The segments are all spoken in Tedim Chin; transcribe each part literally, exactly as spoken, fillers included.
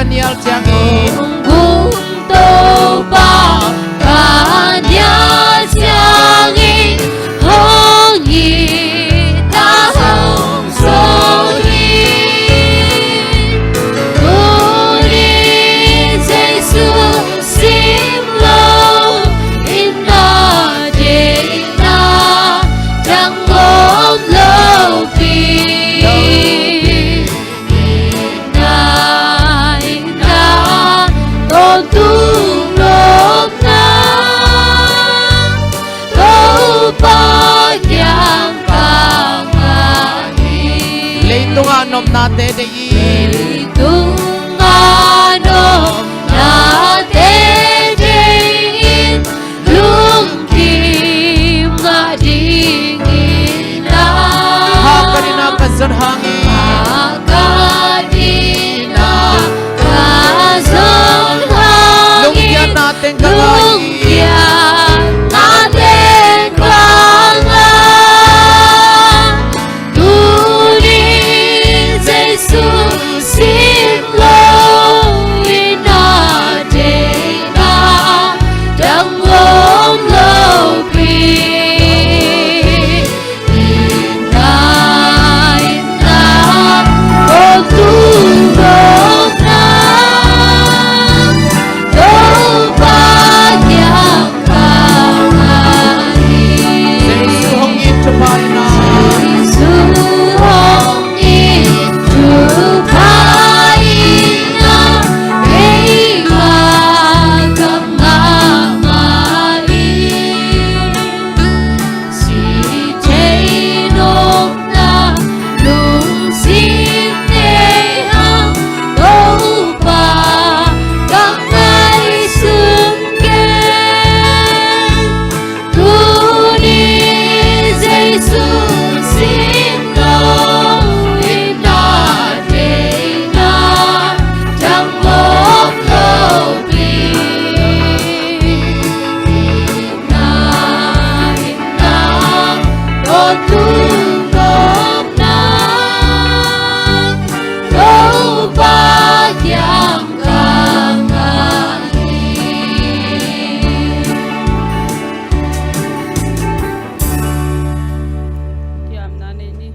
Nial ciangin. Hong kum Topa ka nial ciangin, hong it na hong sawh hi. Tuni Jesu simloh in na deihna dang om lopi. Itna, itna, tawntung nopna, Topa kiang ka ngah hi. Leitungah nopnate deih in. Leitungah nopnate deih in. Lungkim ngah ding in ah. Hangkan in ah ka zon hangin. Hangkan in ah ka zon hangin. Lungkiatna teng ka ngah hi. Lungkiatna teng ka ngah. Tuni Jesu simloh in na deihna dang om lopi. Itna, itna, tawntung nopna, Topa kiang ka ngah hi. Jesu hong it thupha in ah. Jesu hong it thupha in ah, keima ka ngah mah hi. Sih thei nopna lungsim nei hang, Topa ka ngaihsun kei. Tuni Jesu simloh in na deihna dang om lopi. Itna, itna, tawntung nopna, Topa kiang ka ngah hi. Thiamna nei ni.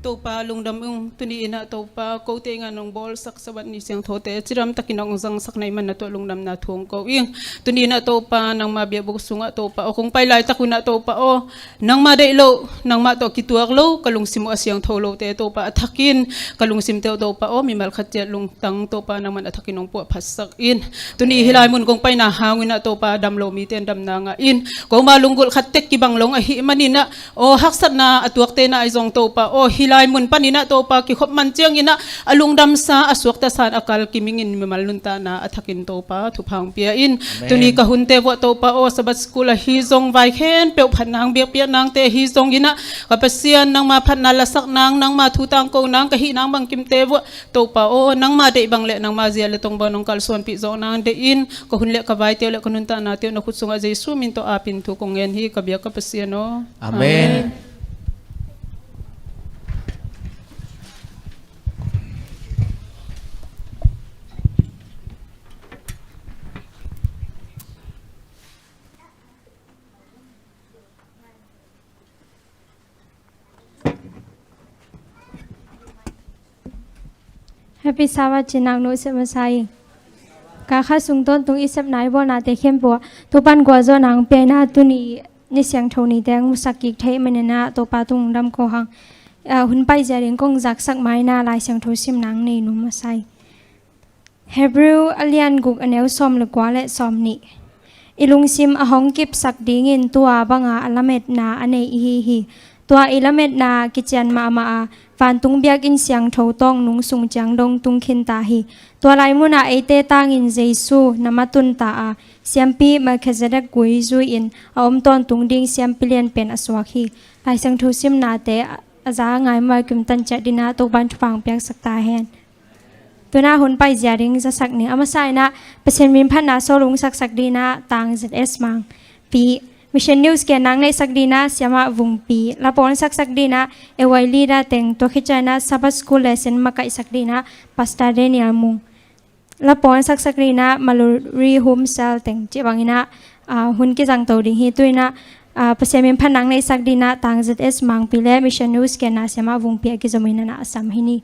Topa lungdam ung, tuni in ah Topa kote in ah nong bawlsak Sabbath ni siangthote cidam takin hong zangsak na hih man na tungah lungdamna thu hong ko ing. Tuni in ah Topa nangma biakbuk sungah Topa aw kong pai laitak un ah Topa aw, nangma deih loh, nangmah tawh kituak lo ka lungsim uh a siangtho lote Topa a thakin ka lungsimte uh Topa aw, mimal khat ciat lungtang Topa nangman a thakin hong puahphatsak in. Tuni hih lai mun kong paina hang un ah Topa dam lo mite in damna ngah in. Koma lunggulh khat tek kibang lo ahih manin ah aw haksatna a tuakte na ahi zong Topa aw, hih lai mun panin ah Topa kikhop man ciangin ah a lungdamsa a suakta san a kal kimingin mimal nuntakna a thakin Topa thupha hong pia in. Amen. Tuni ka hunte vuah Topa aw, Sabbath school ahi zong vai khempeuh phat nang biakpiak nangte ahi zongin ah ka Pasian nangma phatna lasak nang, nangma thu tangko nang ka hih nang bangkimte vuah Topa aw, nangma deih bang le nangma zia le tong bang nong kalsuanpih zawh nang deih in, ka hun le ka vaite uh le ka nuntaknate uh na khut sungah Jesu min tawh apin thu kong ngen hi ka biak ka Pasian aw. Amen. Amen. Happy Sabbath ci naknu sep masa ing. Ka kha sung tawntung i sepna i bawlnate khempeuh ah Topan gualzawhna hong pia in ah tuni ni siangtho nite hong musak kik thei manin ah Topa tung dam ko hang. Ah, hun paizia ding kong zaksak ma in ah Lai Siangtho simna hong nei nuam masa ing. Hebrew a lian guk a neu sawm le kua le sawm nih. I lungsim a hong kipsak dingin tua banga a lametna a nei ihi hi. Tua i lametna kician mahmah a, vantung biakinn siangtho tawng nung sung ciang dong tung khinta hi. Tua lai munah eite tangin Jesu na matunta a, siampi Melkhizedek gui zui-in a om tawntung ding siampi lianpen a suak hi. Lai Siangtho simnate a, a za ngai mual kim tan ciat dinah Topan thupha hong piaksak ta hen. Tuna hun paizia ding zasak ni. A masa inah Pasian min phatna sawlung saksak dinah tang Z S Mang Pi, Mission News kian nang neihsak dinah Siamah Vung Pi, lapawn saksak dinah A Y Lida teng, tua khit cianah Sabbath School lesson makaihsak dinah Pastor Daniel Mung. lapawn saksak ding in ah Maluri Home Cell teng cih bangin ah, ah, hun kizangto ding hi. Tu in ah, ah, Pasian min phatna neihsak ding in ah Tang Z S Mangpi le Mission News Kenya siamah Vungpi a kizom in ah na a sam hi ni.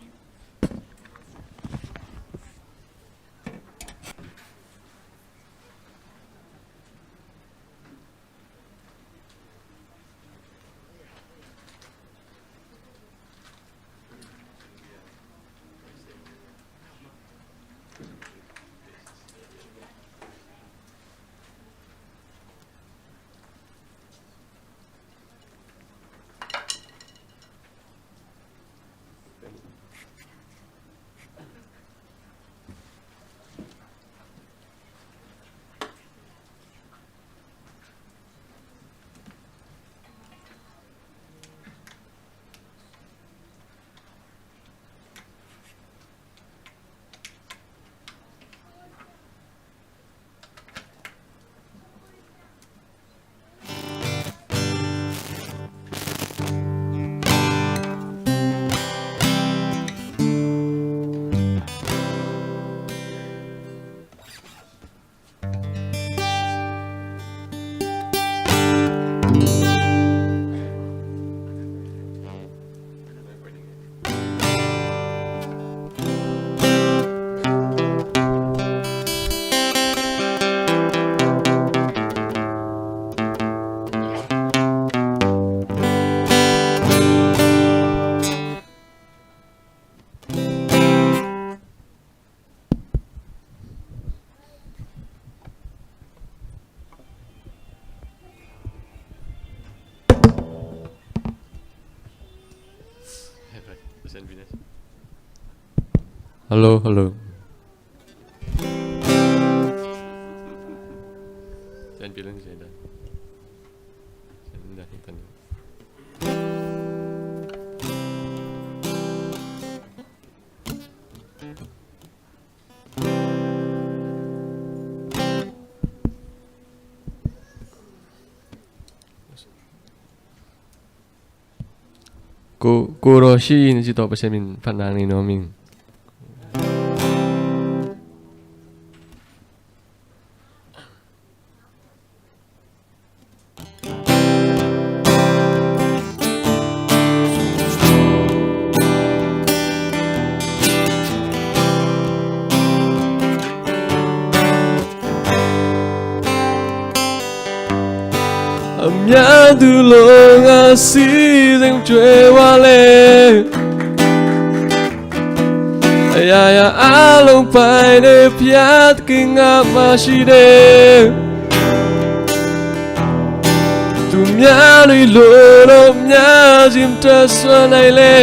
Hello, hello. Ko, ko ro shi in ci tawh Pasian min phatna nei nuam ing. A myan tu long a si zeng cue wa le. A ya ya a long pai de piat king a ma shi de. Tu mya nui lo lo mya zim ta sua nai le.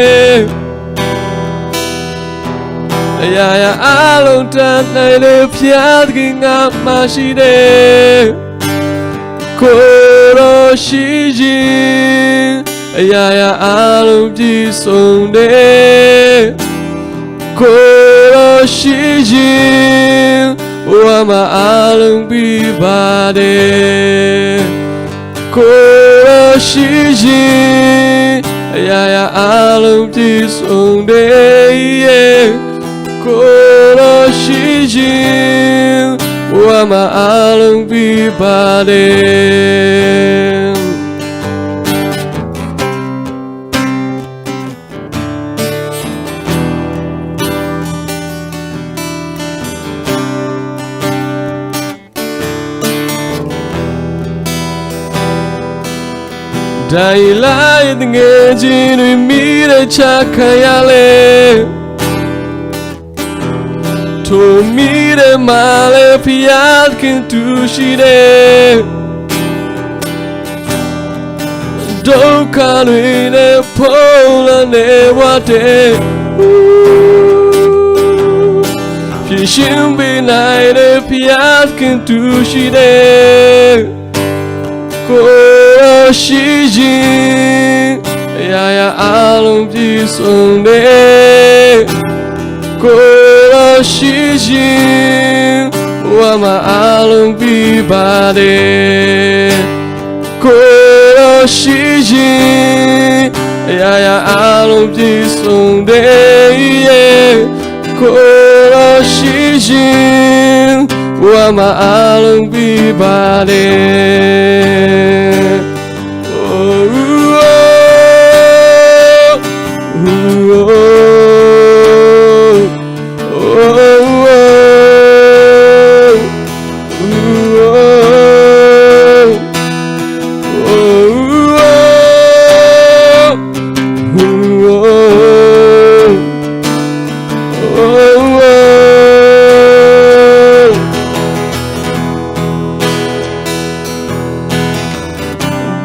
A ya ya a long ta nai le piat king a ma shi de. Ko ro shi jing. A ya ya a long ji song de. Ko ro shi jing, wa ma a long bi ba de. Ko ro shi jing, a ya ya a long ji song de. Ko ro shi jing, wa ma a long bi ba de. Dai lai nge ji nui mi de cha kaya le. To mi de ma le piat kin tu shi de. Dou ka nui ne po la ne wa de. Pi shin bi nai ne piat kin tu shi de. Ko ro shi jing, a ya ya a long ji song de. Ko ro shi jing, wa ma a long bi ba de. Ko ro shi jing, a ya ya a long ji song de. Ko ro shi Jing, wa ma along bi ba de. Oh, oh, oh, oh, oh, oh.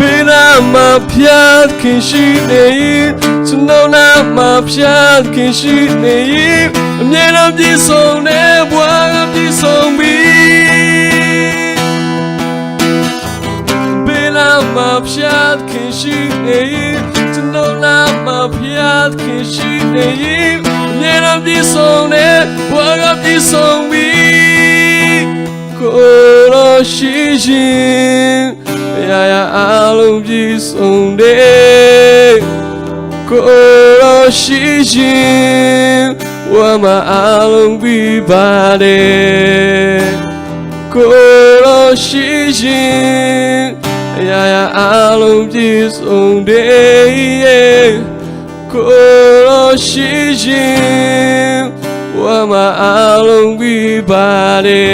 Bena ma phiat khin shi nei, cunau na ma phiat khin shi nei, mye nam ji song ne bua nam ji song bi. Bena ma phiat khin shi nei, cunau na ma phiat khin shi nei, mye nam ji song ne bua nam ji song bi. Ko lo shi jing, ya ya along ji song de. Ko lo shi jing, wa ma along bi ba de. Ko lo shi jing, ya ya along ji song de. Ko lo shi jing, wa ma along bi ba de.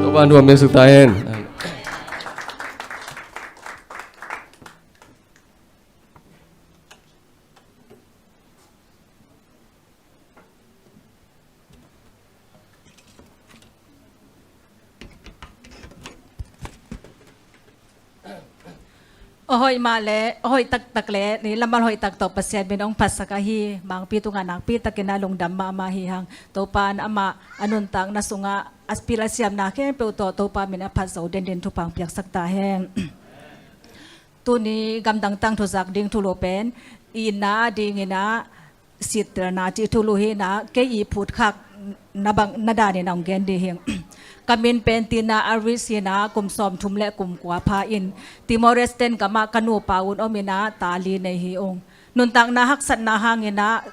Topa nuam me suk ta hen. A hoih mah le, a hoih taktak le, ni lamal hoih tak tawh Pasian min hong phatsak ahi, mangpi tungah nakpi takin a lungdam mahmah hi hang. Topa in amah a nuntakna sungah a pil a siamna khempeuh tawh Topa min a phat zo denden thupha hong piaksak ta hen. Tuni gamdang tangthu zak ding thulu pen, itna dingin ah sittelna cih thulu hi in ah, kei i phutkhak na bang, na danin a hong gen ding hi. Ka min pen Tina Aris hi in ah, kum sawmthum le kum kua pha in, Timor Leste gamah ka nupa un om in ah, ta li nei hi ung. Nuntakna haksatna hangin ah,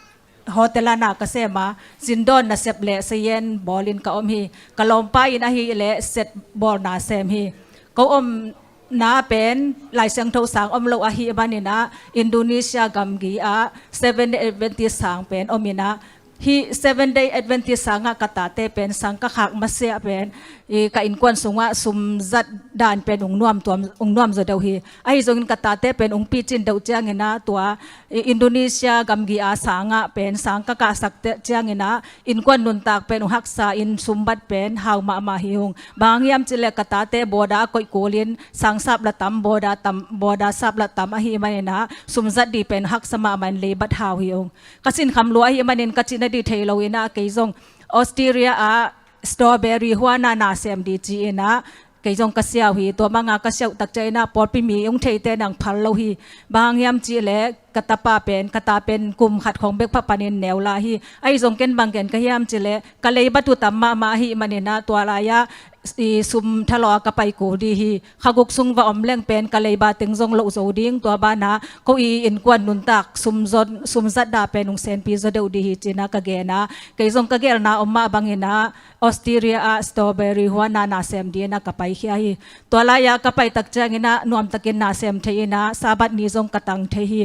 hotel ah na ka sem a, zindawn nasep le sayen bawlin ka om hi. Ka lawmpa in ahih leh set bawlna sem hi. Ko omna pen Lai Siangtho sang om lo ahih manin ah, Indonesia gamgi ah Seventh Day Adventist sang pen om in ah, hih Seventh Day Adventist sangah ka tate pen sang ka khak masiah pen, i ka innkuan sungah sum zat dan pen ung nuam tuam, ung nuam zaw deuh hi. Ahi zongin ka tate pen ung picin deuh ciangin ah, tua i Indonesia gamgi a sangah pen sang ka kahsak te ciangin ah, innkuan nuntak pen ung haksa in sum bat pen hau mahmah hi ung. Bang hang hiam cih leh ka tate bawda a koih kulin sang sap la tam, bawda tam, bawda sap la tam ahih manin ah, sum zat ding pen haksa mahmah in lei bat hau hi ung. Ka sinkham lua ahih manin ka cihna ding thei lo in ah, kei zong Australia ah strawberry huana na sem ding ci-in ah, kei zong ka siau hi. Tua banga ka siauh tak ciangin ah, pawlpi mi hong theite in ah phal lo hi. Bang hang hiam cih leh ka tapa pen, ka ta pen kum khat khong bek pha panin neu la hi. Ahi zong ken bang gen ka hiam cih leh, ka leiba tu tam mahmah ahih manin ah, tua lai-ah i sum thalawh a ka pai kul ding hi. Kha guk sung va om leng pen ka leiba teng zong loh zo ding, tua banah ko i innkuan nuntak sum zon, sum zat dan pen ung senpi zaw deuh ding hi, ci-in ah ka gen a. Kei zong ka gelna om mah bangin ah, Australia ah strawberry huana na sem dingin ah ka paikhia hi. Tua lai-ah ka pai tak ciangin ah nuamtakin na sem thei in ah, Sabbath ni zong ka tang thei hi.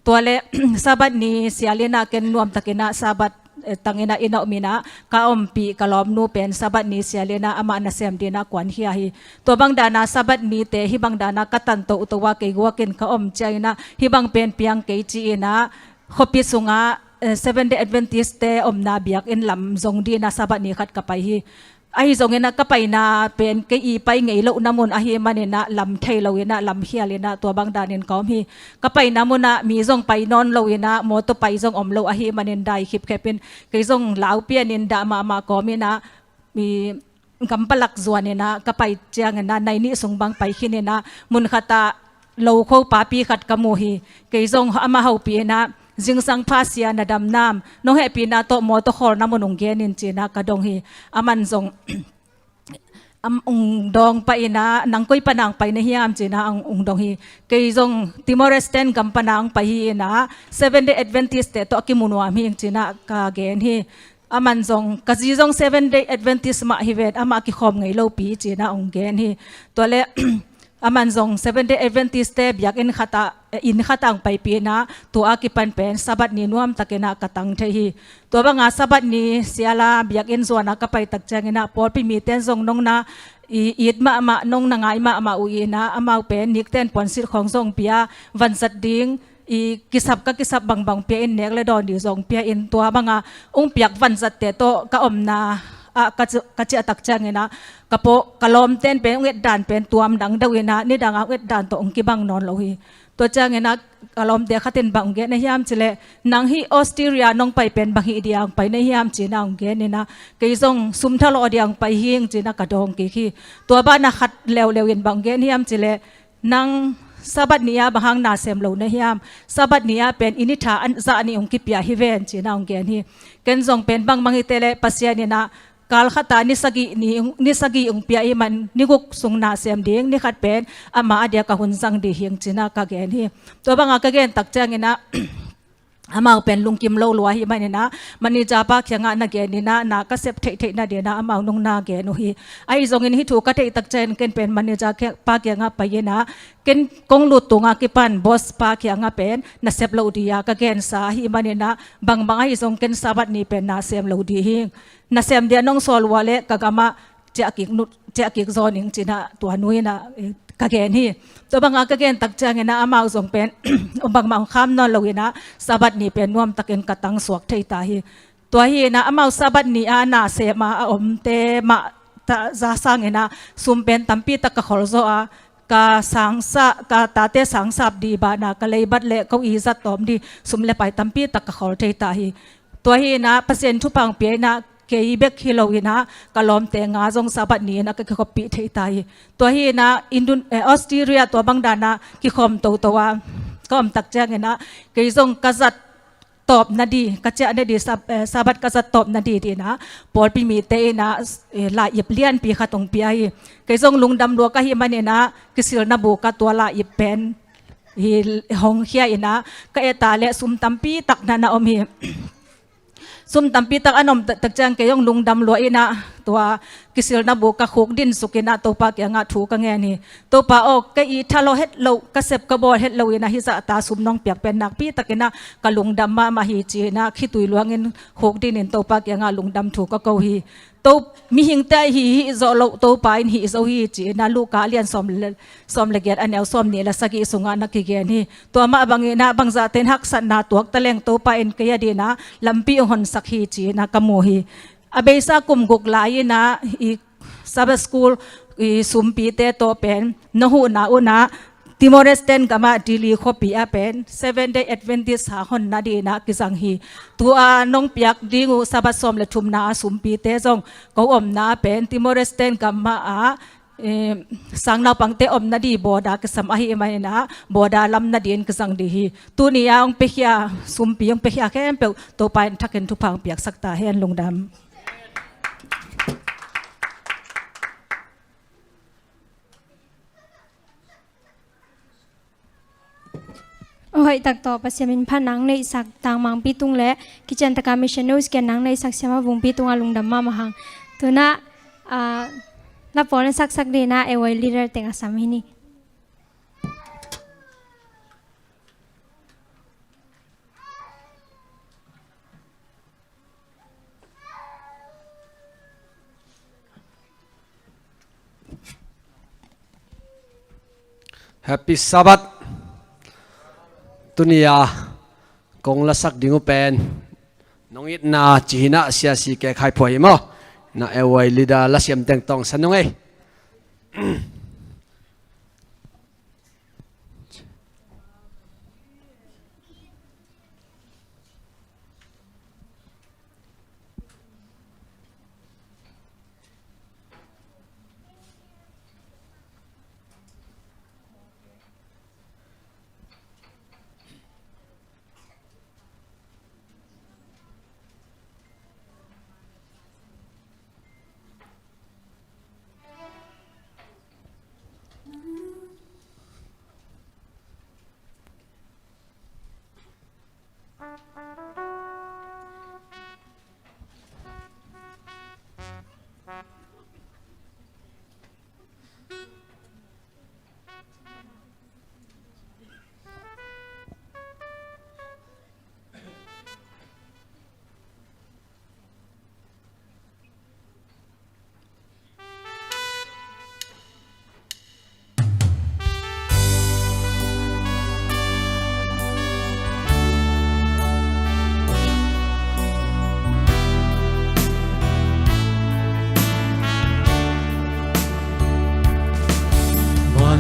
Tua leh Sabbath ni sialin ah ken nuamtakin ah Sabbath, eh, tangin ah inn ah om in ah, ka ompih ka lawmnu pen Sabbath ni sialin ah amah na sem dingin ah kuankhia hi. Tua bang dan ah Sabbath nite hih bang dan ah ka tan toto a, kei guakin ka om ciangin ah, hih bang pen piang kei ci-in ah, khuapi sungah, eh, Seventh Day Adventist-te omna biakinn lam zong dingin ah Sabbath ni khat ka pai hi. Ahi zongin ah ka paina pen kei i pai ngei lohna mun ahih manin ah lam thei loin ah, lam khialin ah, tua bang danin ka om hi. Ka paina munah mi zong pai nawn loin ah, mawtaw pai zong om lo ahih manin dai khipkhep in, kei zong lau pianin dah mahmah ka om in ah, mi gampalak zuanin ah ka pai ciangin ah, nai nih sung bang pai khinin ah, mun khatah lokho papi khat ka mu hi. Kei zong amah hopih in ah, "Zingsang pha sia, na dam nam? Nong hehpihna tawh mawtaw khawlna mun ung gen in," ci-in ah ka dong hi. Aman zong am, ung dawng pah inah, nang koi pana ung pai na hiam ci-inah ung, ung dawng hi. Kei zong Timor-Leste gam pana ung pai hi inah, Seven Day Adventist te tawh a kimu nuam hi ing ci-inah ka gen hi. Aman zong, ka zi zong Seven Day Adventist mah hi ven, amah kikhawm ngei lopi ci-inah ung gen hi. Tua leh aman zong Seven Day Adventist te biakinn khat ah, eh, inn khat ah ung paipih inah, tua a kipan pen Sabbath ni nuamtak inah ka tang thei hi. Tua banga Sabbath ni siala biakinn zuan ah ka pai tak ciang inah, pawlpi mite in zong nong na i-, it mahmah, nong na ngai mahmah uh inah, amau pen nikten puansilh khawng zong pia, vanzat ding i kisap, ka kisap bangbang pia in, nek le dawn ding zong pia in, tua banga ung piak vanzatte tawh ka omna ah ka ci-, ka ciah tak ciang inah, ka paw, ka lawmten pen ung et dan pen tuam dang deuh inah, nidang a ung et dan tawh ung kibang nawn lo hi. Tua ciang inah ka lawmte khat in bang ung gen na hiam ci leh, nang hih Australia nong pai pen bang hih dia ung pai na hiam ci-inah ung gen inah, kei zong sum thalawh dia ung pai hi ing ci-inah ka dawng kik hi. Tua banah khat leuleu in bang ung gen hiam ci leh, nang Sabbath ni ah bang hang na sem lo na hiam? Sabbath ni ah pen i ni tha an zah nih ung kipia hi ven ci-inah ung gen hi. Ken zong pen bangmah hi teh leh Pasian inah kal khat ah ni sagih ni, ni sagih ung pia ahih man ni guk sung na sem ding, ni khat pen ama a diak a hun zang ding hi ing ci-inah ka gen hi. Tua banga ka gen tak ciang inah amau pen lungkim lo lua ahih man inah, manager pa kiangah na gen inah, na ka sep theihtheih nading inah amau nong na gen uh hi. Ahi zongin hih thu ka theih tak ciang ken pen manager kia-, pa kiangah pai inah, ken kong lut tung a kipan boss pa kiangah pen na sep loh ding a ka gensa ahih man inah, bangbang ahi zong ken Sabbath ni pen na sem lo ding hi. Na sem dia nong sawl uh leh ka gamah ciah kik nu, ciah kik zaw ning ci-inah tua nu inah, eh, ka gen hi. Tua banga ka gen tak ciang inah amau zong pen bangmah ung kham nawn lo inah, Sabbath ni pen nuamtakin ka tang suak thei ta hi. Tua hi inah amau Sabbath ni a na sem a, a omte mah ta za sang inah sum pen tampi tak ka khol zaw a, ka sangsa, ka tate sangsap ding banah ka leibat le ko i zat tawm ding sum le pai tampi tak ka khol thei ta hi. Tua hi inah Pasian thupha ung pia inah, kei bek hi lo inah ka lawmte nga zong Sabbath ni inah ka kikhoppih thei ta hi. Tua hi inah Indon-, eh, Australia tua bang dan ah kikhawm toto a ka om tak ciang inah, kei zong ka zat tawp nading, ka ciah nading, Sab-, eh, Sabbath ka zat tawp nading ding inah pawlpi mite inah, eh, lai-ip lianpi khat ung pia hi. Kei zong lungdam lua ka hih man inah kisilna buk ah tua lai-ip pen hi hong khia inah, ka et leh sum tampi tak na na om hi. Sum tampi tak a na om tak, tak ciang kei zong lungdam lua inah tua kisilna buk ah khukdin suk inah Topa kiangah thu ka ngen hi. Topa aw, ka it thalawh het loh, ka sep ka bawl het loh inah hih zahta sum nong piak pen nakpi tak inah ka lungdam mahmah hi ci-inah khitui luangin khukdin in Topa kiangah lungdam thu ka ko hi. To, mihingte a hih hih zawh loh Topa in hih zo hi ci-inah Luka a lian sawm le, sawm le giat a neu sawm nih le sagih sungah na kigen hi. Tua mah bang inah bangzahte in haksatna tuak taleng Topa in kei a ding inah lampi ung honsak hi ci-inah ka mu hi. A beisa kum guk lai inah i Sabbath School i sumpite tawh pen na huhna un ah Timor-Leste gamah Dili khuapi ah pen Seven Day Adventist ha hon nading inah kizang hi. Tua nong piak ding uh Sabbath sawm le thumna a sumpite zong ko omna ah pen Timor-Leste gam mah ah, eh, sang naupangte om nading border kisam ahih man inah border lam nading kizang ding hi. Tuni a ung piakhia, sumpi ung piakhia khempeuh Topa in thakin thupha ung piaksak ta hen. Lungdam. Hoih tak tawh Pasian min phat nang neihsak Tangmangpi tung le kician taka missionaries kian nang neihsak Siamah Vungpi tungah lungdam mahmah hang. Tunah, ah, na pawl na saksak ding inah A Y leader teng a sam hi ni. Happy Sabbath. Tuni a kong lasak ding uh pen nong itna ci hi inah, Sia Si Kek Khai Phua hi maw? Na A Y leader lasiam teng tawng sa nung ei.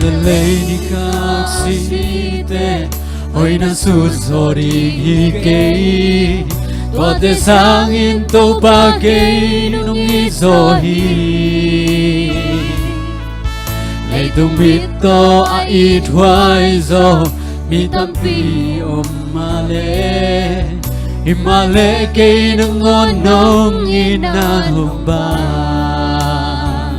Lei nih ka aksite hoihna sut zaw ding hi kei. Tuate sangin Topa kei nong it zaw hi. Leitung mit tawh a ithuai zaw mi tampi om mah leh, himahleh kei nangawn nong itna hong bang.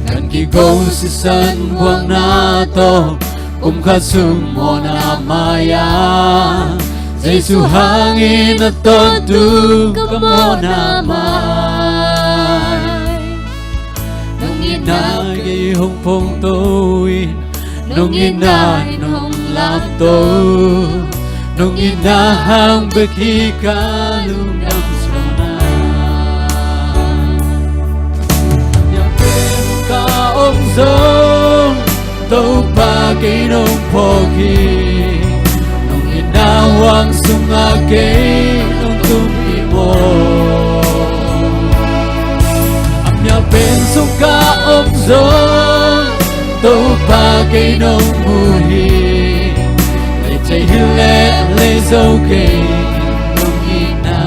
Gan kiko sisan buakna tawh kum khat sung mawhna mai-a, Jesu hangin a tawntung ka mawhna mai. Nong itna kei hong phongto in, nong itna in hong lamto. Nong itna hang bek hi ka lungdam suahna. Nang pen ka om zong, Topa kei nong phawk hi. Nong itna huang sungah kei nong tumpi maw. A mial pen sung ka om zong, Topa kei nong mu hi. Leicei hi leh leizo kei nong itna.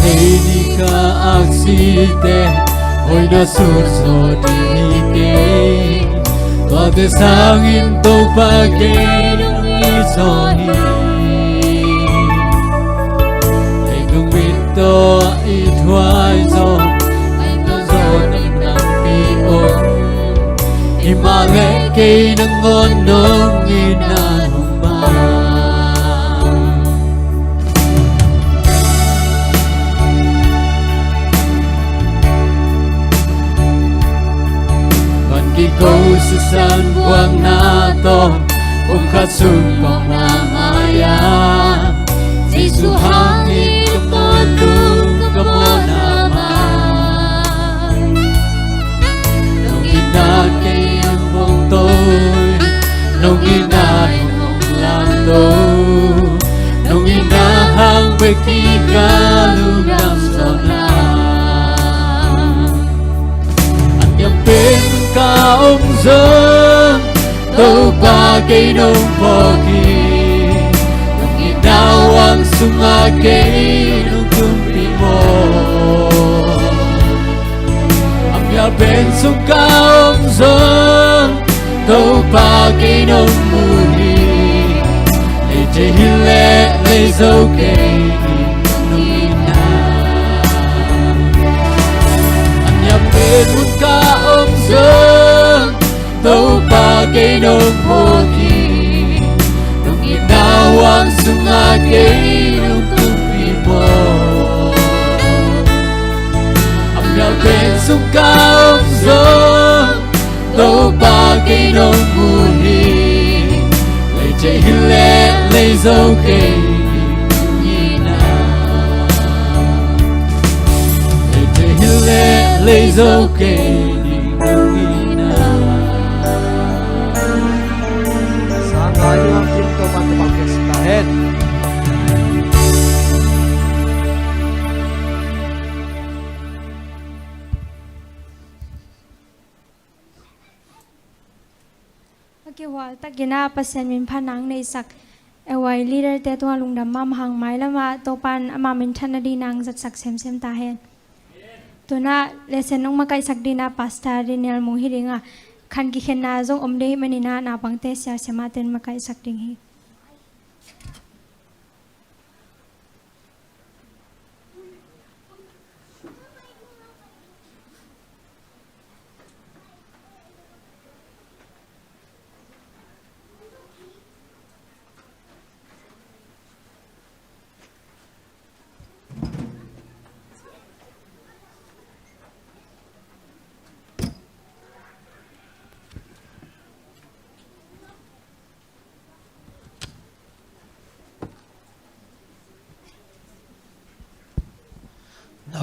Lei nih ka aksite hoihna sut zaw ding hi kei. Tuate sangin Topa kei nong it zaw hi. Leitung mit tawh a ithuai zaw, a ithuai zaw mi tampi om. Himahleh kei nangawn nong itna hong bang. Gan kiko sisan buakna tawh kum khat sung mawhna mai-a, Jesu hangin a tawntung ka mawhna mai. Nong itna kei hong phongto in, nong itna in hong lamto. Nong itna hang bek hi ka lungdam suahna. A niam pen ka om zong, Topa kei nong phawk hi. Nong itna huang sungah kei nong tumpi maw. A mial pen sung ka om zong, Topa kei nong mu hi. Leicei hi leh leizo kei nong itna. A niam pen mun ka om zong, Topa kei nong phawk hi. Nong itna huang sungah kei nong tumpi maw. A mial pen sung ka om zong, Topa kei nong mu hi. Leicei hi leh leizo kei nong itna. Leicei hi leh leizo kei nong itna. Sangkah i hong kim Topa tawh bang kiasak ta hen. A kihual takin a Pasian min phatna hong neihsak A Y leader te tungah lungdam mahmah hang, mailamah Topa'n ama minthanna dingin hong zatsak semsem ta hen. Tu-in a lesson hong makaihsak dingin a Pastor Daniel Mung hi ding a, khan kikhenna zong om ding ahih manin a naupangte siasia mah ten makaihsak ding hi.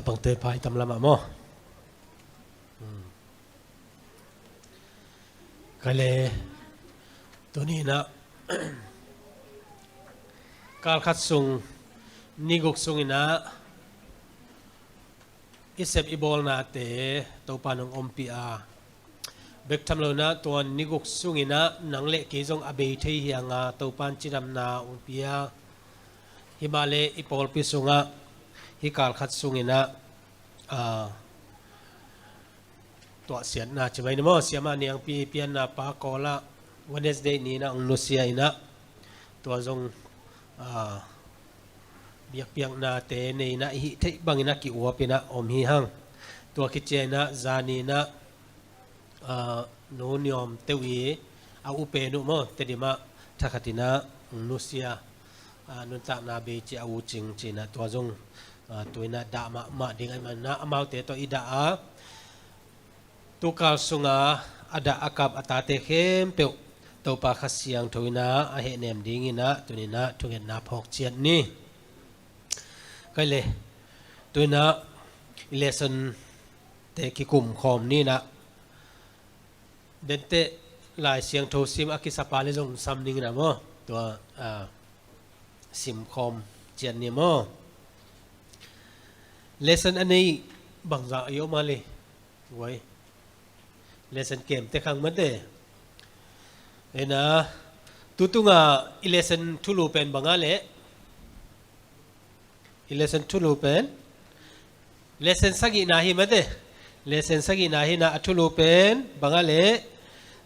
Pangte phai tam lamah maw? Hmm. Kale, tuni inah kalkhat sung, niguk sung inah i sep i bawlnate Topa nong ompih a, bek tham lo inah tua niguk sung inah nang le kei zong a bei thei hi hang a, Topa in cidamna ong pia. Himahleh i pawlpi sungah hih kalkhat sung inah, ah, tuahsiatna ci mai ni maw, siamah niangpi pianna pa kawlah Wednesday ni inah ong nusia inah, tua zong, ah, biakpiaknate nei inah i hih theih bang inah ki-uap inah om hi hang. Tua kici a inah zani inah, ah, Nu Niawm Teu i a u pen uh maw, Tedim ah thakhat inah ong nusia, ah, nuntakna bei ci a u cing ci inah tua zong, ah, tu inah dah mahmah ding ahih man inah amaute tawh i dah a, tukal sunga a dah a kap a tate khempeuh Topa Kha Siangtho inah a hehnem ding inah tuni inah thungetna phawk ciat ni. Kale, tu inah i lesson te kikum khawm ni inah, denteh Lai Siangtho sim a kisapa le zong sam ning inah maw, tua, ah, sim khawm ciat ni maw? Lesson a nei bangzah i om a le? Guai. Lesson kem te khang mate. Ena, tutunga i lesson thulu pen banga le? I lesson thulu pen? Lesson sagihna hi mate. Lesson sagihna hi inah a thulu pen banga le?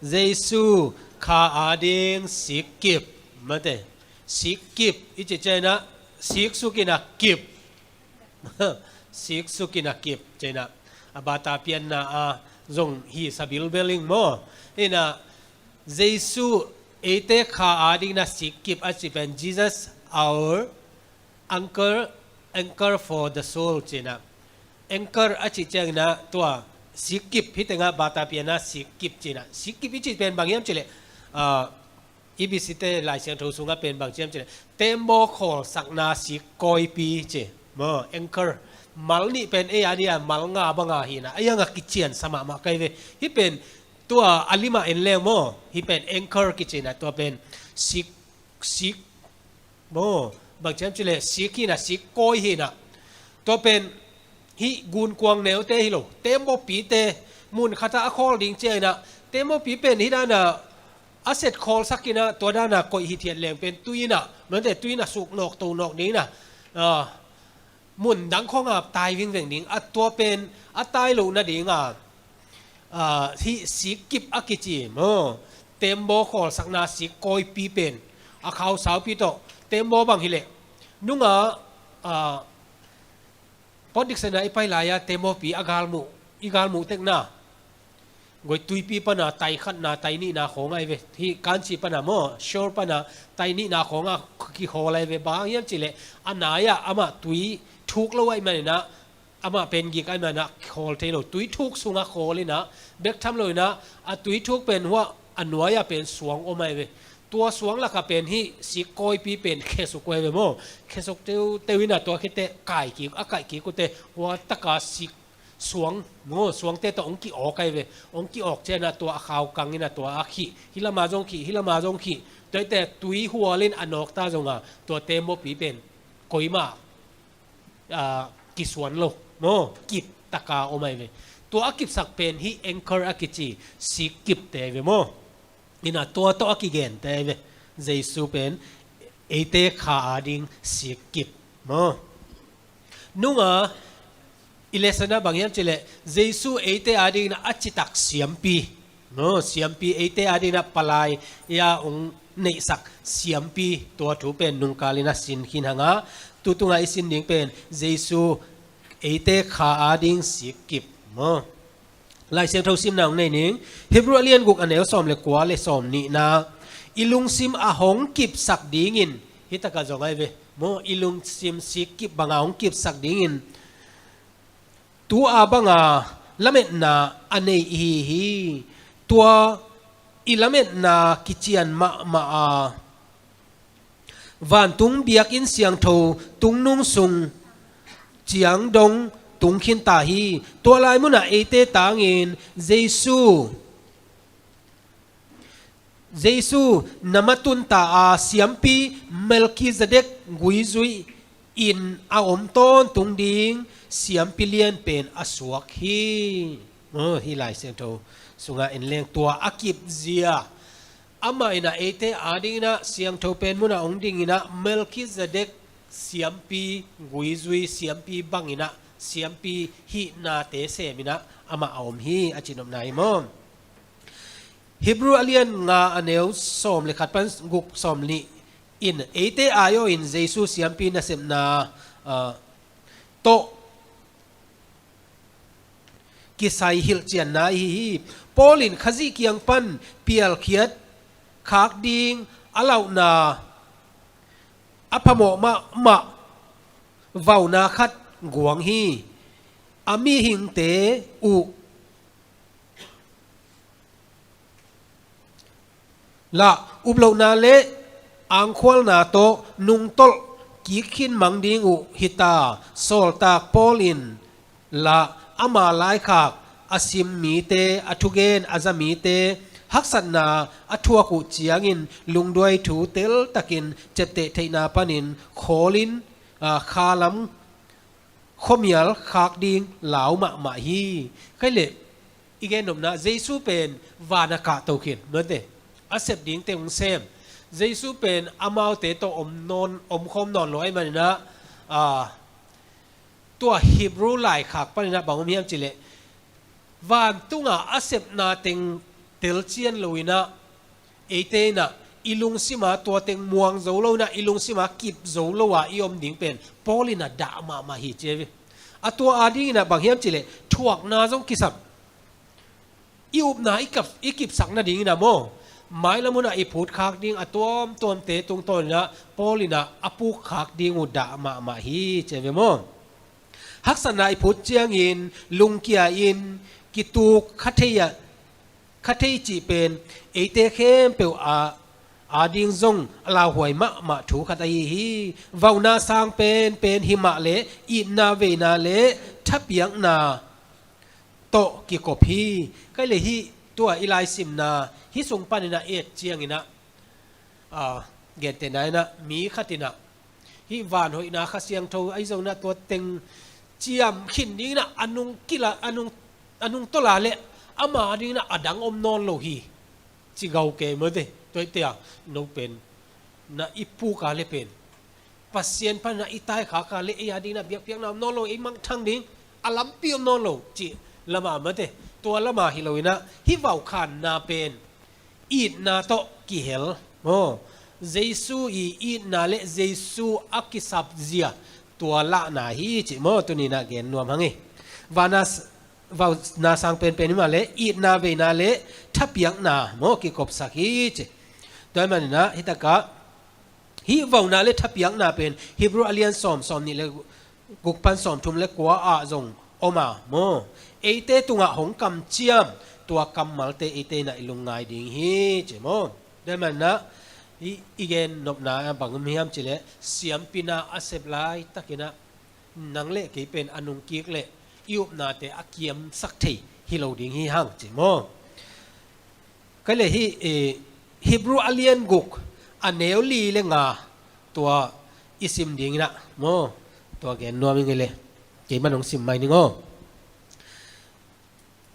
Jesu kha ading sikkip mate. Sikkip i ci ciang inah, sik suk inah kip. Sik suk inah kip ci inah, a bata pianna a zong hi sa bilbel ing maw? Inah Jesu eite kha ading inah sikkip a ci pen, Jesus our anchor, anchor for the soul ci inah. Anchor a ci ciang inah tua sikkip, hih tengah bata pianna sikkip ci inah. Sikkip i ci pen bang hiam ci le? Ah, E B C te Lai Siangtho sungah pen bang ci hiam ci le, tembaw khawlsakna sik kawipi ci maw, anchor. Mal nih pen ei a dia mal nga banga hi inah, a ianga kician sa mahmah kai ve. Hih pen tua a limah en leng maw, hih pen anchor kici inah, tua pen sik, sik maw, bang ci hiam ci le, sik hi inah, sik kawi hi inah. Tua pen hih gunkuang neute hi lo, tembawpite mun khatah a khawl ding ciang inah, tembawpi pen hih dana a set khawlsak inah, tua dana koih hithiat leng pen tui inah, mate, tui inah suk nawk to nawk ding inah, ah, mun dang khawngah tai vingveng ding, a tua pen a tai loh nadinga, ah, hih sikkip a kici maw, tembaw khawlsakna sik kawipi pen a khau saupi tawh, tembaw bang hi leh, nunga, ah, Port Dickson ah i pai lai-a tembawpi a galmuh, i galmuh tekna, guai, tuipi pana tai khatna, tai nihna khawng ahi ve. Hih Kanchi pana maw, shore pana tai nihna khawngah kikhawl ahi ve. Bang hang hiam ci le, a nai-ah amah tui thuk lo ahih man inah, amah pen gik ahih man inah khawl thei lo. Tui thuk sungah khawl inah, bek tham lo inah, a tui thuk pen huah a nuai-ah pen suang om ahi ve. Tua suang lakah pen hih sik kawipi pen khesuk uh ahi ve maw. Khesuk teuteu inah tua khete kai kik, a kaih kik uh teh, hua taka sik suang maw, suangte tawh hong ki-awk ahi ve. Hong ki-awk ciang inah tua a khau kang inah tua a khih, hih lama zong khih, hih lama zong khih. Tua hi teh tui hual in a nawkta zongah tua tembawpi pen koimah, ah, kisuan lo maw, kip taka om ahi ve. Tua a kipsak pen hih anchor a kici sikkipte ahi ve maw. Inah tua tawh a kigente ahi ve. Jesu pen eite kha ading sikkip maw. Nunga i lesson ah bang hiam ci le, Jesu eite ading inah a citak siampi maw, siampi, eite ading inah palai-a hong neihsak siampi, tua thu pen nungkal inah sin khin hang a, tutunga i sin ding pen Jesu eite kha ading sikkip maw. Lai Siangtho simna hong nei ning. Hebrew a lian guk a neu sawm le kua le sawm nihna, i lungsim a hong kipsak dingin, hih takah zong ahi ve maw, i lungsim sikkip banga hong kipsak dingin, tu-a banga lametna a nei ihi hi. Tua i lametna kician mahmah a, vantung biakinn siangtho tungnung sung ciang dong tung khin ta hi. Tua lai munah eite tangin Jesu, Jesu na matun ta a siampi Melkizedek guizui in a om tawntung ding siampi lian pen a suak hi. Oh, hi Lai Siangtho sungah en leng tua a kipzia amah inah eite adinginah siangtho pen munah hong dinginah Melkizedek siampi guizui siampi banginah siampi hihnate seminah amah a om hi a cinopna hi maw? Hebrew a lian nga a neu sawm le khat pan guk sawm nih in eite ai-awh in Jesu siampi nasepna ah, tawh kisai hilhcianna ihi hi. Paul in Khazih kiang pan pialkhiat khak ding a lauhna a phamawh mahmah vauna khat guang hi. A mihingte uh lah uplohna le angkhualna tawh nungtolh kik khin mang ding uh hita. Sawltak Paul in lah ama laikhak a sim mite, a thugen a za mite haksatna a thuak uh ciangin lungduai thu teltakin ciapteh theihna panin khawlin ah, khalam khuamial khak ding lau mahmah hi. Khaile i gen nopna Jesu pen van a kahto khin mate a sep dingte hong sem. Jesu pen amaute tawh om nawn, om khawm nawn lo ahih maninah ah, tua Hebrew laikhak paninah bang om hiam cileh vantunga a sepna teng telcian loinah eite inah i lungsima tua teng muang zo loinah i lungsima kip zo lo a i om ding pen Paul inah dah mahmah hi ci hi. A tua adinginah bang hiam cileh thuakna zong kisam i upna i kap, i kipsak nadinginah maw mailam hunah i phutkhak ding a tuamtuamte tungtawninah Paul inah a pukkhak ding uh dah mahmah hi ci hi maw? Haksatna i phut ciangin lungkia in kituk kha thei ah kha thei cih pen eite khempeuh a ading zong a lauhuai mahmah thu khat ahi hi. Vauna sang penpen himah le itna veina le thapiakna tawh kikop hi. Khaile hih tua i laisimna hih sung paninah et cianginah ah, gentehna inah mi khatinah hih vanhoihna Kha Siangtho ahi zonginah tua teng ciam khin dinginah a nung kila a nung a nung tawla le ama dinginah a dang om nawn lo hi. Ci gau kei mawte tua ite a no pen na i puka le pen Pasian pana i taikhaka le ei a dinginah biakpiakna om nawn lo ei mangthang ding a lampi om nawn lo cih lama mate tua lama hi loinah hih vaukhanna pen itna tawh kihel maw? Jesu i itna le Jesu a kisapzia tua lahna hi cih maw? Tuninah gen nuam hang hi. Vana s- vauna sang penpen himah le itna veina le thapiakna maw kikopsak hi cih. Tua hi maninah hitakah hih vauna le thapiakna pen Hebrew a lian sawm sawm nih le guk pan sawm thum le kua ah zong om a maw? Eite tungah hong kamciam tua kammalte eite inah i lungngai ding hi ci maw? Tua hi maninah i, i gen nopna bang hiam cileh siampina a sep laitakinah nang le kei pen a nungkik le i upnate a kiamsak thei hi lo ding hi hang ci maw? Khaile hih eh, Hebrew a lian guk a neu li le nga tua i sim dinginah maw? Tua gen nuam ing le kei man hong sim mai ning aw.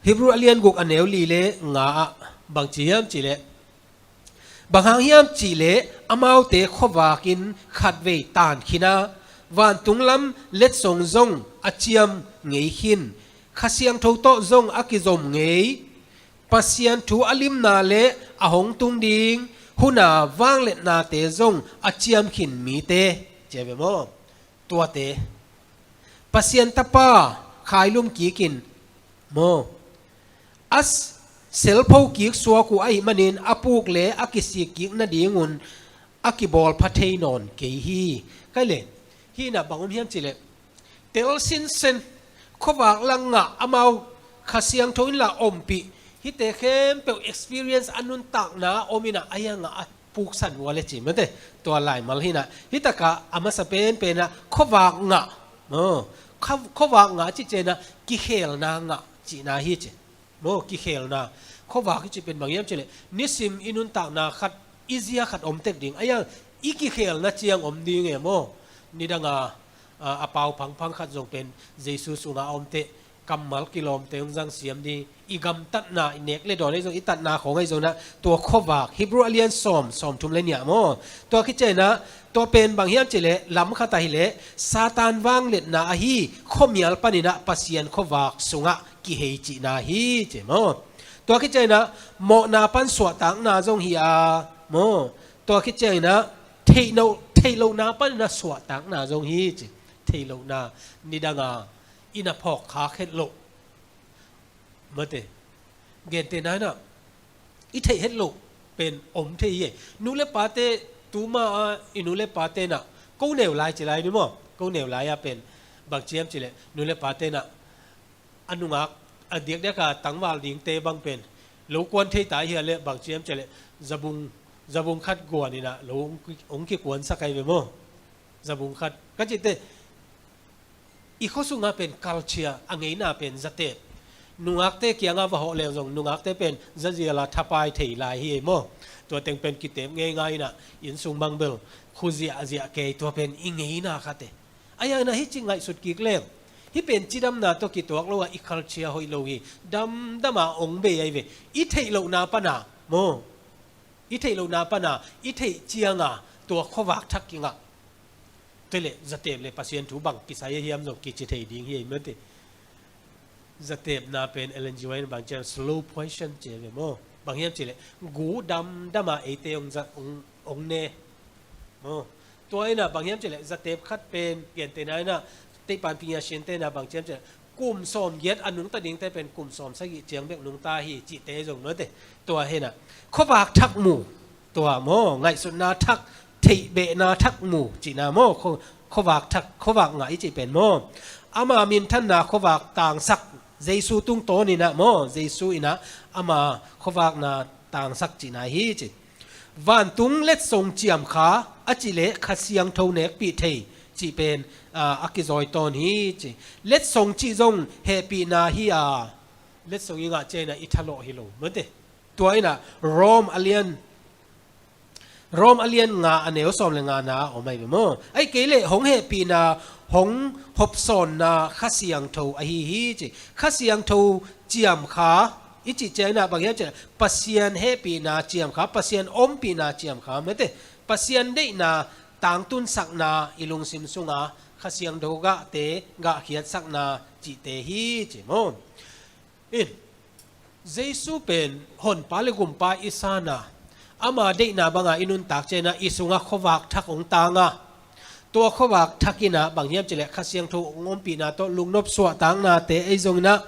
Hebrew a lian guk a neu li le nga ah bang ci hiam cileh bang hang hiam cihleh amaute khuavakin khatvei tankhin a vantung lam letsong zong a ciam ngei khin Kha Siangtho tawh zong a kizom ngei Pasian thu a limna le a hong tung ding huna vangliatnate zong a ciamkhin mite ci a ve maw? Tuate Pasian Tapa khailum kikin maw? A s- selpho kik suak uh ahih manin a puk le a kisik kik nadingun a kibawl pha thei nawn kei hi. Khaile hih inah bang om hiam cileh tel sinsen khuavak lang ngah amau Kha Siangtho inla ompih hihte khempeuh experience a nuntakna om inah a hiangah a puksan uh a le ci mate tua laimal hi inah hitakah a masa penpenah khuavak ngah maw? kha-, khuavak ngah cih ciangin ah kikhelna ngah cihna hi ci. Maw, kikhelna. Khuavak i cih pen bang hiam cih leh nisim i nuntakna khat, i zia khat om tek ding. Ahi hang i kikhelna ciang om ding e maw. Nidang a, a, a pau phangphang khat zong pen Jesu sungah a om teh kammal kilawmte hong zang siam ding, i gamtatna, i nek le dawn ahi zong, i tatna khawng ahi zong ah, tua khuavak, Hebrew a lian sawm, sawmthum le nih maw. Tua khit ciangin ah, tua pen bang hiam cih leh, lam khat ahih leh, Satan vangliatna ahi, khuamial panin ah Pasian khuavak sungah kihei cihna hi ci maw. Tua khit ciangin ah, mawhna pan suahtakna zong hi a, maw. Tua khit ciangin ah, theih loh, theih lohna panin ah suahtakna zong hi ci. Theih lohna, nidang a, i na phawk khak het loh. Mate. Gentehna in ah, i theih het loh pen om thei hi. Nu le pate, tuma a, i nu le pate in ah, ko neu lai ci lai ni maw. Ko neu lai a pen, bang ci hiam cih leh, nu le pate in ah, a nungak, a diakdiak a tangval dingte bang pen, lo kuan thei ta hi a leh, bang ci hiam cih leh, zabung, zabung khat guan in ah, lo hong ki-, hong kikuansak ahi ve maw. Zabung khat. Ka cih teh, i khua sungah pen culture, a ngeina pen zatep. Nungakte kiangah va hawh leng zong, nungakte pen zazial a thapai thei lai hi ei maw. Tua teng pen kitep ngeingai in ah, inn sung bang bel, khu ziahziah kei, tua pen i ngeina khat e. Ahi hang in ah hih ci ngaihsut kik leng, hih pen cidamna tawh kituak lo a, i culture hoih lo hi. Damdam a hong bei ahi ve. I theih lohna pan a, maw. I theih lohna pan a, i theih ciang a, tua khuavak thak kingah. Tua leh, zatep leh Pasian thu bang kisai a hiam zong kici thei ding hi ei mate. Zatepna pen Ellen G. White in bang ci hiam, slow poison ci ve maw. Bang hiam cih leh, gu damdam a eite hong za-, hong, hong ne. Maw. Tua in ah bang hiam cih leh, zatep khat pen, gentehna in ah, Teihpan Pi Ngia Shin te in ah bang ci hiam cih leh, kum sawmgiat a nungta dingte pen kum sawmsagih ciang bek nungta hi cihte zong mate. Tua hi in ah, khuavak thak mu. Tua maw, ngaihsutna thak, theihbehna thak mu cihna maw, khu-, khuavak thak, khuavak ngah i cih pen maw. Ama minthanna khuavak tangsak, Jesu tungtawn in ah maw, Jesu in ah ama khuavakna tangsak cihna hi ci. Vantung letsong ciamkha, a cih leh Kha Siangtho nekpih thei cih pen, a, a kizawi tawn hi ci. Letsong cih zong hehpihna hi a, letsong i ngah ciangin ah i thalawh hi lo mate. Tua in ah Rom a lian, Rom a lian nga a neu sawm le ngana a om ahi ve maw. Ahih kei leh hong hehpihna, hong hopsawnna Kha Siangtho ahi hi ci. Kha Siangtho ciamkha i cih ciangin ah bang hiam cih leh, Pasian hehpihna ciamkha, Pasian ompihna ciamkha mate. Pasian deihna tangtunsakna i lungsim sungah Kha Siangtho gahte, gahkhiatsakna cihte hi ci maw. In, Jesu pen Honpa le Gumpa i san a, ama deihna bang a i nuntak ciangin ah i sungah khuavak thak hong tang a. Tua khuavak thak in ah bang hiam cih leh Kha Siangtho hong ompihna tawh lungnop suahtaknate ahi zongin ah,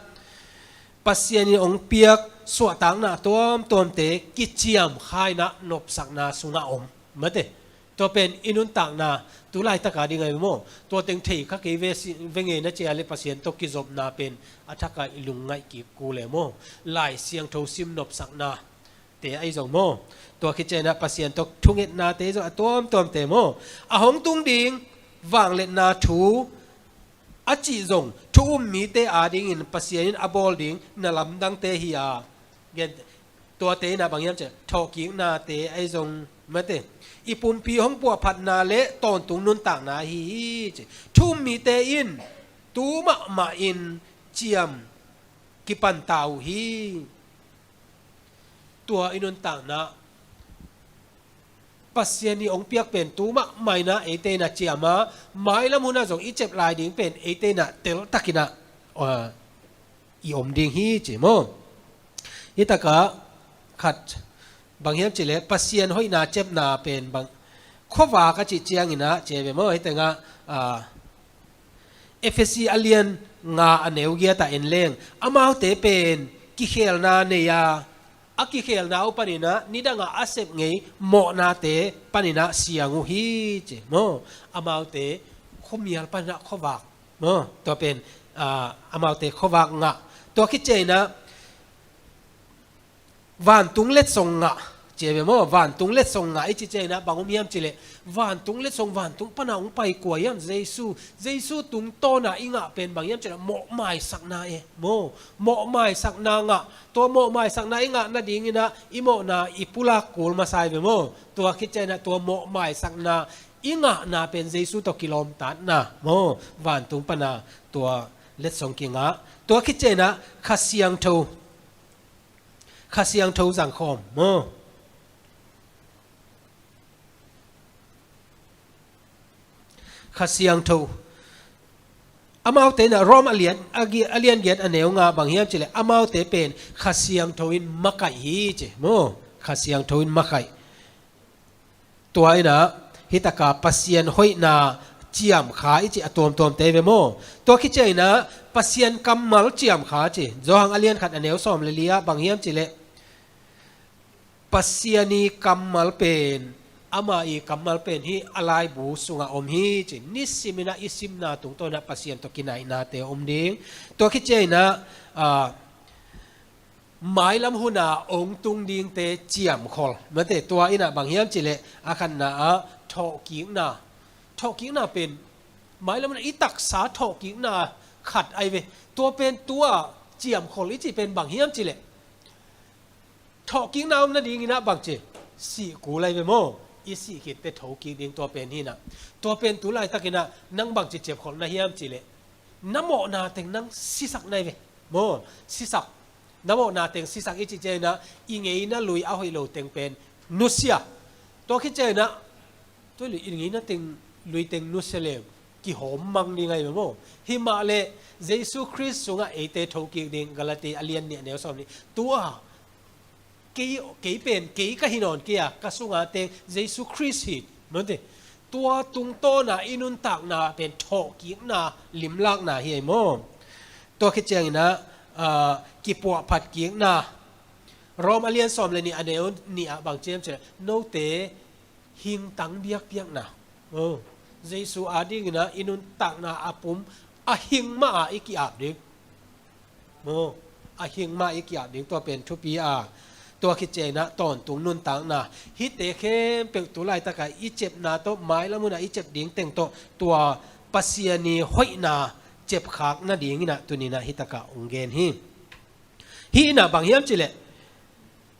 Pasian in hong piak suahtakna tuamtuamte kiciamkha in ah nopsakna sungah om mate. Tua pen i nuntakna, tu laitak a ding ahi maw. Tua teng thei kha kei ve si, ve ngei na ci a leh Pasian tawh kizopna pen a thak a i lungngaih kik kul e maw. Lai Siangtho sim nopsaknate ahi zong maw. Tua khit ciangin ah Pasian tawh thungetnate ahi zong a tuamtuamte maw. A hong tung ding vangliatna thu a cih zong, thu um mite a dingin Pasian in a bawl ding na lamdangte hi a. Gen, tuate in ah bang hiam cih leh, thawhkiknate ahi zong mate. I pumpi hong puahphatna le tawntung nuntakna ahi hi ci. Thu um mite in tu mahmah in ciam kipan ta uh hi. Tua i nuntakna Pasian i hong piak pen tu mahmah in ah eite in ah ciam a, mailam hun ah zong i cep lai ding pen eite in ah teltak in ah, uh, i om ding hi ci maw. Hih takah khat bang hiam cih leh Pasian hoihna cepna pen bang khuavak a cih ciangin ah ci ve maw, hih tengah, ah, Efesi a lian nga a neu giat ah en leng, amaute pen kikhelna nei a, a kikhelna uh panin ah nidang a a sep ngei mawhnate panin ah siang uh hi ci maw. Amaute khuamial panin ah khuavak maw, tua pen, ah, amaute khuavak ngah. Tua khit ciangin ah vantung letsong ngah, Ci ve maw, vantung letsong ngah i ci ciangin ah bang om hiam cih leh, vantung letsong, vantung pana hong pai kua hiam? Jesu. Jesu tungtawna i ngah pen bang hiam cih leh mawhmaisakna e maw. Mawhmaisakna ngah. Tua mawhmaisakna i ngah nadingin ah i mawhna i pulak kul masa hi ve maw. Tua khit ciangin ah tua mawhmaisakna i ngahna pen Jesu tawh kilawmtatna maw. Vantung pana tua letsong kingah. Tua khit ciangin ah Kha Siangtho, Kha Siangtho zangkhawm maw. Kha Siangtho. Amaute in ah Rom a lian, a gi-, a lian giat a neu nga bang hiam cih leh, amaute pen Kha Siangtho in makaih hi ci maw. Kha Siangtho in makaih. Tua in ah hih taka Pasian hoihna ciamkha i ci a tuamtuamte ve maw. Tua khit ciangin ah Pasian kammal ciamkha ci. Johan a lian khat a neu sawm le li ah bang hiam cih leh, Pasian i kammal pen, ama i kammal pen hih a laibu sungah om hi ci. Nisimin ah i simna tungtawn ah Pasian tawh kinaihnate om ding. Tua khit ciangin ah, ah, mailam hun a hong tung dingte ciamkhol. Mate, tua in ah bang hiam cih leh, a khatna ah thawhkikna. Thawhkikna pen mailam hun a i taksa thawhkikna khat ahi ve. Tua pen tua ciamkhol i cih pen bang hiam cih leh, thawhkikna om nadingin ah bangci, sih kul ahi ve maw. I sih khitte thokik ding tua pen hi in ah. Tua pen tu laitakin ah nang bangci ciamkhol na hiam cih leh, na mawhna teng nang sisak na hi ve maw. Sisak. Na mawhna teng sisak i cih ciangin ah i ngeina lui a hoih lo teng pen nusia. Tua khit ciangin ah tua i ngeina teng, lui teng nusia leng kihawm mang ding ahi ve maw. Himah leh Jesu Khrist sungah eite thokik ding, Galati a lian nih a neu sawm nih. Tua kei, kei pen, kei ka hi nawn kei a, ka sunga teng Jesu Khrist hi. Mate. Tua tungtawna i nuntakna pen thawhkikna, limlakna hi ei maw. Tua khit ciangin ah, ah, kipuahphat kikna. Rom a lian sawm le nih a neu nih ah bang ci hiam cih leh, note hingtang biakpiakna. Oh, Jesu adingin ah i nuntakna a pum a hing mah ah i ki-ap ding. Maw, a hing mah i ki-ap ding, tua pen thupi a. Tua khit ciangin ah tawntung nuntakna. Hihte khempeuh tu laitak a i ciapna tawh, mailam hun a i ciap ding teng tawh, tua Pasian i hoihna ciapkhak nadingin ah tuni in ah hih tak ah hong gen hi. Hih in ah bang hiam cih leh,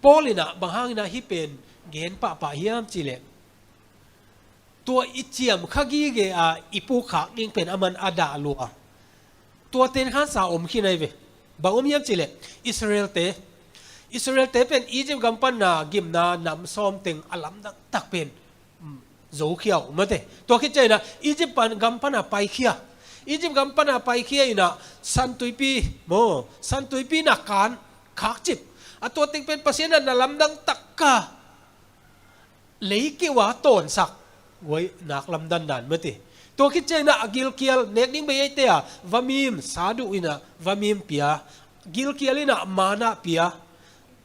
Paul in ah bang hangin ah hih pen gen pahpah hiam cih leh, tua i ciamkha gige a i pukkhak ding pen aman a dah lua. Tua tenkhansa om khin ahi ve. Bang om hiam cih leh, Israelte, Israelte pen Egypt gam pana gimna nam sawm teng a lamdang tak pen, mm, zokhia uh, mate. Tua khit ciangin ah Egypt pan, gam pana paikhia. Egypt gam pana paikhia in ah San Tuipi maw, San Tuipi in ah kan khakcip. A tua teng pen Pasian in ah na lamdang tak a lei keu a tawnsak. Guai, nak lamdang dan, mate. Tua khit ciangin ah a gilkial, nek ding bei eite a, vamim, sadu in ah vamim pia. Gilkial in ah mana pia.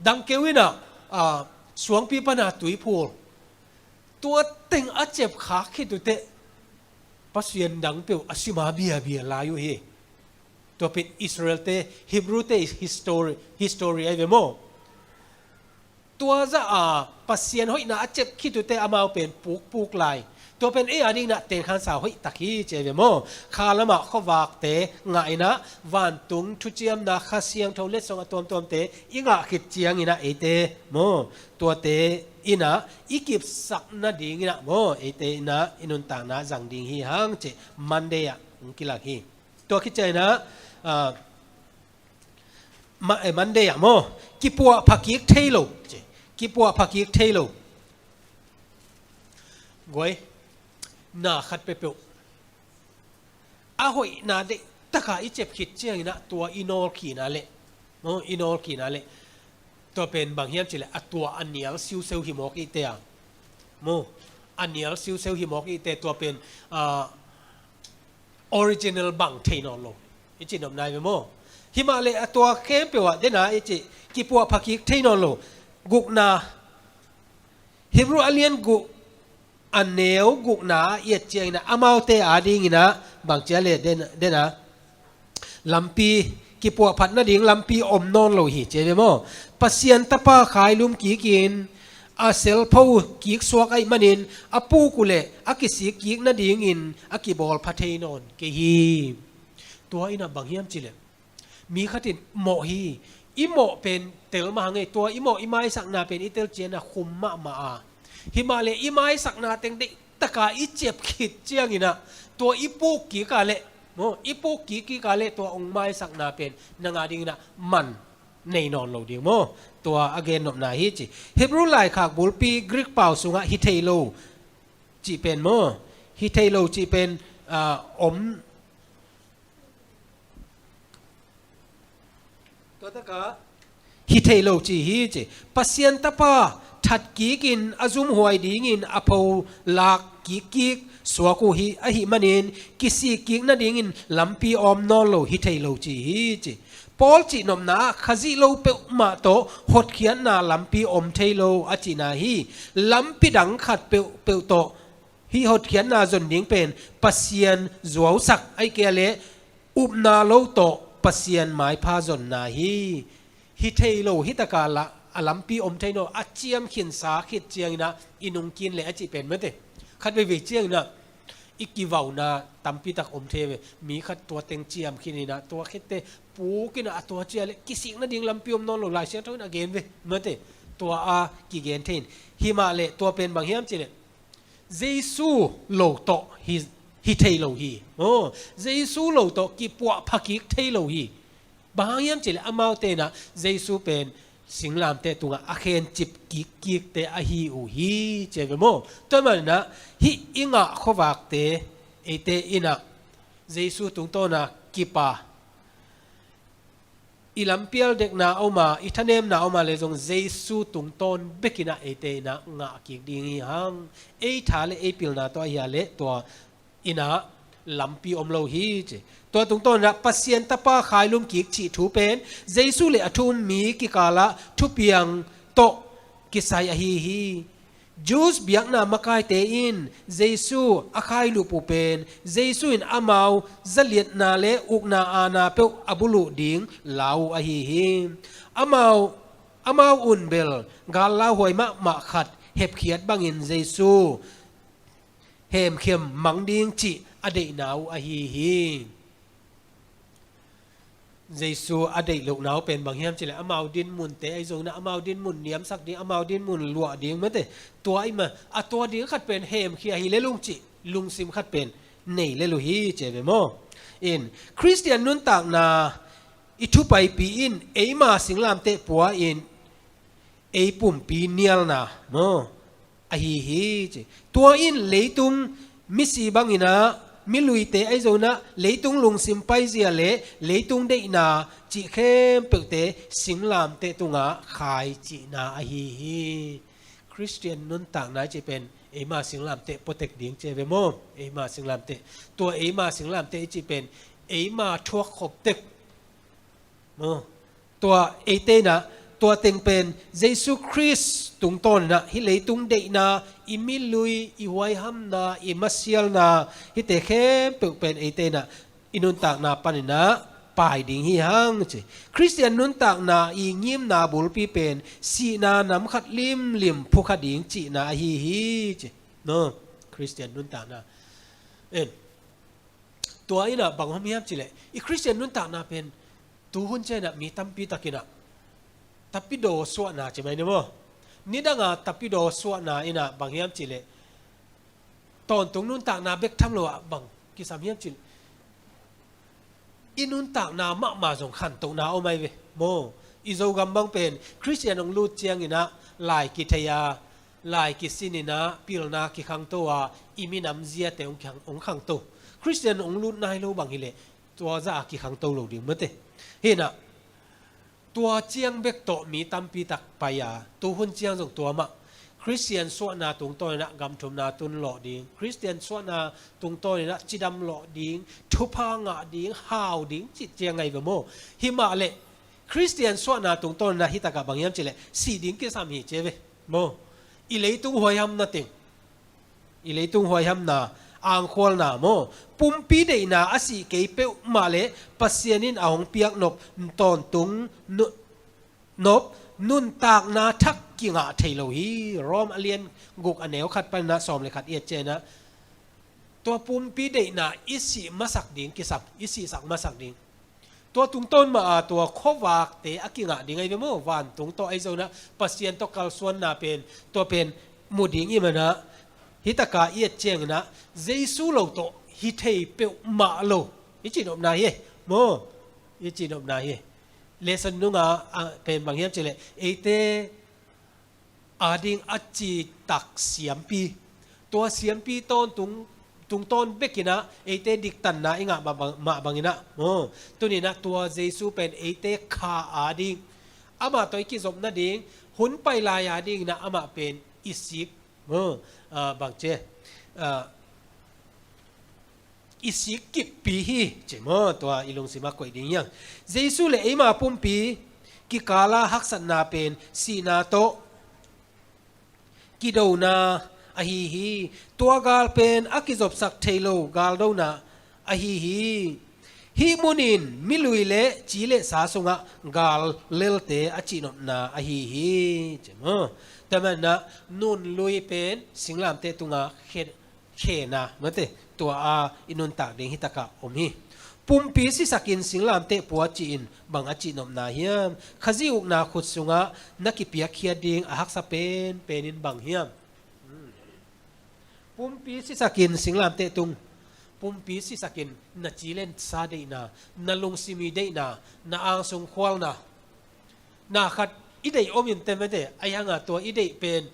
Dangkeu in ah, ah, suangpi pana tuiphul. Tua teng a ciapkhak khit uh teh, pasian dang peuh a sim a biabia lai uh hi. Tua pen Israelte, Hebrewte history, history ahi ve maw. Tua zah a Pasian hoihna a ciap khit uh teh amau pen pukpuk lai. Tua pen ei adingin ah tenkhansa hoih tak hi ci ahi ve maw. Kha lamah khuavakte ngah in ah, vantung thuciamna, Kha Siangtho letsong a tuamtuamte i ngah khit ciangin ah eite maw, tuate in ah i kipsak nadingin ah maw, eite in ah i nuntakna zang ding hi hang ci Monday ah hong kilak hi. Tua khit ciangin ah, ah, Ma-, eh, Monday ah maw, kipuahpha kik thei lo ci. Kipuahpha kik thei lo. Guai, na khat peuhpeuh a hoihna deih tak a i ciap khit ciangin ah tua i nawl khin a leh, maw, i nawl khin a leh, tua pen bang hiam cih leh, a tua a nial siuseu hi mawk i teh a. Maw, a nial siuseu hi mawk i teh, tua pen, ah, original bang thei nawn lo. I ci nopna hi ve maw. Himah leh a tua khempeuh ah den a i ci, kipuahpha kik thei nawn lo. Gukna, Hebrew a lian guk, a neu gukna ah i et ciangin ah amaute adingin ah bang ci a leh den, den a, lampi, kipuahphat nading lampi om nawn lo hi ci ahi ve maw. Pasian Tapa khailum kikin a selpho kik suak ahih manin a puk uh leh a kisik kik nadingin a kibawl pha thei nawn kei hi. Tua in ah bang hiam cih leh mi khat in mawh hi. I mawh pen tel mah hang ei, tua i mawh i maisakna pen i tel ciangin ah khum mahmah a, himahleh i maisakna teng deih taka i ciap khit ciangin ah tua i puk kik a leh, maw, i puk kik kik a leh tua hong maisakna pen nang a dingin ah man nei nawn lo ding maw. Tua a gennopna hi ci. Hebrew laikhak bulpi Greek pau sungah hi thei lo cih pen maw, hi thei lo cih pen, ah, om Tua takah hi thei lo ci hi ci. Pasian Tapa that kikin a zumhuai dingin a pho lak kikkik suak uh hi ahih manin kisik kik nadingin lampi a om nawn lo hi thei lo ci hi ci. Paul cihnopna ah Khazih lo peuhmah tawh hotkhiatna lampi om thei lo a cihna hi. Lampi dang khat peuhpeuh tawh hih hotkhiatna zon ding pen Pasian zuausak ahih kei leh upna lo tawh Pasian maipha zonna hi. Hi thei lo, hi taka la, a lampi om thei nawn lo, a ciam khinsa khit ciangin ah i nungkin leh a cih pen mate. Khat veivei ciangin ah i kivauna tampi tak om thei ve. Mi khat tua teng ciam khin in ah tua khit teh puk in ah a tua ciang leh kisik nading lampi om nawn lo Lai Siangtho in a gen ve mate. Tua a kigen thei in. Himahleh tua pen bang hiam cih leh Jesu lo tawh hi, hi thei lo hi. Oh, Jesu lo tawh kipuah phakik thei lo hi. Bang hang hiam cih leh amaute in ah Jesu pen singlamteh tungah a khencip kikkikte ahi uh hi ci ve maw. Tua manin ah hih i ngah khuavakte eite in ah Jesu tungtawn a kip a, i lampial dekna a om a, i thanemna a om a leh zong Jesu tungtawn bek in ah eite in ah ngah kik ding hi hang. Ei tha leh ei pilna tawh ahi a leh tua in ah lampi om lo hi ci. Tua tungtawn in ah Pasian Tapa khailum kik cih thu pen Jesu leh a thu um mi kikal ah thupiang tawh kisai ahi hi. Jews biakna makaite in Jesu a khailup uh pen Jesu in amau zaliatna leh ukna aana peuh a buluh ding lau uh ahi hi. Amau, amau un bel gal lauhuai mahmah khat hepkhiat bangin Jesu hemkhiam mang ding cih a deihna uh ahi hi. Jesu a deih lohna uh pen bang hiam cih leh amau dinmunte ahi zongin ah amau dinmun niamsak ding, amau dinmun luah ding mate. Tua ahih manin a tua ding khat pen hemkhia hi lel ung cih lungsim khat pen nei lel uh hi ci ve maw. In Khristian nuntakna i thupaipi in eima singlamteh pua in ei pumpi nialna maw ahi hi ci. Tua in leitung misi bangin ah, miluite ahi zongin ah leitung lungsim paizia leh leitung deihna cih khempeuhte singlamteh tungah khai cihna ahi hi. Khristian nuntakna i cih pen eima singlamteh puatek ding ci ve maw. Eima singlamteh, tua eima singlamteh i cih pen eima thuak khop tek maw. Tua eite in ah tua teng pen Jesu Khrist tungtawn in ah hih leitung deihna, i milui, i huaihamna, i masialna, hihte khempeuh pen eite in ah i nuntakna panin ah pai ding hi hang ci. Khristian nuntakna i ngimna bulpi pen sihna nam khat limlim phukha ding cihna ahi hi ci. No, Khristian nuntakna. En. Tua in ah bang om hiam cih leh i Khristian nuntakna pen tuhun ciang in ah mi tampi tak in ah tapidaw suahna ci mai ni maw. Nidang a tapidaw suahna in ah bang hiam cih leh tawntung nuntakna bek tham lo ah bang kisam hiam cih leh i nuntakna mahmah zong khantohna om ahi ve maw. I Zogam bang pen Khristian hong lut ciangin ah lai kithei a, lai kisin in ah pilna kikhangto a, i minam ziate hong khang, hong khangto. Khristian hong lut nai lo bang hi leh tua zah a kikhangto lo ding mate. Hi in ah tua ciang bek tawh mi tampi tak pai a, tuhun ciang zong tua mah. Khristian suahna tungtawn in ah gamthumna tun lawh ding, Khristian suahna tungtawn in ah cidam lawh ding, thupha ngah ding, hau ding cih ciang ahi ve maw. Himahleh Khristian suahna tungtawn in ah hih takah bang hiam cih leh sih ding kisam hi ci ve maw. I leitung huaihamna teng, i leitung huaihamna, angkhualna maw, pumpi deihna a sih kei peuhmah leh Pasian in a hong piaknop tawntung nu-, nop, nuntakna thak kingah thei lo hi. Rom a lian guk a neu khat panin ah sawm le khat i et ciangin ah, tua pumpi deihna i sih masak ding kisam, i sihsak masak ding. Tua tungtawn mah a tua khuavakte a kingah ding ahi ve maw, vantung tawh ahi zongin ah Pasian tawh kalsuanna pen, tua pen mu ding i hih manin ah, hi taka i et ciangin ah Jesu lo tawh hi thei peuhmah lo i cihnopna hi maw, i cihnopna hi. Lesson nungah, ah, pen bang hiam cih leh, eite ading a citak siampi, tua siampi tawntung, tungtawn bekin ah eite diktanna i ngah mah bang, mah bangin ah, oh, tuni-in ah tua Jesu pen eite kha ading, amah tawh i kizop nading, hun pai lai adingin ah amah pen i sik, oh, ah, bang ci, ah, i sik kippi hi, ci maw, tua i lungsimah koih ding hi hang. Jesu le eima pumpi kikala haksatna pen sihna tawh kidona ahi hi. Tua gal pen a kizopsak thei lo galdona ahi hi. Hih munin milui le ci le sa sungah gal lelte a cihnopna ahi hi, ci maw. Tua manin ah nun lui pen singlamteh tungah khe khena, mate, tua a i nuntak ding hi takah om hi. Pumpi sisakin singlamteh pua ci-in bang a cihnopna hiam? Khazih ukna khut sungah na kipiakkhiat ding a haksa penpenin bang hiam? Hmm. Pumpi sisakin singlamteh tung, pumpi sisakin na ci le sa deihna, na lungsim i deihna, na angsung khualna, na khat i deih om in teh, mate, ahi hangah tua i deih pen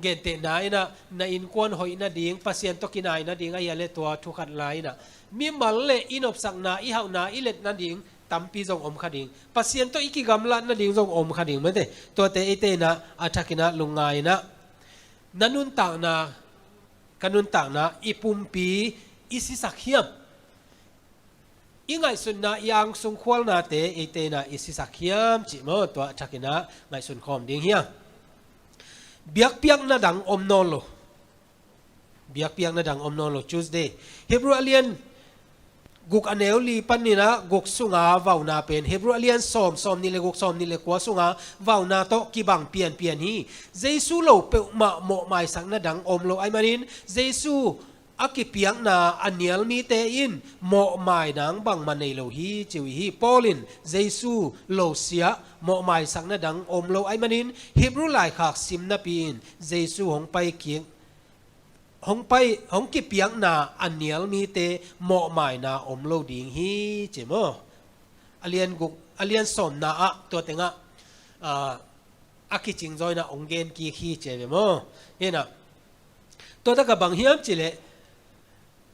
gentehna in ah, na innkuan hoih nading, Pasian tawh kinai nading ahi a leh tua thu khat la in ah, mimal le i nopsakna, i hauhna, i let nading tampi zong om kha ding, Pasian tawh i kigamlat nading zong om kha ding, mate. Tuate eite in ah a thakin ah lungngai in ah, na nuntakna, ka nuntakna, i pumpi i sisak hiam? I ngaihsutna, i angsung khualnate eite in ah i sisak hiam cih maw, tua a thakin ah ngaihsun khawm ding hi hang. Biakpiakna dang om nawn lo. Biakpiakna dang om nawn lo, Tuesday. Hebrew a lian guk a neu li panin ah guk sunga vauna pen, Hebrew a lian sawm, sawm nih le guk, sawm nih le kua sunga vauna tawh kibang pianpian hi. Jesu lo peuhmah mawhmaisakna dang om lo ahih manin, Jesu a kipiakna a nial mite in mawhmai nang bangmah nei lo hi, ci uh hi. Paul in Jesu lo siah mawhmaisakna dang om lo ahih manin, Hebrew laikhak sim napi-in Jesu hong pai kik, hong pai, hong kipiakna a nial mite mawhmaina om lo ding hi, ci maw. A lian guk, a lian sawmna ah tua tengah, ah, a kicing zaw in ah hong gen kik hi, ci ve maw. Hi in ah, tua takah bang hiam cih leh,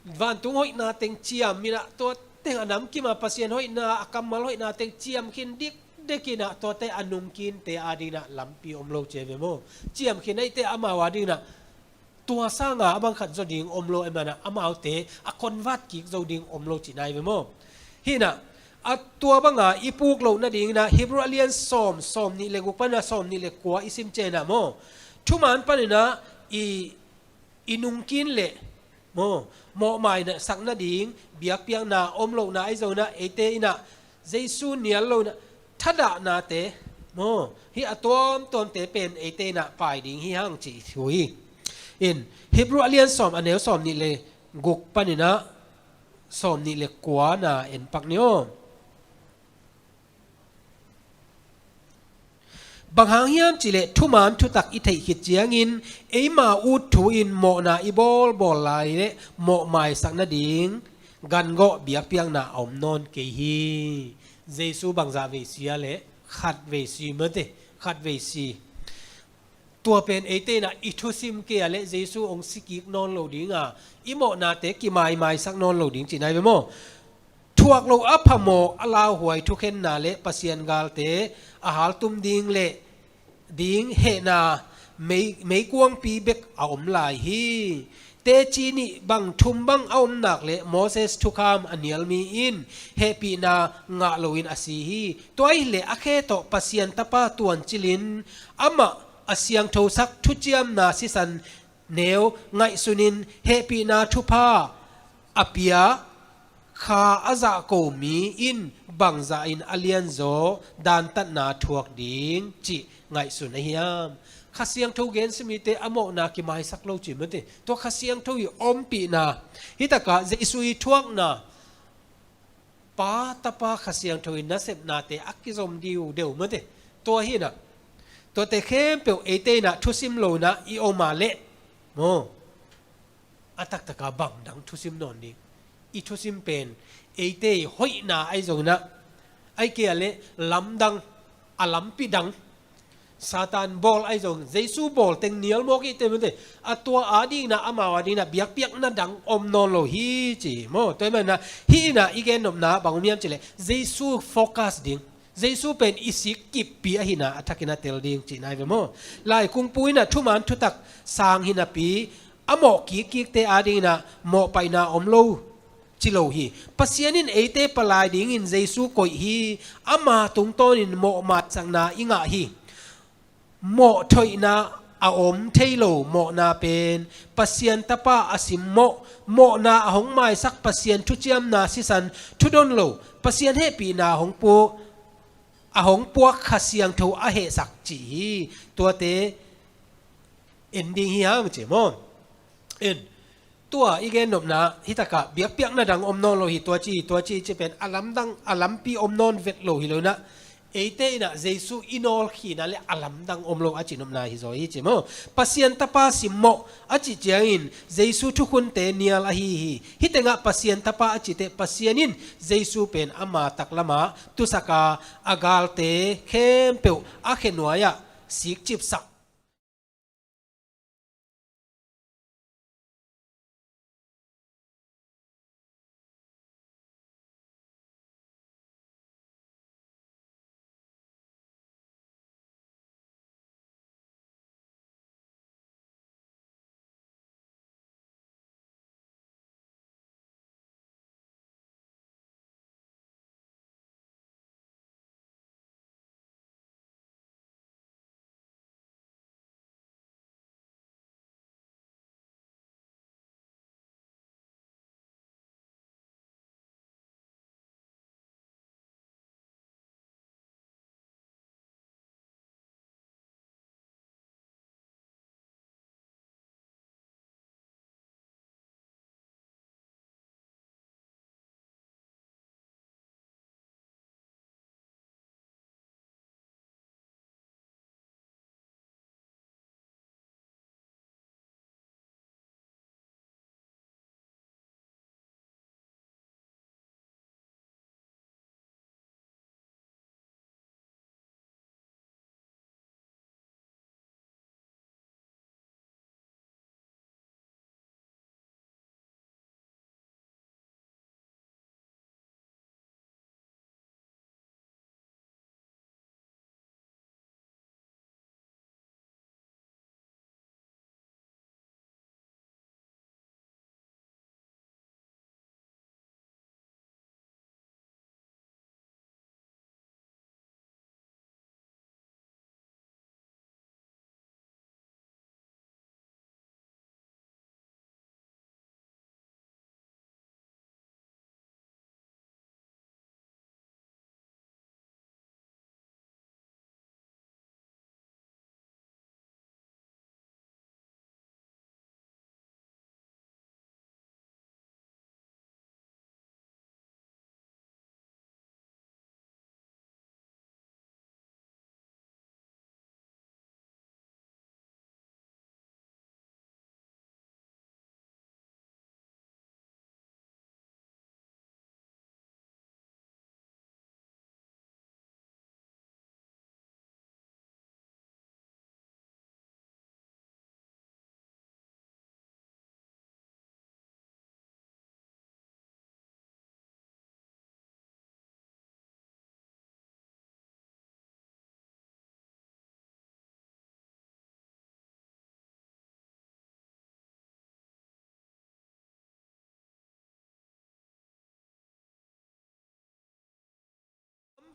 vantung hoihna teng ciam in ah, tua teng a namkim a Pasian hoihna, a kammal hoihna teng ciam khin dikdek in ah, tuate a nungkinte adingin ah lampi om lo, ci ve maw. Ciam khin ahih teh amau adingin ah tua sanga a bang khat zaw ding om lo ahih manin ah, amaute a convert kik zo ding om lo, cihna hi ve maw. Hi in ah, a tua banga i puk loh nadingin ah Hebrew a lian sawm, sawm nih le guk panin ah sawm nih le kua i sim ciangin ah maw, thuman panin ah i, i nungkin leh maw, mawhmaisak nading biakpiakna om lohna ahi zongin ah, eite in ah Jesu nial lo in ah thadahnate maw, hih a tuamtuamte pen eite in ah pai ding hi hang, cih thu hi. In, Hebrew a lian sawm, a neu sawm nih le guk panin ah sawm nih le kuana en pak ni aw. Bang hang hiam cih leh, thuman thutak i theih khit ciangin eima ut thu in mawhna i bawlbawl lai leh mawhmaisak nading gangawh biakpiakna a om nawn kei hi. Jesu bangzah vei si a leh, khat vei si, mate, khat vei si. Tua pen eite in ah i thusim kei a leh Jesu hong si kik nawn lo ding a, i mawhnate kimaimaisak nawn lo ding, cihna hi ve maw. Thuak loh a phamawh a lauhuai thukhenna le Pasian galte a haltum ding le ding hehna mei, meikuangpi bek a om lai hi. Teci nih bang thum bang a om nak leh Moses thukham a nial mi in hehpihna ngah loin a si hi. Tua ahih leh a khe tawh Pasian Tapa tuancilin amah a siangthosak thuciamna sisan neu ngaihsunin hehpihna thupha a pia Kha a zahko mi in bangzah in a lianzaw dantatna thuak ding cih ngaihsun ahi hiam? Kha Siangtho gensia mite a mawhna kimaisak lo ci mate. Tua Kha Siangtho i ompihna, hitakah Jesu i thuakna, Pa, Tapa, Kha Siangtho i nasepnate a kizom diudeu mate. Tua hinah, tuate khempeuh eite inah thusim lo inah i om a leh maw, a taktaka bangdang thusim nawn ding. I thusim pen eite i hoihna ahi zongin ah, ahi kei a leh lamdang, a lampi dang, Satan bawl ahi zong, Jesu bawl teng nial mawk i te mate. A tua adingin ah, amau adingin ah biakpiakna dang om nawn lo hi ci maw. Tua hi manah hih inah i gennopna bang om hiam cih leh Jesu focus ding, Jesu pen i sik kippi ahihna a thakin a tel ding cihna hi ve maw. Laikungpu inah thuman thutak sang hi napi, a mawh kikkikte adingin ah mawhpaihna om lo ci lo hi. Pasian in eite palai dingin Jesu koih hi. Ama tungtawnin mawh maisakna i ngah hi. Mawh thoihna a om thei lo mawhna pen Pasian Tapa a simmawh, mawhna a hong maisak Pasian thuciamna sisan thudon lo, Pasian hehpihna a hong pu-, a hong puak Kha Siangtho a hehsak cih hi. Tuate en ding hi hang ci maw. En, tua i gennopna hitakah biakpiakna dang om nawn lo hi, tua ci, tua ci, ci pen a lamdang, a lampi om nawn vet lo hi lo inah, eite inah Jesu i nawlkhina le a lamdang om lo a cihnopna hi zaw hi ci maw. Pasian Tapa simmawh a cih ciangin Jesu thukhunte nial ahi hi. Hih tengah Pasian Tapa a cihte Pasian in Jesu pen ama taklamah tusaka a galte khempeuh a khenuai-ah sikcipsak.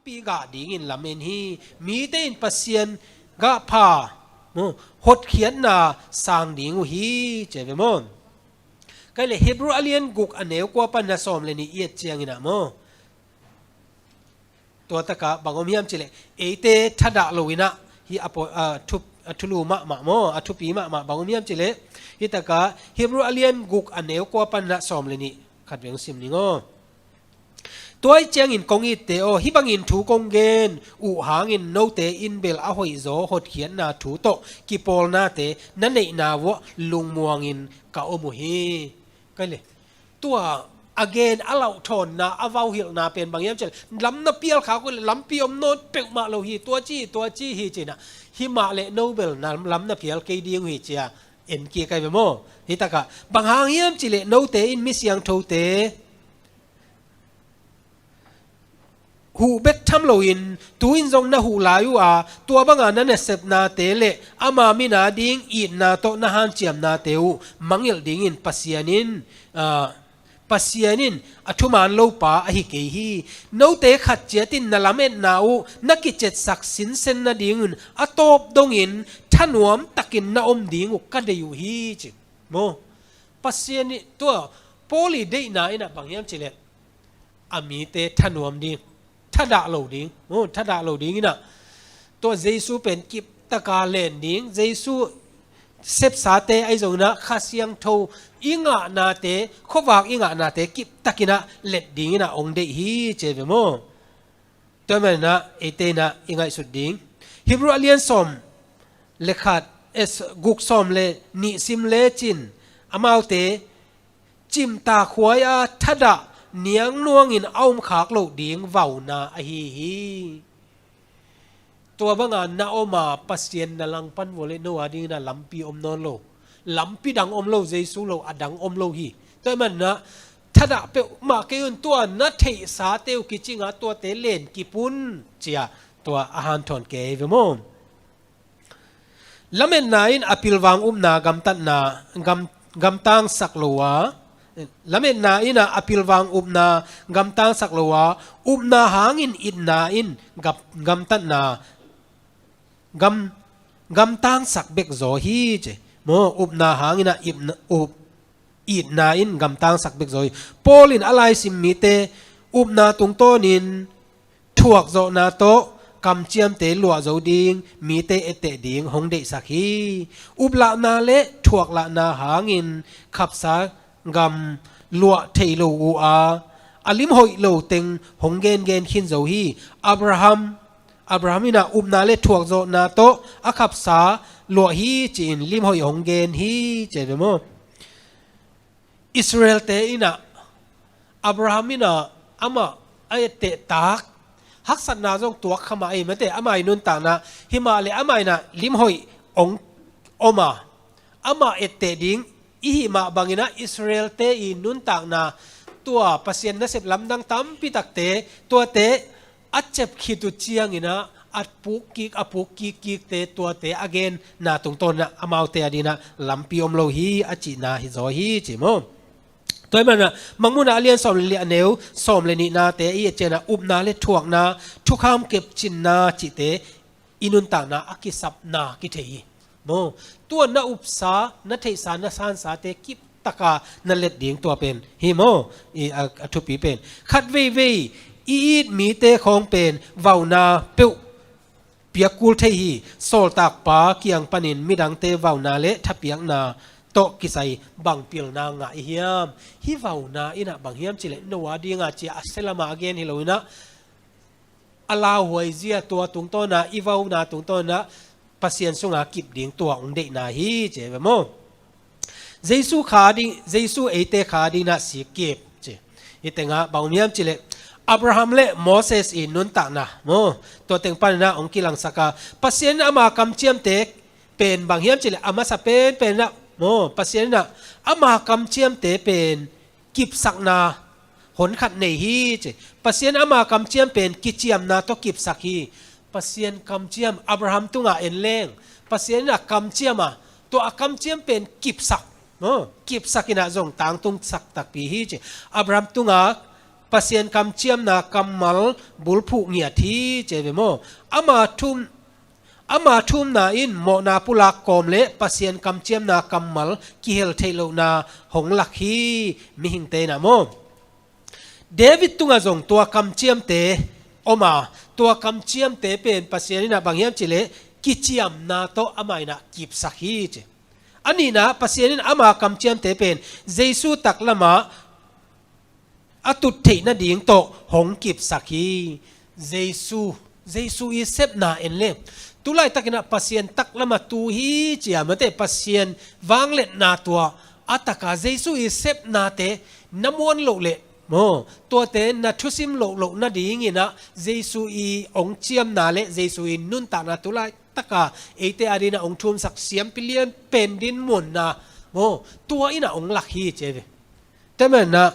Lampi gah dingin lamen hi. Mite in Pasian gah pha, maw, hotkhiatna sang ding uh hi, ci ve maw. Kai le Hebrew a lian guk a neu kua pan na sawm le nih i et ciangin ah maw, tua takah bang om hiam cileh, eite thadah lo inah hi a, a thulu mahmah maw, a thupi mahmah bang om hiam cileh, hi takah Hebrew a lian guk a neu kua pan na sawm le nih khat veng sim ning aw. Tua ih ciangin kong itte aw, hih bangin thu kong gen uh hangin note in bel a hoihzaw hotkhiatna thu tawh kipawlnate na neihna vuah lungmuangin ka om uh hi. Kai le, tua a gen a lauhthawnna a vauhilhna pen bang hiam cileh, lam na pialkhak uh le lampi om nawn peuhmah lo hi, tua ci hi, tua ci hi cinah, himah le no bel na lam na pial kei ding uh hi cia en kik kai ve maw. Hi takah bang hang hiam cileh note in mi siangthote huh bek tham loin tu-in zong na huh lai uh a, tua banga na nasepnate le ama mina ding itna tawh na hanciamnate uh mangilh dingin Pasian in, ah, Pasian in a thuman lopa ahi kei hi. Note khat ciatin na lametna uh na kicetsak sinsen nadingin a tawp dongin thanuam takin na om ding uh ka deih uh hi ci. Maw, Pasian ih tua Paul ih deihna inah bang hiam cileh, a mite thanuam ding, thadah lo ding, uh, thadah lo ding inah, tua Jesu pen kiptaka len ding, Jesu sepsate ahi zong inah Kha Siangtho i ngahnate, khuavak i ngahnate kiptakinah let ding inah ong deih hi ci ve maw. Tua manah eite inah i ngaihsut ding, Hebrew a lian sawm le khat, eh, guk sawm le nih sim lecin, amaute cimtak huai a thadah niangnuangin a omkhak loh ding vauna ahi hi. Tua banga na om a Pasian na langpan vua le no a dingin a lampi om nawn lo. Lampi dang om lo, Jesu lo a dang om lo hi. Tua manah thadah peuhmah kei un, tua na theihsate uh kicinga tuate len kip un cia tua a hanthawn kei ve maw. Lametna in a pilvang upna gamtatna gam, gamtangsak lo a, lametna in a pilvang upna gamtangsak lo a, upna hangin itna in gam, gamtatna gam, gamtangsak bek zaw hi ci. Maw, upna hangin a ipna, up, itna in gamtangsak bek zaw hi. Paul in a laisim mite upna tungtawnin thuakzawhna tawh kamciamte luah zo ding, mite etteh ding hong deihsak hi. Uplahna le thuaklahna hangin khapsa gam luah thei lo uh a, a limhoih lo teng hong gengen khin zo hi. Abraham, Abraham in a upna le thuakzawhna tawh a khapsa luah hi ci-in limhoih hong gen hi ci ve maw. Israelte in a, Abraham in a, amah a etteh tak haksatna zong tuak kha mah ei mate, amah i nuntakna, himah le amah in a limhoih ong om a, amah etteh ding i hih mah bangin a Israelte i nuntakna, tua Pasian nasep lamdang tampi takte, tuate a cep khit uh ciangin a, a puk kik, a puk kik kikte tuate a genna tungtawn a, amaute a dingin a lampi om lo hi a cihna hi zaw hi ci maw. Tua hi manah Mangmuhna a lian sawm le li a neu sawm le nihnate i et ciangin a upna le thuakna, thukham kepcinna cihte i nuntakna a kisapna kithei hi. Maw, tua na upsa, na theihsa, na sansate kiptaka na let ding tua pen hi maw, i a, a thupi pen. Khat veivei i it mite khawng pen vauna peuh piak kul thei hi. Sawltakpa kiang panin midangte vauna le thapiakna tawh kisai bang pilna ngah i hiam? Hih vauna in a bang hiam cileh, no a dinga cia a sia lamah a gen hi lo in a, a lauhuai zia tua tungtawn a, i vauna tungtawn a Pasian sunga kip ding tua hong deihna hi ci ve maw. Jesu kha ding, Jesu eite kha dingin a sik kip ci. Hih tengah bang om hiam cileh, Abraham le Moses i nuntakna maw, tua teng panin a hong kilangsak a, Pasian in ama kamciamte pen bang hiam cileh, a masa penpen in a maw, Pasian in a ama kamciamte pen kipsakna honkhat nei hi ci. Pasian ama kamciam pen kiciamna tawh kipsak hi. Pasian kamciam Abraham tungah en leng, Pasian in a kamciam a, tua a kamciam pen kipsak, maw, kipsak in a zong tangtungsak takpi hi ci. Abraham tungah Pasian kamciamna kammal bulphuh ngiat hi ci ve maw. Ama thum, Ama thumna in mawhna pulak kawm le Pasian kamciamna kammal kihel theih lohna hong lak hi. Mihingte in ah maw, David tungah zong tua kamciamte om a, tua kamciamte pen Pasian in ah bang hiam cih leh kiciamna tawh amah in ah kipsak hi ci. A nihna, Pasian in ama kamciamte pen Jesu taklamah a tut theih nading tawh hong kipsak hi. Jesu, Jesu i sepna en le. Tulaitak in ah Pasian taklamah tu hi ci a, mate, Pasian vangliatna tua a taka Jesu i sepnate na muan loh leh maw, tuate na thusim loh loh nading in ah Jesu i hong ciamna le Jesu i nuntakna tulai taka eite ading in ah hong thumsak siampi lianpen dinmunna maw, tua in ah hong lak hi ci ve. Tua manin ah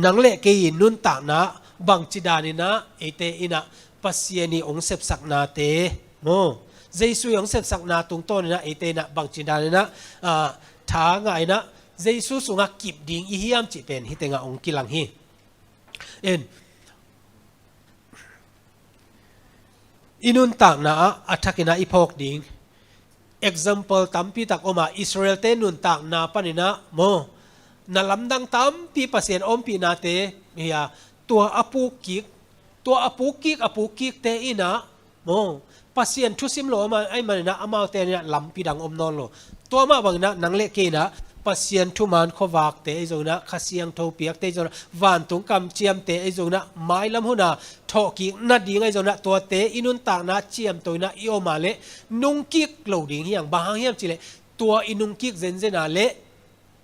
nang le kei i nuntakna bangci dan in ah eite in ah Pasian i hong sepsaknate maw, Jesu i hong sepsakna tungtawn in ah eite in ah bangci dan in ah, ah, tha ngah in ah Jesu sungah kip ding i hiam cih pen hih tengah hong kilang hi. En, i nuntakna ah a thak in ah i phawk ding example tampi tak om a, Israel-te nuntakna panin ah maw, na lamdang tampi Pasian ompihnate hi a, tua a puk kik, tua a puk kik, a puk kikte in ah maw, Pasian thusim lo ahih manin ah amaute in ah lampi dang om nawn lo. Tua mah bangin ah nang le kei in ah Pasian thuman khuavakte ahi zongin ah, Kha Siangtho piakte ahi zongin ah, vantung kamciamte ahi zongin ah, mailam hun a thawhkik nading ahi zongin ah, tuate i nuntakna ciamtawh in ah i om a leh nungkik lo ding hi hang. Bang hang hiam cih leh tua i nungkik zenzen a leh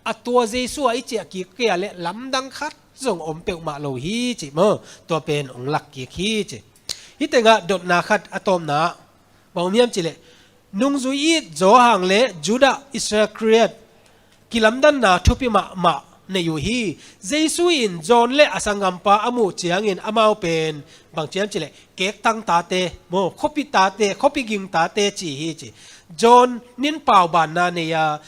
a tua Jesu ah i ciah kik kei a leh lamdang khat zong om peuhmah lo hi ci maw, tua pen hong lak kik hi ci. Hih tengah dotna khat a tawpna ah bang om hiam cih leh, nungzui it Johan le Judah Iskariot kilamdanna thupi mahmah nei uh hi. Jesu in John le a sanggampa a muh ciangin amau pen bang ci hiam cih leh, kektang tate maw, khuapi tate, khuapi ging tate ci hi ci. John in paubanna nei a,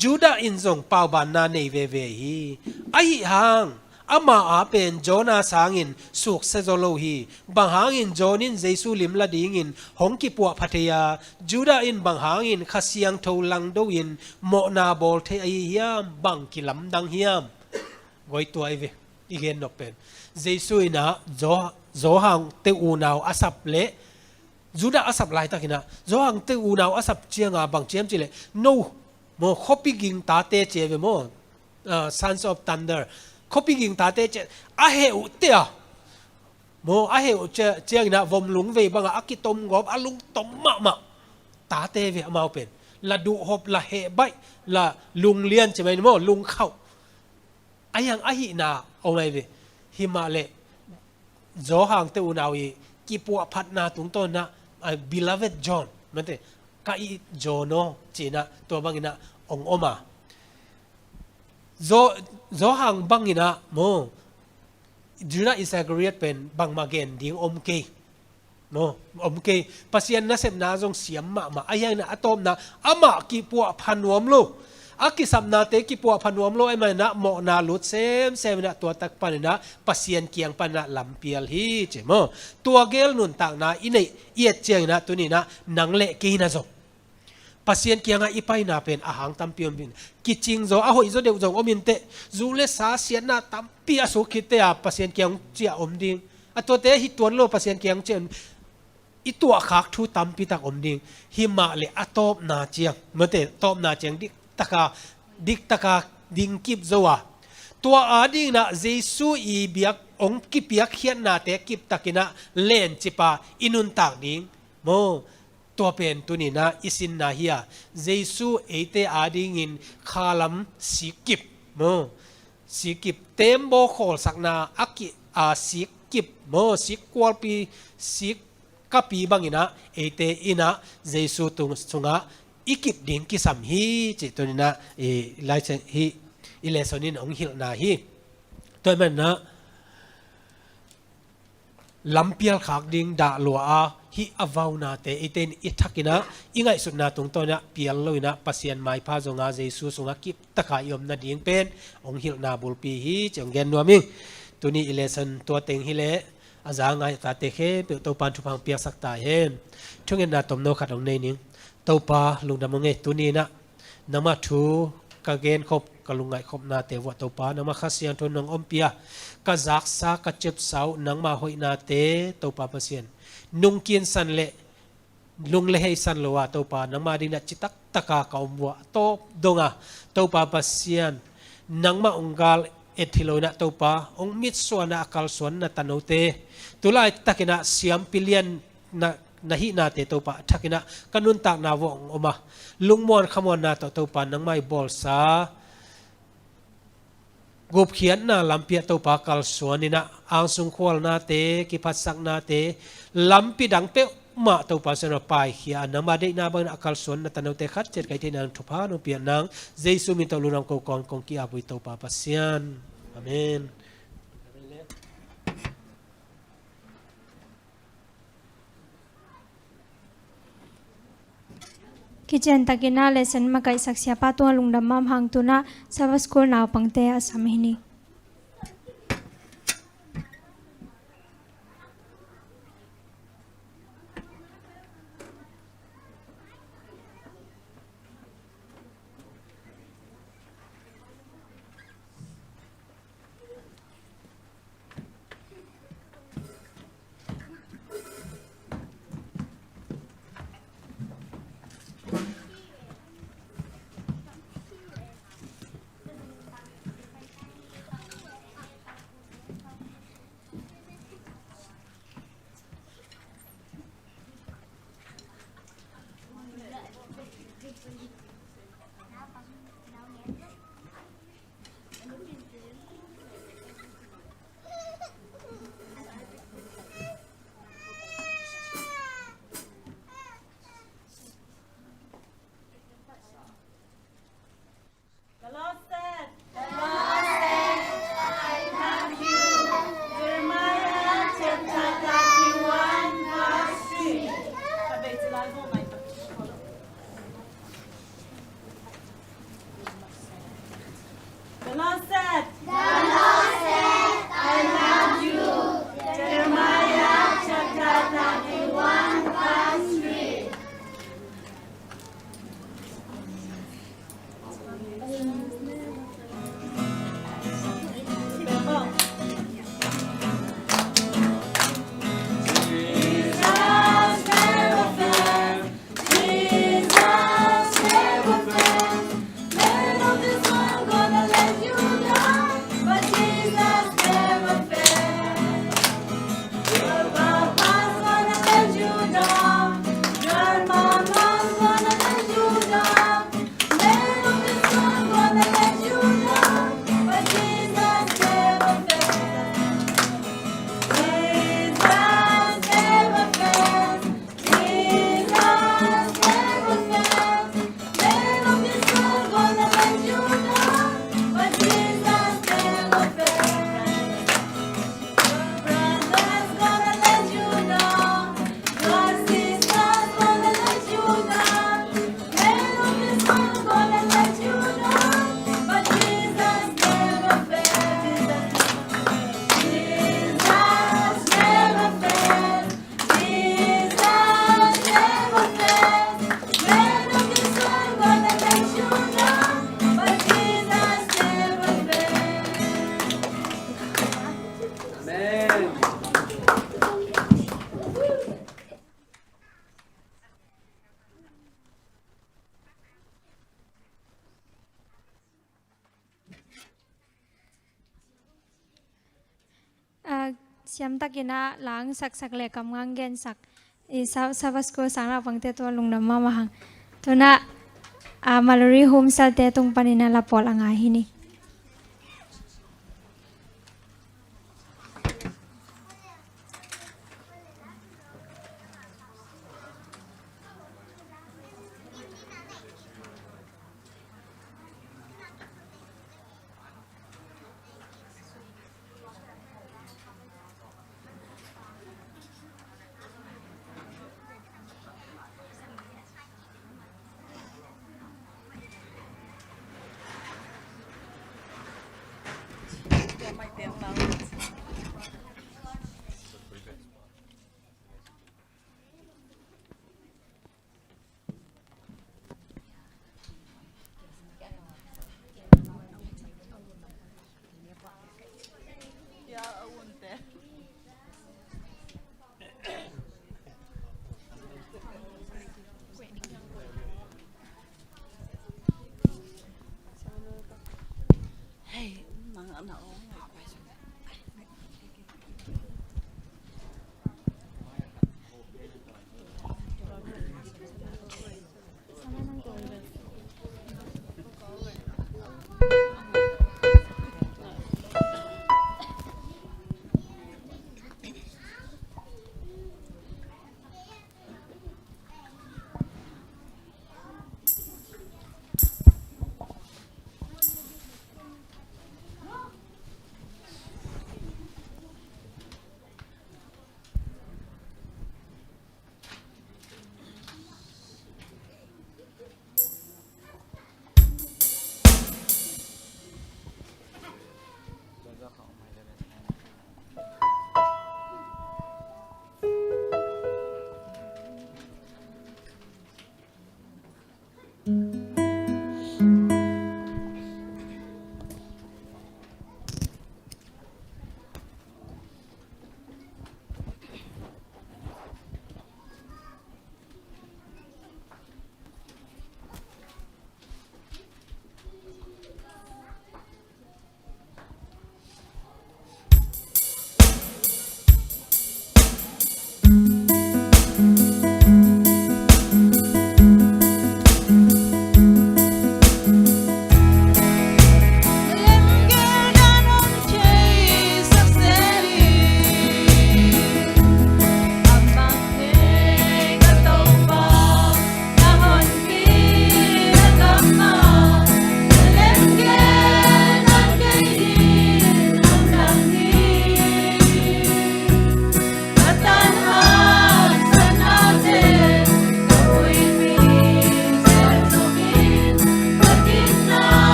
Judah in zong paubanna nei veve hi. Ahi hang ama a pen John a sangin suksia zaw lo hi. Bang hangin John in Jesu lim la dingin hong kipuahpha thei a, Judah in bang hangin Kha Siangtho langdo in mawhna bawl thei ahi hiam, bang kilamdang hiam? Guai, tua hi ve, i gen nop pen. Jesu in ah Zo-, Johan te unau a sap leh, Judah a sap laitakin ah Johan te unau a sap ciang a bang ci hiam cih leh, no maw, khuapi ging tate ci ve maw, ah, sons of thunder, khuapi ging tate ci a heh uh te a maw, a heh uh cia-, ciangin ah vom lungvei bang a a kitom gawp, a lungtom mahmah tate ve amau pen. La duhhop, la heh baih, la lunglian ci mai ni maw, lungkhauh. Ahi hang ahihna om ahi ve. Hi mah leh Johan te unau i kipuahphatna tungtawn in ah, ah, beloved John, mate, ka it John aw ci in ah, tua bangin ah hong om a. Zo-, Johan bangin ah maw, Judah Iskariot pen bangmah gen ding om kei. Maw, om kei. Pasian nasepna zong siam mahmah. Ahi hangin ah a tawpna, amah kipuahpha nuam lo, a kisapnate kipuahpha nuam lo ahih manin ah mawhna lut semsem in ah, tua tak panin ah Pasian kiang panin ah lampial hi ci maw. Tua gel nuntakna i neih i et ciangin ah tuni in ah nang le kei in ah zong Pasian kiangah i paina pen a hang tampi om in, kicing zaw, a hoih zaw deuh zong om inteh. Zu le sa siatna tampi a suk khit teh a Pasian kiang ciah om ding. A tuate hi tuan lo, Pasian kiang ciah om. I tuahkhak thu tampi tak om ding. Hi mah leh a tawpna ciang, mate, tawpna ciang diktaka, diktaka ding kip zo a, tua adingin ah Jesu i biak, hong kipiakkhiatnate kiptakin ah lencip a i nuntak ding. Maw, tua pen tuni in ah i sinna hi a, Jesu eite adingin khalam sikkip maw, sikkip, teembaw khawlsakna a ki, a sikkip maw, sikkualpi, sikkapi bangin ah eite in ah Jesu tung sungah i kip ding kisam hi cih tuni in ah i Lai Siangtho, hih i lesson in hong hilhna hi. Tua ahih manin ah lampial khak ding dah lua a, hih a vaunate eite in i thakin ah, i ngaihsutna tungtawn in ah pial lo in ah, Pasian maipha zong a, Jesu sungah kiptaka i om nading pen hong hilhna bulpi hi cih hong gen nuam ing. Tuni i lesson tua teng hi leh, a za a ngai a tate khempeuh Topa'n thupha hong piaksak ta hen. Thungetna tomno khat hong nei ning. Topa, lungdam hong ei, tuni-in ah nangmah thu ka genkhop, ka lungngaihkhopnate vuah Topa, nangmah Kha Siangtho nong ompih a, ka zaksa, ka ciapsa uh nangmah hoihnate Topa Pasian, nungkinsan le lung le heisan lo a Topa, nangmah dingin ah citak taka ka om vuah a tawp dong a Topa Pasian, nangmah hong gal et hi lo-in ah Topa, hong mitsuan a kalsuan na tanote, tu laitakin ah siampi lian na, na hihnate Topa, a thakin ah ka nuntakna vuah hong om a, lungmuan khamuanna tawh Topa, nangmah i bawlsa gupkhiatna lampi ah Topa kalsuan in ah, angsung khualnate, kiphatsaknate, lampi dang peuhmah Topa Pasian aw paikhia a, nangmah deihna bangin a kalsuan na tanote khat ciat ka hih theih nading thupha nong pia in ah, Jesu min tawh lungdam ko kawmin kong ki-ap uh hi Topa Pasian. Amen. Kician takin ah lesson makaihsak siapa tungah lungdam mahmah hang, tu-in ah Sabbath School naupangte a sam hi ni. The Lord said, the Lord said, "I love you." Jeremiah chapter thirty-one, verse three. The Lord said, the Lord said, "I love you." Jeremiah chapter thirty-one, verse three. Ah, siamtakin ah la hong saksak le kamnga hong gensak i Sa-, Sabbath School sang naupangte tungah lungdam mahmah hang. Tu-in ah, ah, Mallory Humsalte tung panin ah la pawl a ngai hi ni.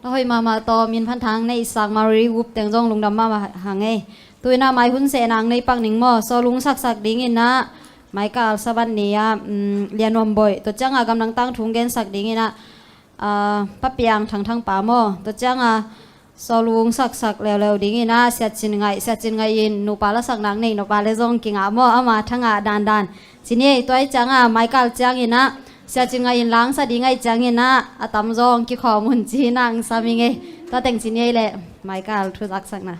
Ka hoih mahmah tawh min phan thang nei sak Mary Wup teng zong lungdam mahmah hang ei. Tu-in ah mai hun sehna ang nei pak ning maw, sawlung saksak dingin ah Michael Sabat ni ah, um, Lian Nuam Boih, tua ciangah gamdang tangthu hong gensak dingin ah, ah, Pa Piang Thang Thang pa maw, tua ciangah sawlung saksak leuleu dingin ah Sia Cin Ngaih, Sia Cin Ngaih in nupa lasakna ang nei, nupa le zong kingah maw, ama thangah dandan. Ci ni ei, tua ahih ciangah Michael ciangin ah Sia Cin Ngaih in la ang sa ding ahih ciangin ah a tam zong kikhawm un ci-in ah ang sam ing ei. Tua teng ci ni ei leh Michael thu zaksakna.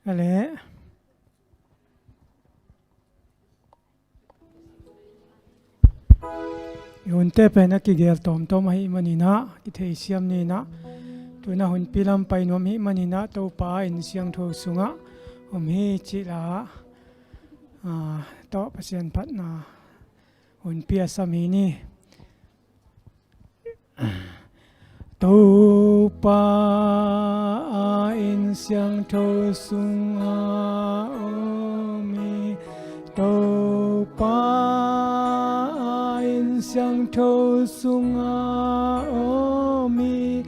Ka leh i hunte pen a kigel tawmtawm ahih maninah, kitheisiam ninah, tuna hunpi lam pai nuam hih maninah Topa inn siangtho sungah om hi cih la, ah, tawh Pasian phatna hunpi a sam hi ni. Topa a inn siangtho sunga om hi. Topa a inn siangtho sunga om hi.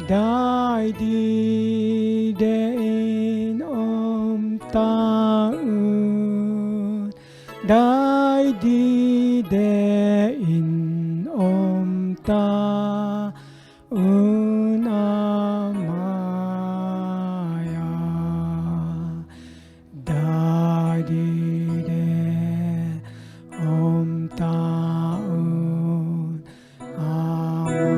Dai dide in om ta un. Dai dide in om ta un a mai-a. Dai dide om ta un. Amen.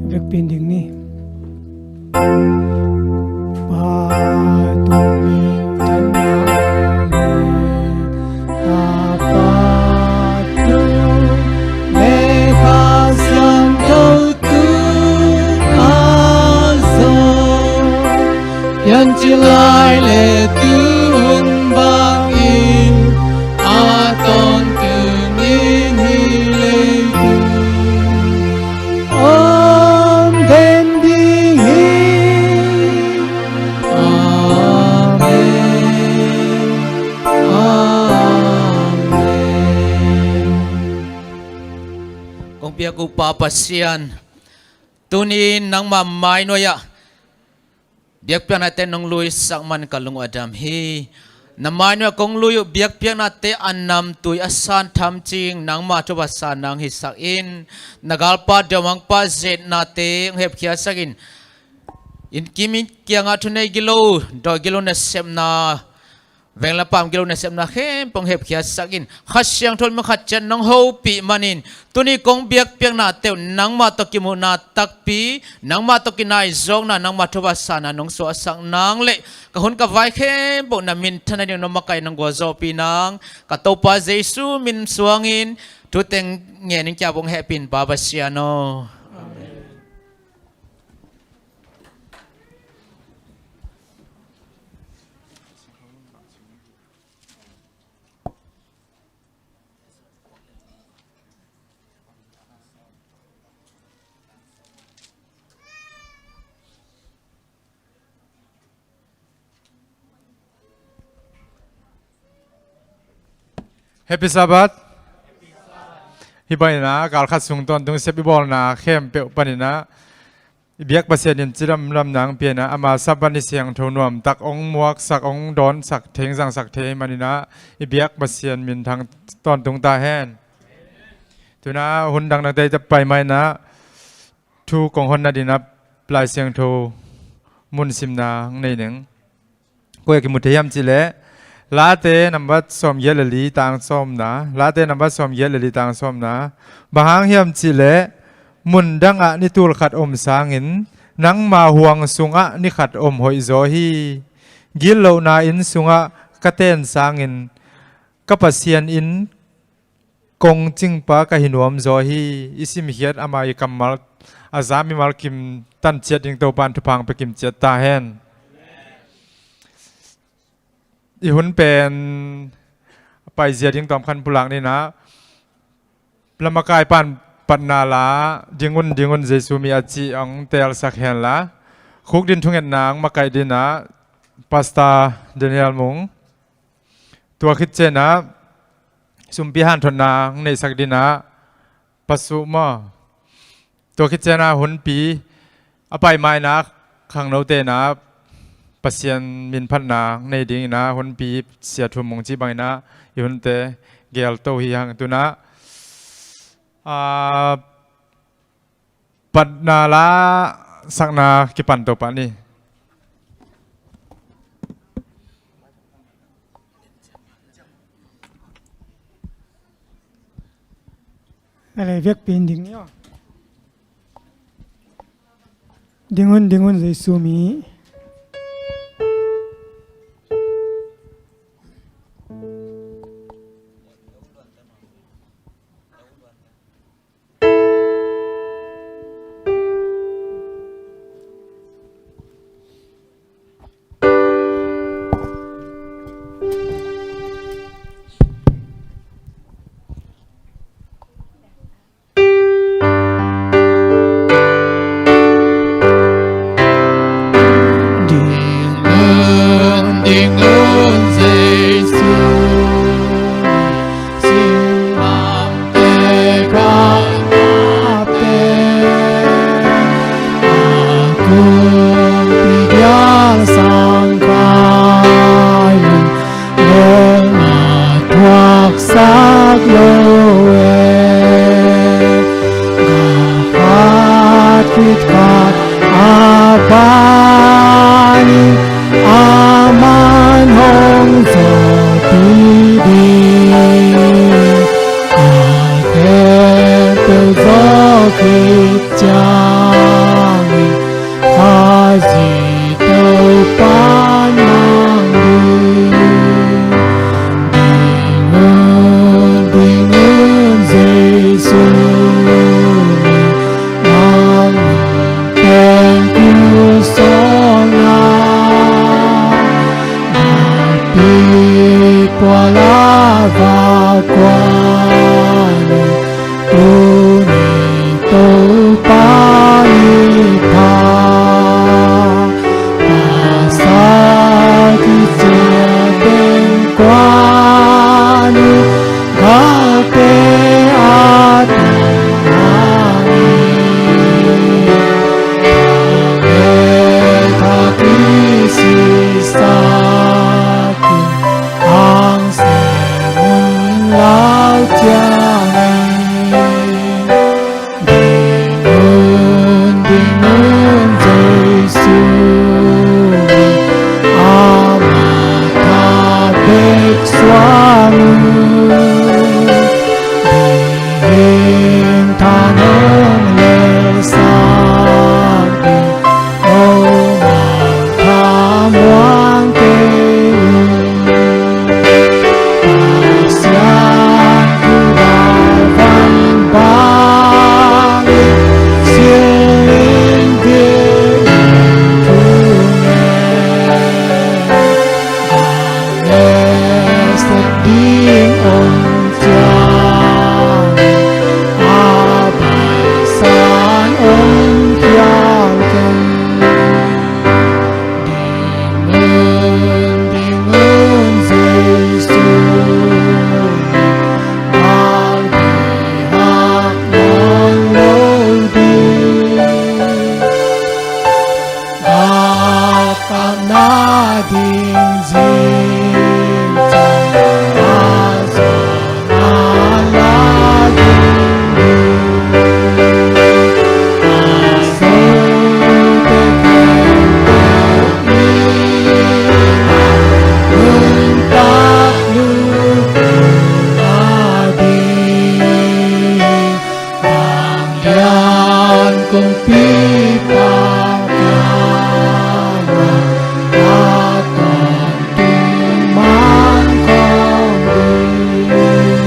Vekpi ding ni. Pa tung in thanna, Tapa tung le Kha Siangtho tung a zong, piancil lai le tu-in bangin a tawntung in hih leitung om den ding hi. Amen. Amen. Kong piak uh Pa Pasian, tuni nangma mainuai-ah biakpiaknate nong luisak man ka lung uh a dam hi. Na mainuai-ah kong lui uh biakpiaknate a namtui a san thamcing nangma thupha sa nang hisak in, na galpa deuhmangpa zetnate hong hepkhiatsak in, inn kim inn kiangah thunei gilo, dawi gilo nasepna, veng le paam gilo nasepna khempeuh hong hepkhiatsak in, Kha Siangtho min khat ciat nong hopih manin, tuni kong biakpiaknate uh nangmah tawh kimuhna takpi, nangmah tawh kinaizawkna, nangmah thupha sana nong suahsak nang leh ka hun ka vai khempeuh na minthanna ding nong makaih nong gualzawhpih nang, ka Topa Jesu min suangin thu teng ngenin kiap hong hehpih in Pa Pasian aw. Amen. Happy Sabbath. Hih paninah galkhat sung tawntung sep i bawlna khempeuh paninah i biak Pasian in cidamdamna hong pia inah ama Sabbath ni siangtho nuamtak hong muaksak, hong dawnsak thei, hong zangsak thei maninah i biak Pasian minthang tawntung ta hen. Tunah hun dangdangte i pai maninah thu kong honna dinah Lai Siangtho mun simna hong nei ning. Koi a kimu thei hiam cihleh Late nambat sawmgiat le li tang sawmna, Late nambat sawmgiat le li tang sawmna. Bang hang hiam cihleh mun dangah ni tul khat om sangin nangma huang sungah ni khat om hoihzaw hi. Gitlohna inn sungah ka ten sangin ka Pasian inn kong cingpa ka hi nuamzaw hi. I simkhiat ama i kammal a za mimal kim tanciat ding Topa in thupha hong pia kimciat ta hen. I hun pen a paizia ding tawmkhat pulak ninah, lamakai pan patna la, ding un, ding un Jesu mi a cih hong teelsak henla, khukdin thungetna hong makaih dinah Pastor Daniel Mung, tua khit cianah sumpi hanthotna hong neihsak dinah Pasu maw? Tua khit cianah hunpi a pai maina khangno tenah Pasian minphatna hong nei dinginah hunpi Sia Thum Mung cih banginah i hunte gelto hi hang. Tunah, ah, patna la sakna kipan to pah ni. Tua leh vekpi in ding ni aw. Ding un, ding un, Jesu mi. Ding un, ding un, Jesu, singlamteh khat na pen, a kumpi dial sang kha in, lungah thuaksak lo e. Khat khit khat a ban in, aman hong zawhpih ding. A khempeuh zawh khit ciangin, Khazih Topa nang ding. Ding un, ding un, Jesu, nang teng kul sawlna, na pipual a va kuan. Tuni Topa i pha, pha sa ki cia teng kuan, galte a tang hangin, galte tha ki si sa ki hang se mun lau ciangin. Ding un, ding un, Jesu, amah tha bek suang un. Mihing tha nong lelsak ding, note mah tha muang kei un. Pasian thu dal van bangin, silin dingin thu ngen, a ngetsak ding om ciang, a baisan om phial kei. Ding un, ding un, Jesu, nang bihak nawn lo ding. Galkapna ding zing ciang, a zawhna la ding ding. A sote khempeuh in, a nuntak lungdam ding. Vanglian kumpipa kiangah, a tawntung man khawm ding.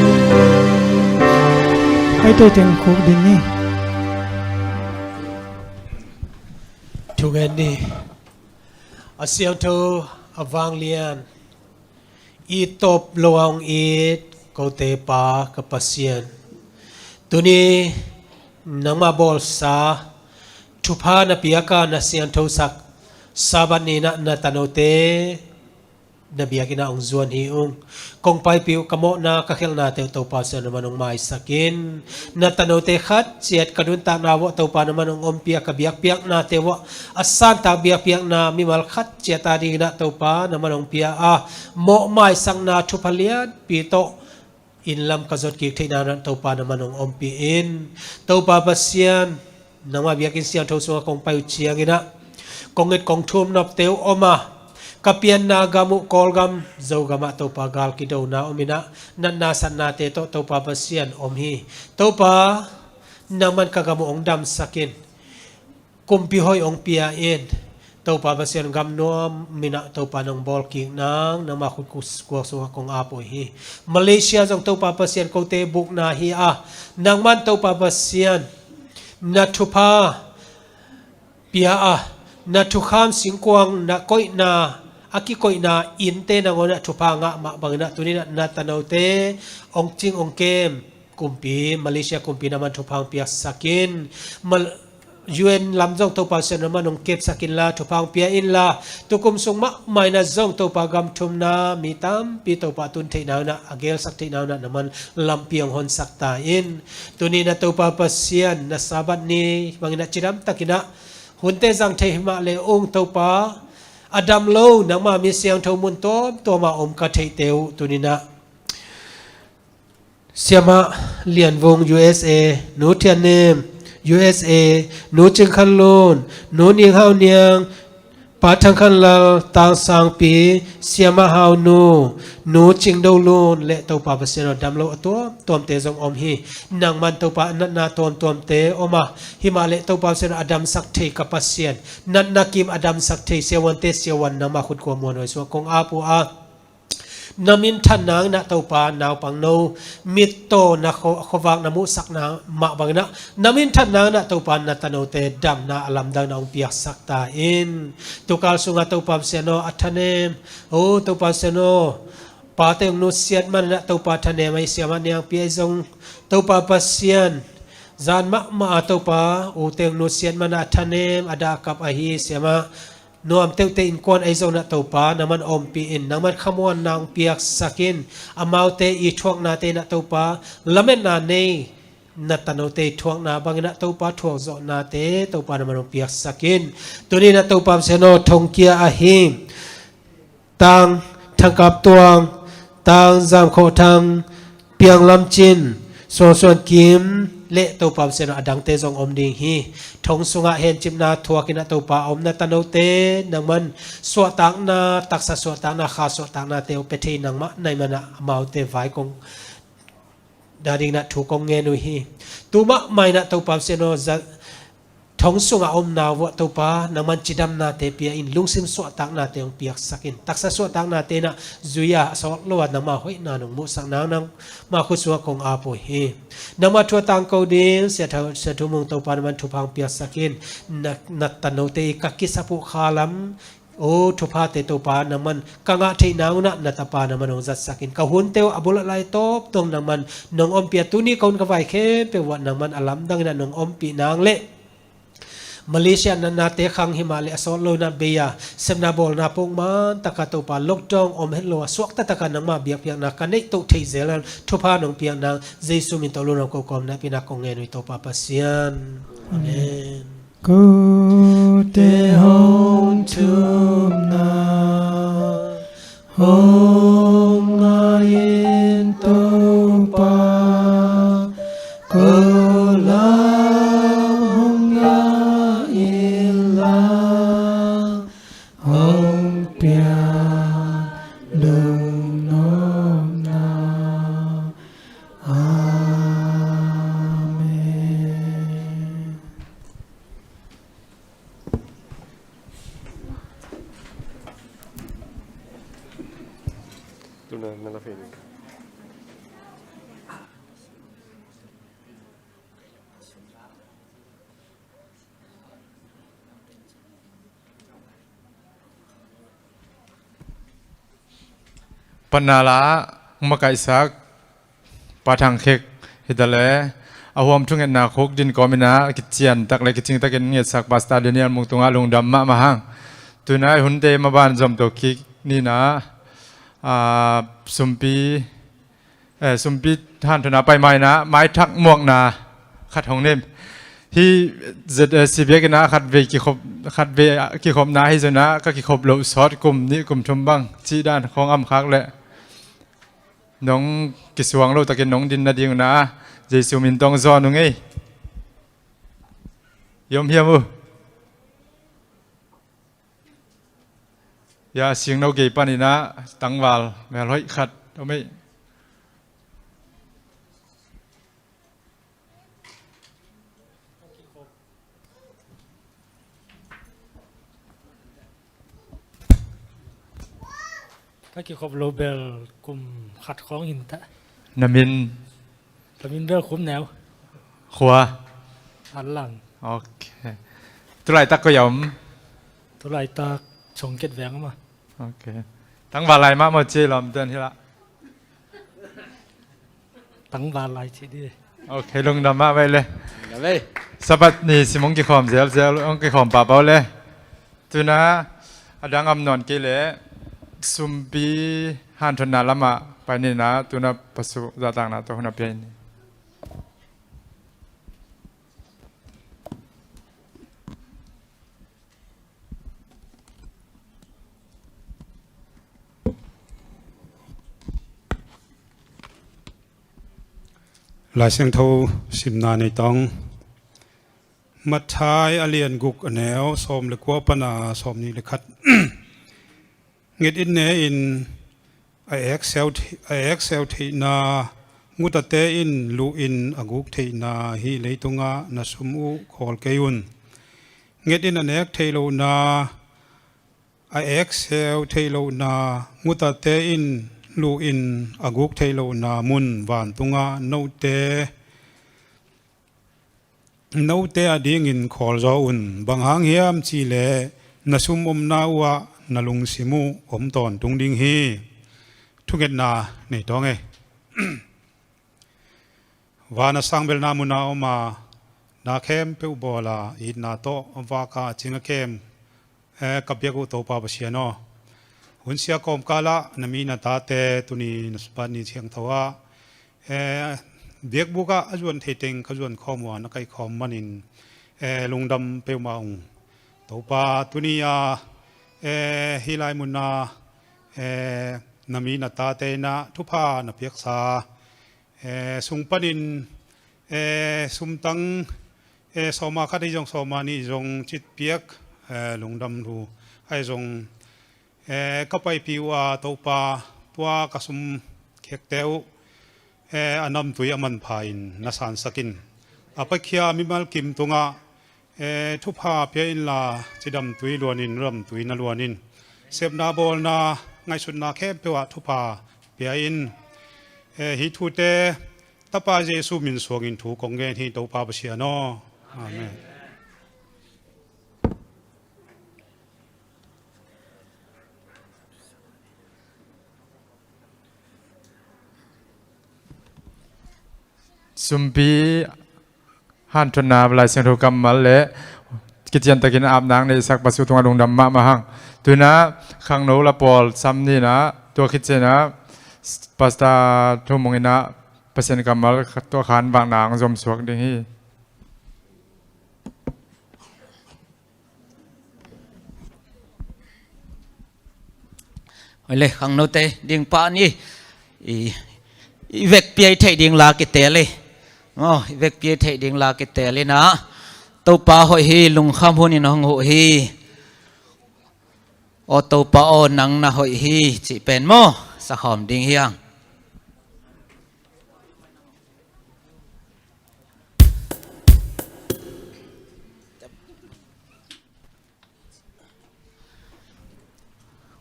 Hih teng khuk ding ni. Thungen ni. A siangtho, a vanglian, it tawp lo a hong it kote Pa ka Pasian, tuni nangmah bawlsa thupha na piak a, na siangthosak Sabbath ni-in ah na tanote na biakinn ah hong zuan hi ung. Kong paipih uh, ka mawhna, ka khialhnate uh Topa Pasian, na man hong maisak in. Na tanote khat ciat ka nuntakna uah Topa na man hong ompih a, ka biakpiaknate uah a santak biakpiakna mimal khat ciat adingin ah Topa na man hong pia a, mawhmaisakna thupha lianpi tawh inn lam ka zot kik theihna-in ah Topa na man hong ompih in. Topa Pasian, nangmah biakinn siangtho sungah kong pai uh ciangin ah, kong it kong thum nopte uh om a, Ka pianna gam uh Kawlgam, Zogamah Topa gal kidona om inah, natna satnate tawh Topa Pasian om hi. Topa, nangman ka gam uh hong damsak in. Kumpi hoih hong pia in. Topa Pasian, gam nuam minah Topa nong bawl kik nang, nangmah khut kuak sungah kong ap uh hi. Malaysia zong Topa Pasian kote bukna hi a, nangman Topa Pasian na thupha pia a, na thukham singkuang na koihna, a kikoihna innte nangawnah thupha ngah mah banginah tuninah na tanote hong cing hong kem kumpi, Malaysia kumpi nangman thupha hong piaksak in. Mal-, U N lam zong Topa Pasian nangman hong kepsak inla, thupha hong pia inla, tukum sung mahmah inah zong Topa gam thumna mi tampi Topa tun theihna unah, a gelsak theihna unah nangman lampi hong honsak ta in. Tuninah Topa Pasian na Sabbath ni banginah cidamtakinah hunte zang thei himah le ung Topa, a dam lo nangma mi siangtho mun tuamtuamah om ka theihte uh tuninah Siamah Lian Vung, U S A, Nu Thian Nem, U S A, Nu Cing Khan Lun, Nu Ning Hau Niang, Pa Thang Khan Lal, Tang Sang Pi, Siamah Hau Nu, Nu Cing Do Lun le Topa Pasian aw, dam lo a tuamtuamte zong om hi. Nangman Topa a natna tuamtuamte om a, himah le Topa Pasian aw, a damsak thei ka Pasian, natna kim a damsak thei siavuante siavuan nangma khut kua muanhuai sungah kong ap uh a, na minthan nanginah Topa naupangno mittaw na khuavak na muhsakna mah banginah na minthan nanginah Topa na tanote damna a lamdangna hong piaksak ta in. Tukal sungah Topa Pasian aw, a thanem, o Topa Pasian aw, pate hong nusiat maninah Topa thanem ahi, Siamah Niang Pi ahi zong Topa Pasian, zan mahmah a Topa ute hong nusiat maninah a thanem a dah a kap ahi, Siamah Nuam Teuh te innkuan ahi zonah Topa nangman ompih in, nangman khamuanna hong piaksak in. Amaute i thuaknate inah Topa lametna nei, na tanote i thuakna banginah Topa thuakzawhnate Topa nangman hong piaksak in. Tuninah Topa Pasian aw, thongkia ahi Tang Thangkap Tuang, Tang Zam Khawh Thang, Piang Lam Cin, Suang Suan Kim le Topa Pasian aw, a dangte zong om ding hi. Thong sungah hencipna thuakinah Topa a om na tanote nangman suahtakna, taksa suahtakna, kha suahtaknate aw, pia thei nangmah na hih manah amaute vai kong dah dinginah thu kong ngen uh hi. Tu mahmah inah Topa Pasian aw, za-, thong sungah a omna uh ah Topa nangman cidamnate pia in, lungsim suahtaknate hong piaksak in. Taksa suahtaknate inah zui-a a sawt lo-a nangma hoihna nong muhsak nang, nangma khut sungah kong ap uh hi. Nangma thu a tangko ding Sia Tha-, Sia Thu Mung Topa nangman thupha hong piaksak in. Na, na tanote i ka kisap uh khalam, o thuphate Topa nangman ka ngah theih nang unah na tapa nangman hong zatsak in. Ka hunte uh a bul a lai tawptawng nangman nong ompih a, tuni ka hun ka vai khempeuh uh ah nangman a lamdang inah nong ompih nang le Malaysia natnate khang himah le a sawt lo inah bei-a sepna bawlna pawng man taka Topa lockdown om het lo a suakta taka nangma biakpiakna ka neih toh thei zel a thupha nong piak nang Jesu min tawh lungnop ko kawm na pi-in ah kong ngen uh hi Topa Pasian. Amen. Kote hong thumna hong ngah in Topa, ko lam hong ngah in la, hong piak lungnopna. Amen. Panala makaihsak Pa Thang Khek hi ta le, a huam thungetna khuk din kawm in ah kician tak le kicing takin ngetsak Pastor Daniel Mung tungah lungdam mahmah hang. Tuna i hunte maban zom to kik ni in ah, ah, sumpi, eh, sumpi hanthona pai mai in ah maithak muakna khat hong nei. Hih Z S C biakinn ah khatvei kikhop, khatvei kikhopna hi zong ah ka kikhop loh sawt kum nih kum thum bang cih dan khawng am khak leh nong kisuang lo takin nong din nading un ah Jesu min tawh zawn ung ei. I om hiam uh? Ya, singno gei panin ah tangval melhoih khat om ei. Ka kikhop lo bel kum khat khawng hi ta. Na min? Ka min bel Khum Neu. Khua? An Lang. Ok. Tulaitak koi a om? Tulaitak Chongket veng a om a. Ok. Tangval lai mah maw, ci lawm ten hi lah. Tangval lai ci di. Ok, lungdam mah vai le. Lungdam ei. Sabbath ni sim hong kikhawm zelzel, hong kikhawm pahpah uh le. Tuna a dang om nawn kei leh sumpi hanthotna lamah pai ni na, tuna pasu zahtakna tawh hun a pia ni. Lai Siangtho simna nei tawng. Matthai a lian guk, a neu sawm le kua pan a sawmnih le khat. Nget in, ne in, a ekseu thei-, a ekseu theihna, ngutate in luh in a guk theihna hih leitungah na sum uh khawl kei un. Nget in, a nek theih lohna, a ekseu theih lohna, ngutate in luh in a guk theih lohna mun vantungah note, note adingin khawl zaw un. Bang hang hiam cih leh na sum omna uhah na lungsim uh om tawntung ding hi. Thungetna nei tawng ei. Van a sang belna mun a om a, na khempeuh bawl a, itna tawh vak a cing a kem, eh, ka biak uh Topa Pasian aw, hun sia kawmkal ah na mi na tate tuni na Sabbath ni siangtho ah, eh, biakbuk ah a zuan thei teng ka zuan khawm uh a, na kaih khawm manin, eh, lungdam peuhmah ung. Topa, tuni a, eh, hih lai mun a, eh, na mi na tate in ah thupha na piaksa, eh, sung panin, eh, sumtang, eh, sawma khat ahi zong, sawma nih zong citpiak, eh, lungdam lu ahi zong, eh, ka paipih uh a Topa, tua ka sum khekte uh, eh, a namtui a manpha in na sansak in. A paikhia mimal kim tungah, eh, thupha pia inla, cidamtui luan in, damtui na luan in. Sepna bawlna, ngaihsutna khempeuh ah thupha pia in. Eh, hih thute Tapa Jesu min suangin thu kong ngen hi, Topa Pasian aw. Amen. Sumpi hanthotna Lai Siangtho kammal le kiciantakin apna neihsak Pasian tungah lungdam mahmah hang. Tuna khangno la pawl sam ni na, tua khit ciangin Pastor Thum Mung in ah Pasian kammal tua khan vakna hong zomsuak ding hi. Hoi le, khangnote ding pah ni. I, i vekpi a i theih ding la kitel hi. Maw, i vekpi a i theih ding la kitel hi na. Topa hoih hi, lungkham hunin hong huh hi. Aw Topa aw, nang na hoih hi, cih pen maw, sakhawm ding hi hang.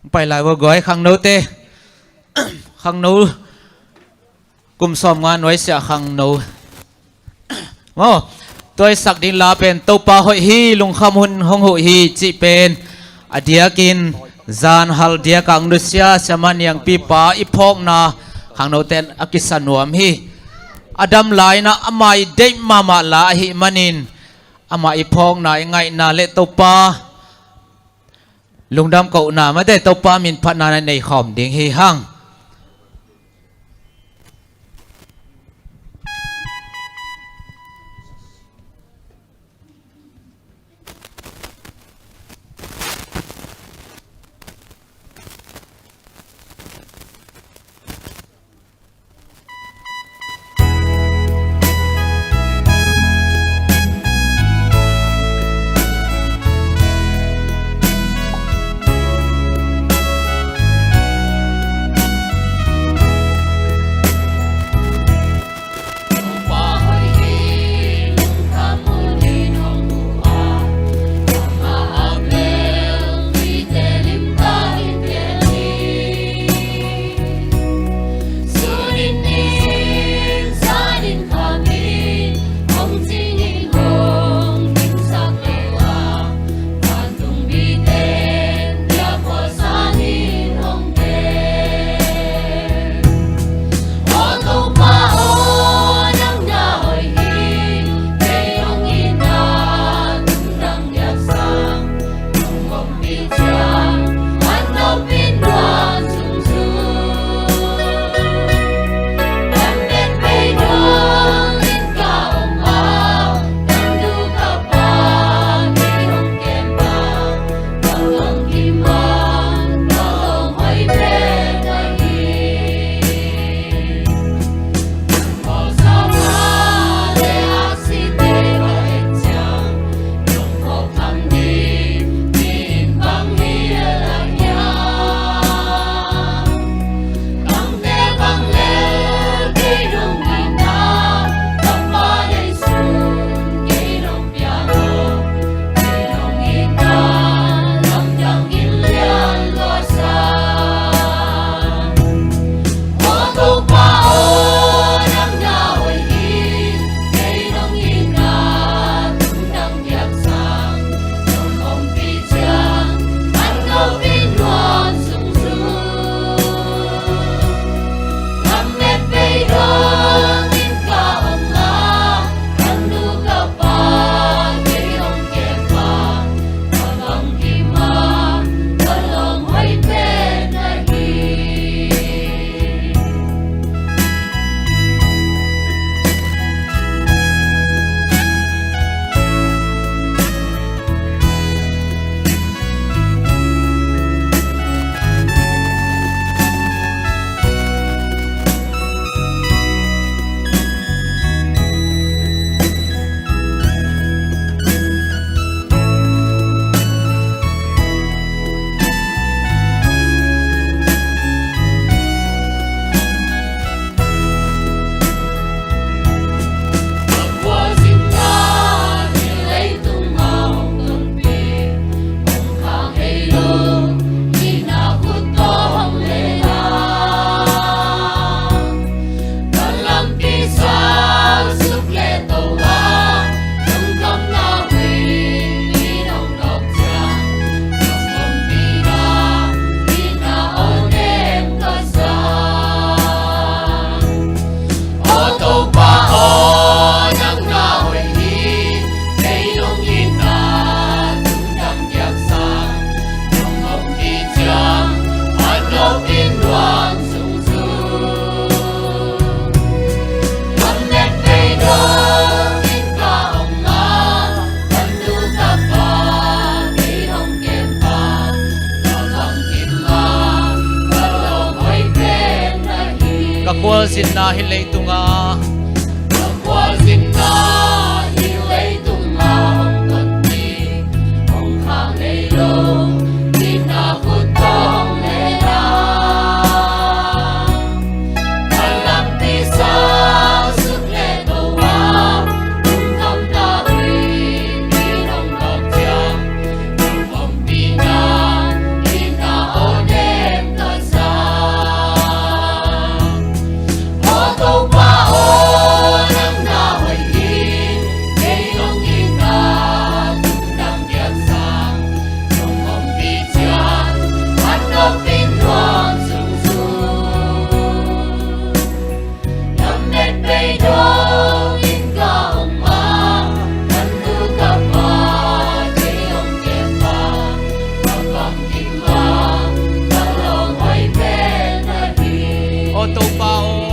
Pai lai vo guai, khangnote. Khangno kum sawmnga nuaisiah khangno. Maw, tua i sak ding la pen Topa hoih hi, lungkham hun hong huh hi cih pen a diakin zan hal diak ang nusia Siamah Niangpipa i phawkna khangnote in a kisa nuam hi. A dam lai-in ah amah i deih mahmah la ahih manin amah i phawkna, i ngaihna le Topa lungdam kohna mate Topa min phatna na nei khawm ding hi hang. Khualzinna hi leitungah, khualzinna hi leitungah hong tonpi, hong khang ngei lo, ina khut tawng le la. Ka lampi sa suk le to a, lungkhamna hui, mi nong lawk ciang, lungkhampi na, ina aw nem ta sa. Aw Topa aw, nang na hoih hi, kei nong itna, lungdam giak sang, nong ompih ciang, an nopin nuam zungzung. Lam met pei dong in ka om a, kan tu ka pa, kei hong kem pa, ka pang kim ma, ka lawng hoih pen na hi. Aw Topa aw.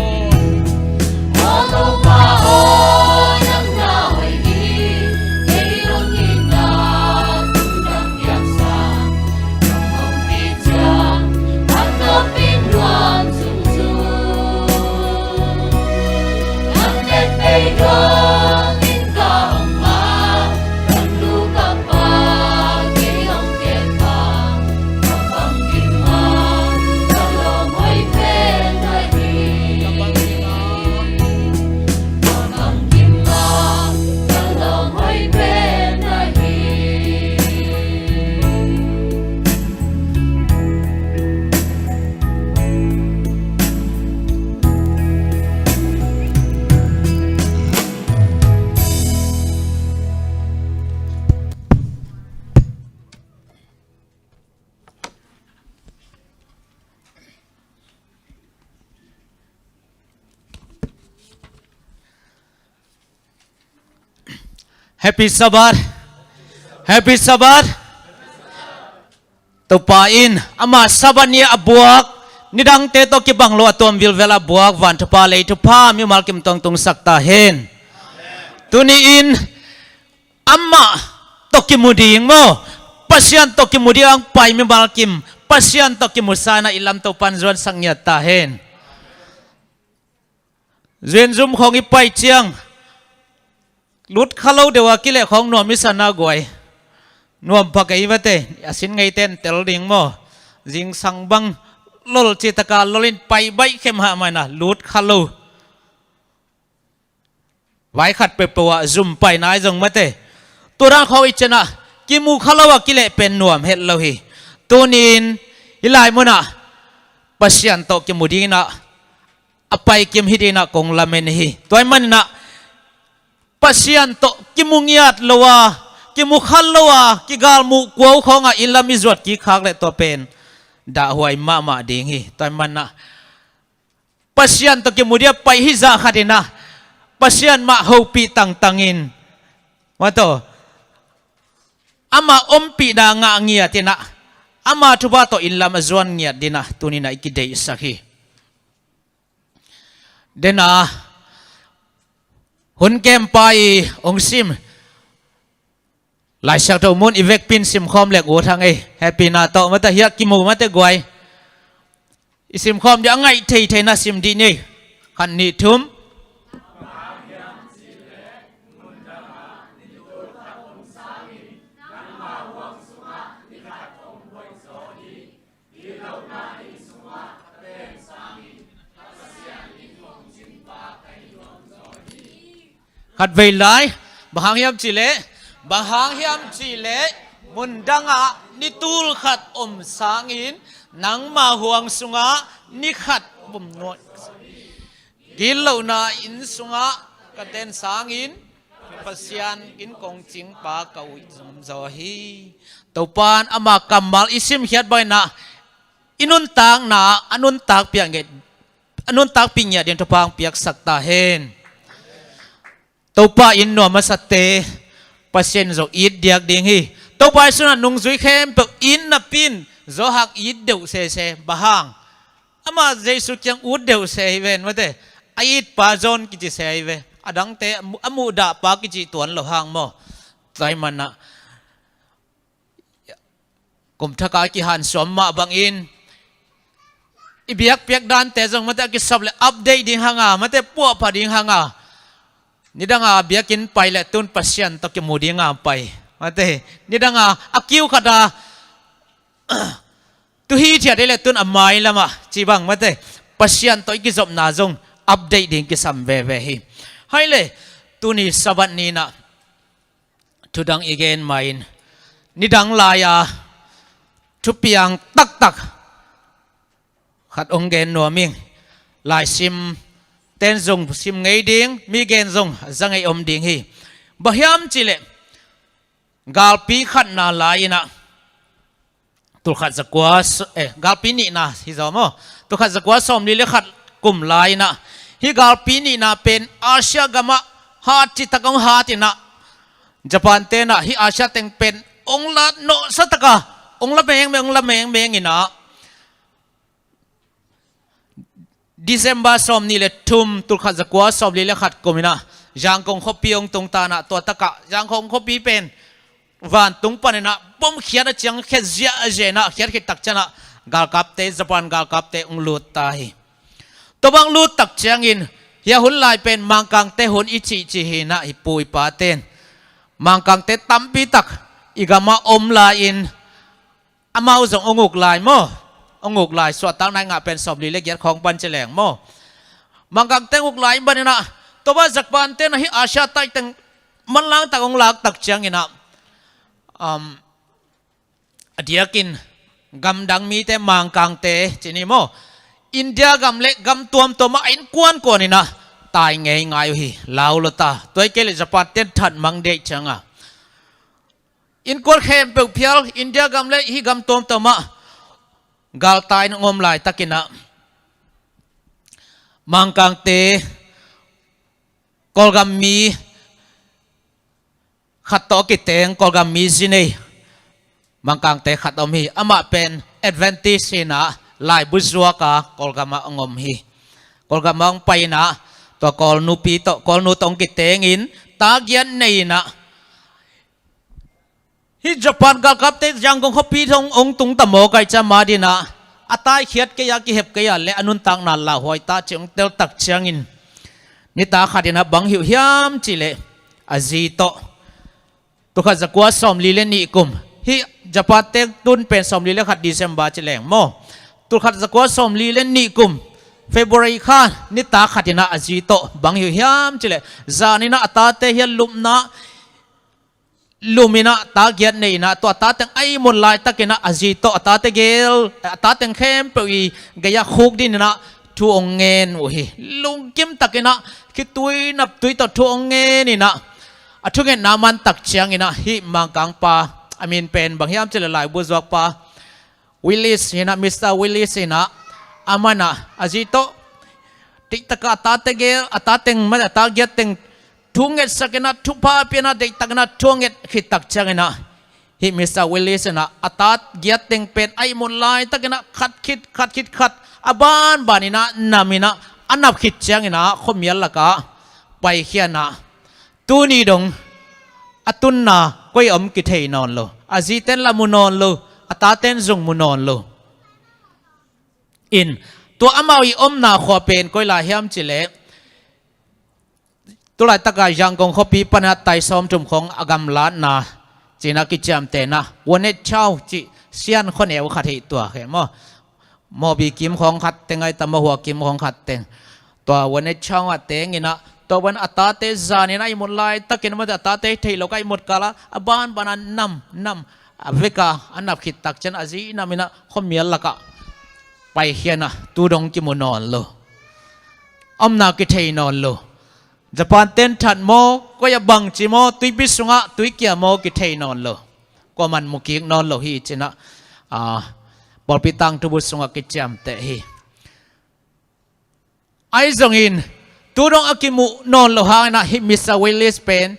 Aw Topa aw, nang na hoih hi, kei nong itna, lungdam giak sang, nong ompih ciang, an nopin nuam zungzung. Nang met pei dong in ka om a, kan tu ka pa, kei hong kem pa, ka pang kim ma, ka lawng hoih pen na hi. Ka pang kim ma, ka lawng hoih pen na hi. Happy Sabbath. Happy Sabbath. Topa in ama Sabbath ni a buak, nidangte tawh kibang lo a tuam vilvel a buak van thupha lei thupha mimal kim tawng tungsak ta hen. Tuni in amah tawh kimu ding maw, Pasian tawh kimu ding ang pai mimal kim, Pasian tawh kimusa in a i lam Topan zuansak ngiat ta hen. Zuin zum khawng i pai ciang, lut kha lo deuh a kileh khawng nuam i sa na guai. Nuam pha kei vate, a sin ngei ten tel ding maw. Zingsang bang lol citaka lol in pai baih khem hah mai na, lut kha lo. Vai khat peuhpeuh ah zum pai nai zong mate. Tua dan khawng i cianah kimu kha lo a kileh pen nuam het lo hi. Tuni in i lai munah Pasian tawh kimu dingin ah a pai kim hi dinah kong lamen hi. Tua ahih maninah Pasian tawh kimu ngiat lo a, kimu khat lo a, kigalmuh kua uh khawngah inn lam i zuat kik khak leh tua pen dahhuai mahmah ding hi. Tua ahih maninah Pasian tawh kimu dia pai hi zah khatinah Pasian mah hopih tangtangin, mah tawh ama ompihna ngah ngiatinah ama thupha tawh inn lam a zuan ngiat dinah tuninah i kideihsak hi. Dena hun kempa i hong sim Laisiangtho mun i vekpin simkhawm lek uh thang ei. Hehpihna tawh mate hiah kimu mate guai. I simkhawm dih a ngaih theithei na sim dih ni. Khat nih thum. Khatvei lai, bang hang hiam cihleh, bang hang hiam cihleh, mundangah ni tul khat om sangin, nangma huang sungah ni khat om nuai. Gitlohna inn sungah ka ten sangin, Pasian in kong cingpa ka ut zomzaw hi. Topan ama kammal i simkhiat banginah i nuntakna a nuntakpih ngiat, a nuntakpih ngiat ding thupha hong piaksak ta hen. Topa in nuam a sate Pasian zong it diak ding hi. Topa i sunah nungzui khempeuh it napi-in zawhak it deuh sese. Bang hang? Ama Jesu kiang ut deuh se hi ven mate. A itpa John kici se hi ve. A dangte a mu-, a muhdahpa kici tuan lo hang maw. Tua ahih maninah kum thaka kihansuam mah bangin i biakpiak dante zong mate a kisap le update ding hanga, mate puahpha ding hanga. Nidanga biakinn pai le tun Pasian tawh kimu dinga pai. Mate, nidanga a kiu khata tu hithiat hi le tun a mai lama ci bang mate Pasian tawh i kizopna zong update ding kisam veve hi. Hai le, tuni Sabbath ninah thudang i gen mahin nidang lai-a thupiang taktak khat hong gen nuam ing. Laisim ten zong sim ngei ding, mi gen zong a za ngei om ding hi. Bang hiam cihleh galpi khatna lai-inah tulkhat zakua, eh, galpi nihna hi zaw maw? Tulkhat zakua sawmli le khat kum lai-inah hih galpi nihna pen Asia gamah hat citak hong hatinah Japan tenah hih Asia teng pen hong la nawhsa taka hong la mengmeng, hong la mengmeng inah December sawmnih le thum tulkhat zakua sawmli le khat kuminah Zangkong khuapi hong tungtanah tua takah Zangkong khuapi pen vantung paninah bom khiat a ciang khiat ziah a zenah khiat khit tak cianah galkapte, Japan galkapte hong lut ta hi. Tua bang lut tak ciangin hia hun lai pen Mangkangte hun i cihcih hinah i pu i paten Mangkangte tampi tak i gamah om lai-in amau zong hong uk lai maw? Hong uk lai, suahtakna i ngah pen sawmli le giat khawng pan ci leng maw? Mangkangte hong uk lai baninah tua bang Japan tenah hih Asia taiteng manlang tak hong lak tak cianginah um, a diakin gamdang mite Mangkangte cini maw? India gam le gam tuamtuamah a innkuan kuaninah tai ngeingai uh hi. Lau lo ta, tua i kei le Japan ten that mang deih cianga innkuan khempeuh phial India gam le hih gam tuamtuamah galtai in hong om laitakinah Mangkangte Kawlgam mi khat tawh a kiteng Kawlgam mi zi nei Mangkangte khat om hi. Amah pen Adventist hinah laibu zuaka Kawlgamah hong om hi. Kawlgamah hong pai inah tua Kawlnupi tawh, Kawlnu tawh hong kitengin ta giat nei inah hih Japan galkapte Zangkong khuapi thong hong tungta mawk ai ca ma dinah a taikhiat kei-a kihep kei-a le a nuntakna lauhuai ta ci hong tel tak ciangin nita khatinah bang hi uh hiam cihleh a zi tawh tulkhat zakua sawmli le nih kum, hih Japan teng tun pen sawmli le khat December ci leng maw? Tulkhat zakua sawmli le nih kum February kha nita khatinah a zi tawh bang hi uh hiam cihleh zaninah a tate hia lupna luminah ta giat nei inah tua a tateng a ihmut laitakinah a zi tawh a tate gel, a tateng khempeuh i gei-ah khuk dininah thu hong ngen uh hi. Lungkim takinah khitui naptui tawh thu hong ngeninah a thungetna man tak cianginah hih Mangkangpa a min pen bang hiam cihleh laibu zuakpa Willis hinah, Mister Willis hinah, amanah a zi tawh dihtaka a tate gel, a tateng, a ta giat teng thu ngetsakinah thupha pianah deihtakinah thu nget khit tak cianginah hih Mister Willis hinah a ta giat teng pen a ihmut laitakinah khat khit khat khit khat a banbaninah naminah a nap khit cianginah khuamial lakah paikhianah tuni dong a tunna koi a om kithei nawn lo. A ziten la mu nawn lo, a taten zong mu nawn lo. In tua amau i omna khua pen koi lai hiam cihleh tulaitaka Zangkong khuapi panah tai sawmthum khawng a gamlatna cinah kiciamtehna Wanet Chau cih sian khuaneu khat hi tua khe maw? Mawbi kim khawng khat teng ai ta maw, hua kim khawng khat teng. Tua Wanet Chau ah tenginah tua ban a tate zanin a ihmut laitakin mate a tate theih lo ka ihmut kala a banbana nam nam a veka a nap khit tak cian a zi naminah khuamial lakah paikhianah tu dong kimu nawn lo. Omna kithei nawn lo. Japan ten that maw, koi a bangci maw, tuipi sungah tuikia maw kithei nawn lo. Kuaman mukik nawn lo hi cinah pawlpi tangthubu sungah kiciamteh hi. Ahi zongin tu dong a kimuh nawn lo hanginah hih Mister Willis pen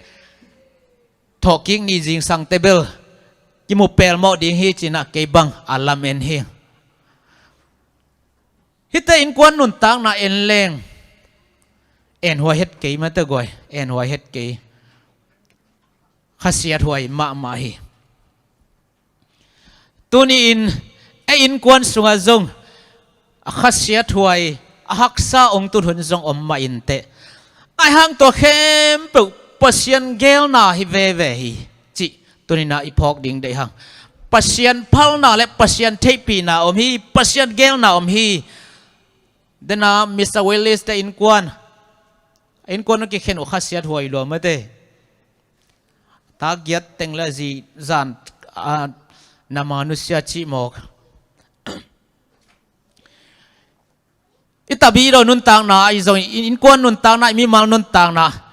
thawhkik ni zingsang tebel kimu pelmawh ding hi cinah kei bang a lam en hi. Hihte innkuan nuntakna en leng en huai het kei mate guai, en huai het kei. Khasiat huai mahmah hi. Tuni-in ei innkuan sungah zong a khasiathuai, a haksa hong tun hun zong om mah inteh, ahi hang tua khempeuh Pasian geelna hi veve hi cih tuni-in ah i phawk ding deih hang. Pasian phalna le Pasian theihpihna om hi, Pasian geelna om hi. Dena Mister Willis te innkuan, innkuan a kikhen uh khasiathuai lua mate. Ta giat teng le zi zan, a, na ma nusia cih mawk. I tapidaw nuntakna, i zong i innkuan nuntakna, i mimal nuntakna,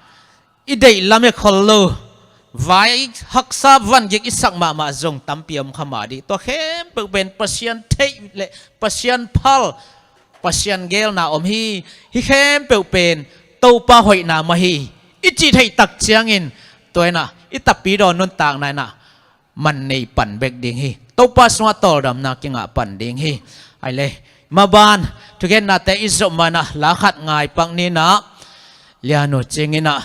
i deih lamet khol lo, vai haksa vangik i sak mahmah zong tampi om kha mah dih. Tua khempeuh pen Pasian theih le Pasian phal, Pasian geelna om hi. Hih khempeuh pen Topa hoihna mah hi, i cih theih tak ciangin, tua in ah i tapidaw nuntakna in ah man nei pan bek ding hi. Topa sungah tawldamna kingah pan ding hi. Ai le, maban thugennate i zop ma-in ah la khat ngai pak ni in ah, Lianu Cing in ah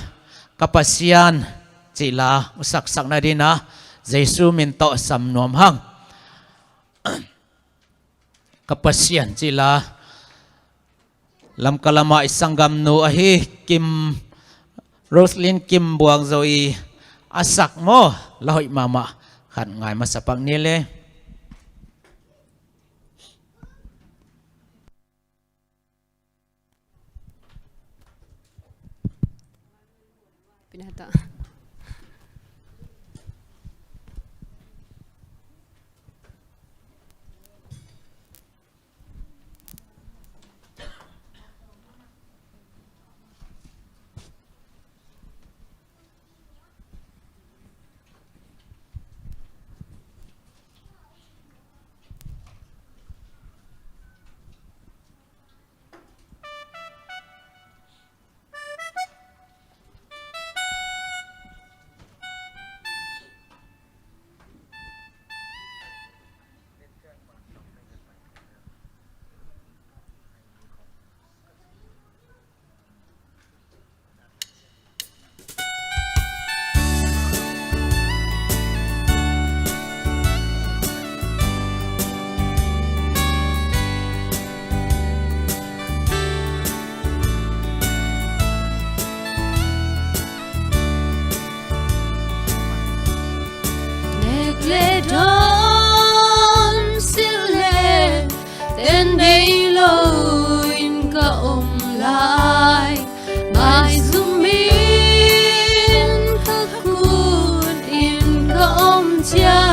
Ka Pasian cih la hong saksak nadingin ah Jesu min tawh sam nuam hang. Ka Pasian cih la, Lamka lamah i sanggamnu ahi Kim, Roslyn Kim Buang Zo i a sak maw, la hoih mahmah khat ngai masa pak ni le. Pinata. Nek le dawn silh le ten bei lo in ka om lai, maizum in ka kut in ka om ciang,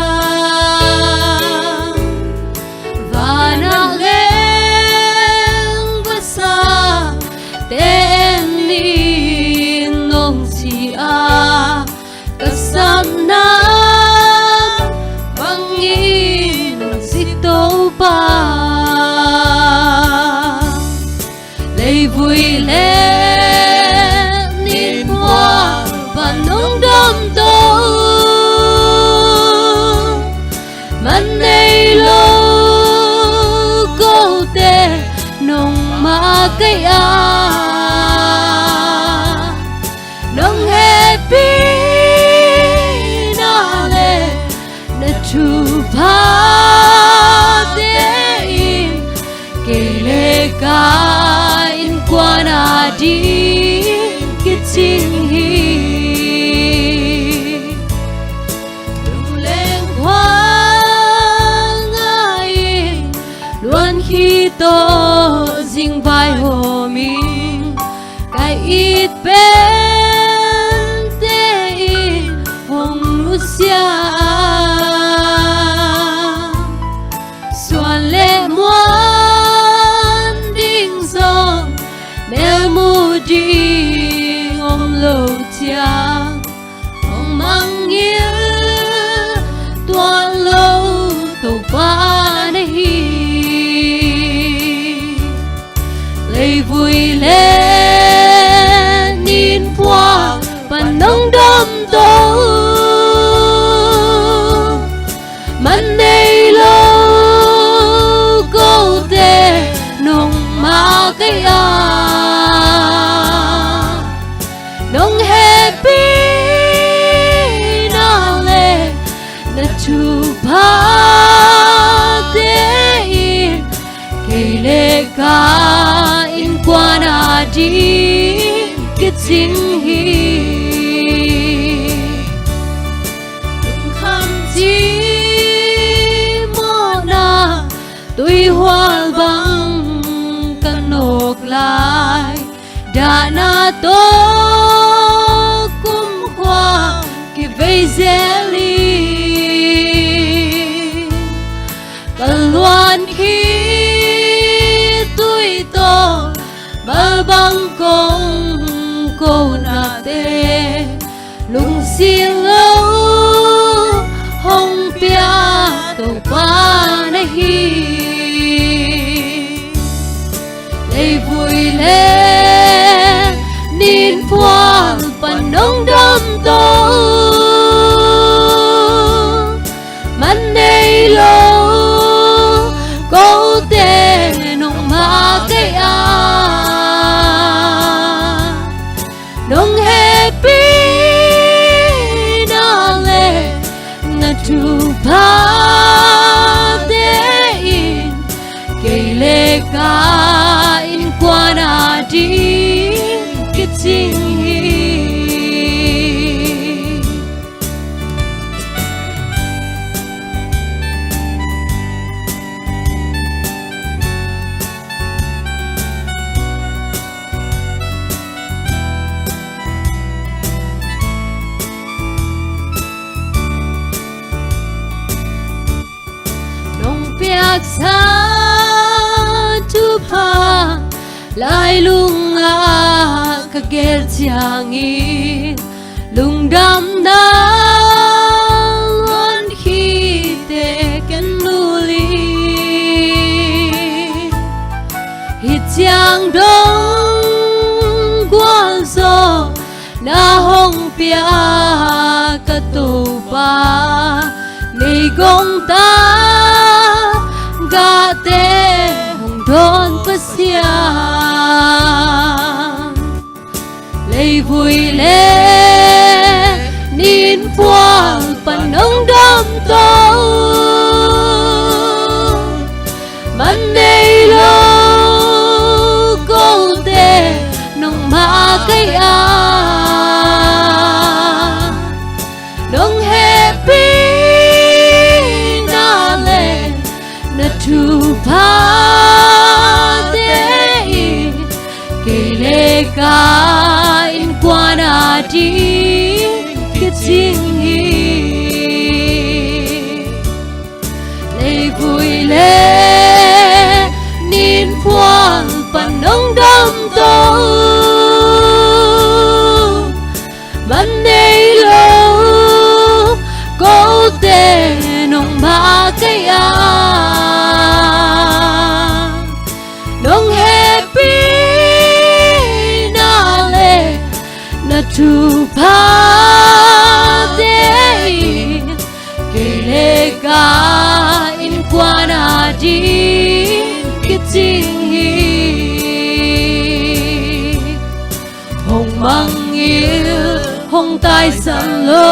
vanah leng vasa ten in nong ci a, ka sapna bangin nong ci Topa. Leivui le ninphuak pan nong dawmto, man nei lo kote nong makaih a, nong hehpihna le na thuphate in kei le ka innkuan ading kicing hi. Lungleng khual ngai in luan khit tawh zing vaihawm in, ka it pente in hong nusia a, suan le muan ding zong mel mu ding om lo ciang, hong mangngilh tuan lo Topa na hi. Leivui le ninphuak pan nong dawmto, man nei lo kote nong makaih a, nong hehpihna le na thuphate in kei le ka innkuan ading kicing hi. Lungkham cimawhna tuihual bang ka nawk lai, dahna tawh kumkhua kivei zel hi. Ka luan khit tui tawh malbang kong konate lungsim lo hong pia Topa na hi. Leivui le ninphual pan nong dam to, man nei lo kote nong makaih a, nong hehpihna le na thuphate in kei le ka innkuan ading kicing hi. Nong piaksa thupha lailung ah ka gel ciangin lungdamna luan khite ken nul hi. Hih ciang dong gualzawhna hong pia ka Topa, meigong tagahte hong dawn Pasian. Leivui le ninphual pan nong dam to, man nei lo kote nong makaih a, nong hehpihna le na thuphate in kei le ka innkuan ading kicing hi. Leivui le ninphual pan nong dam to, man nei lo kote nong makaih a, nong hehpihna le na thuphate in kei le ka innkuan ading kicing hi. Hong mangngilh hong taisan lo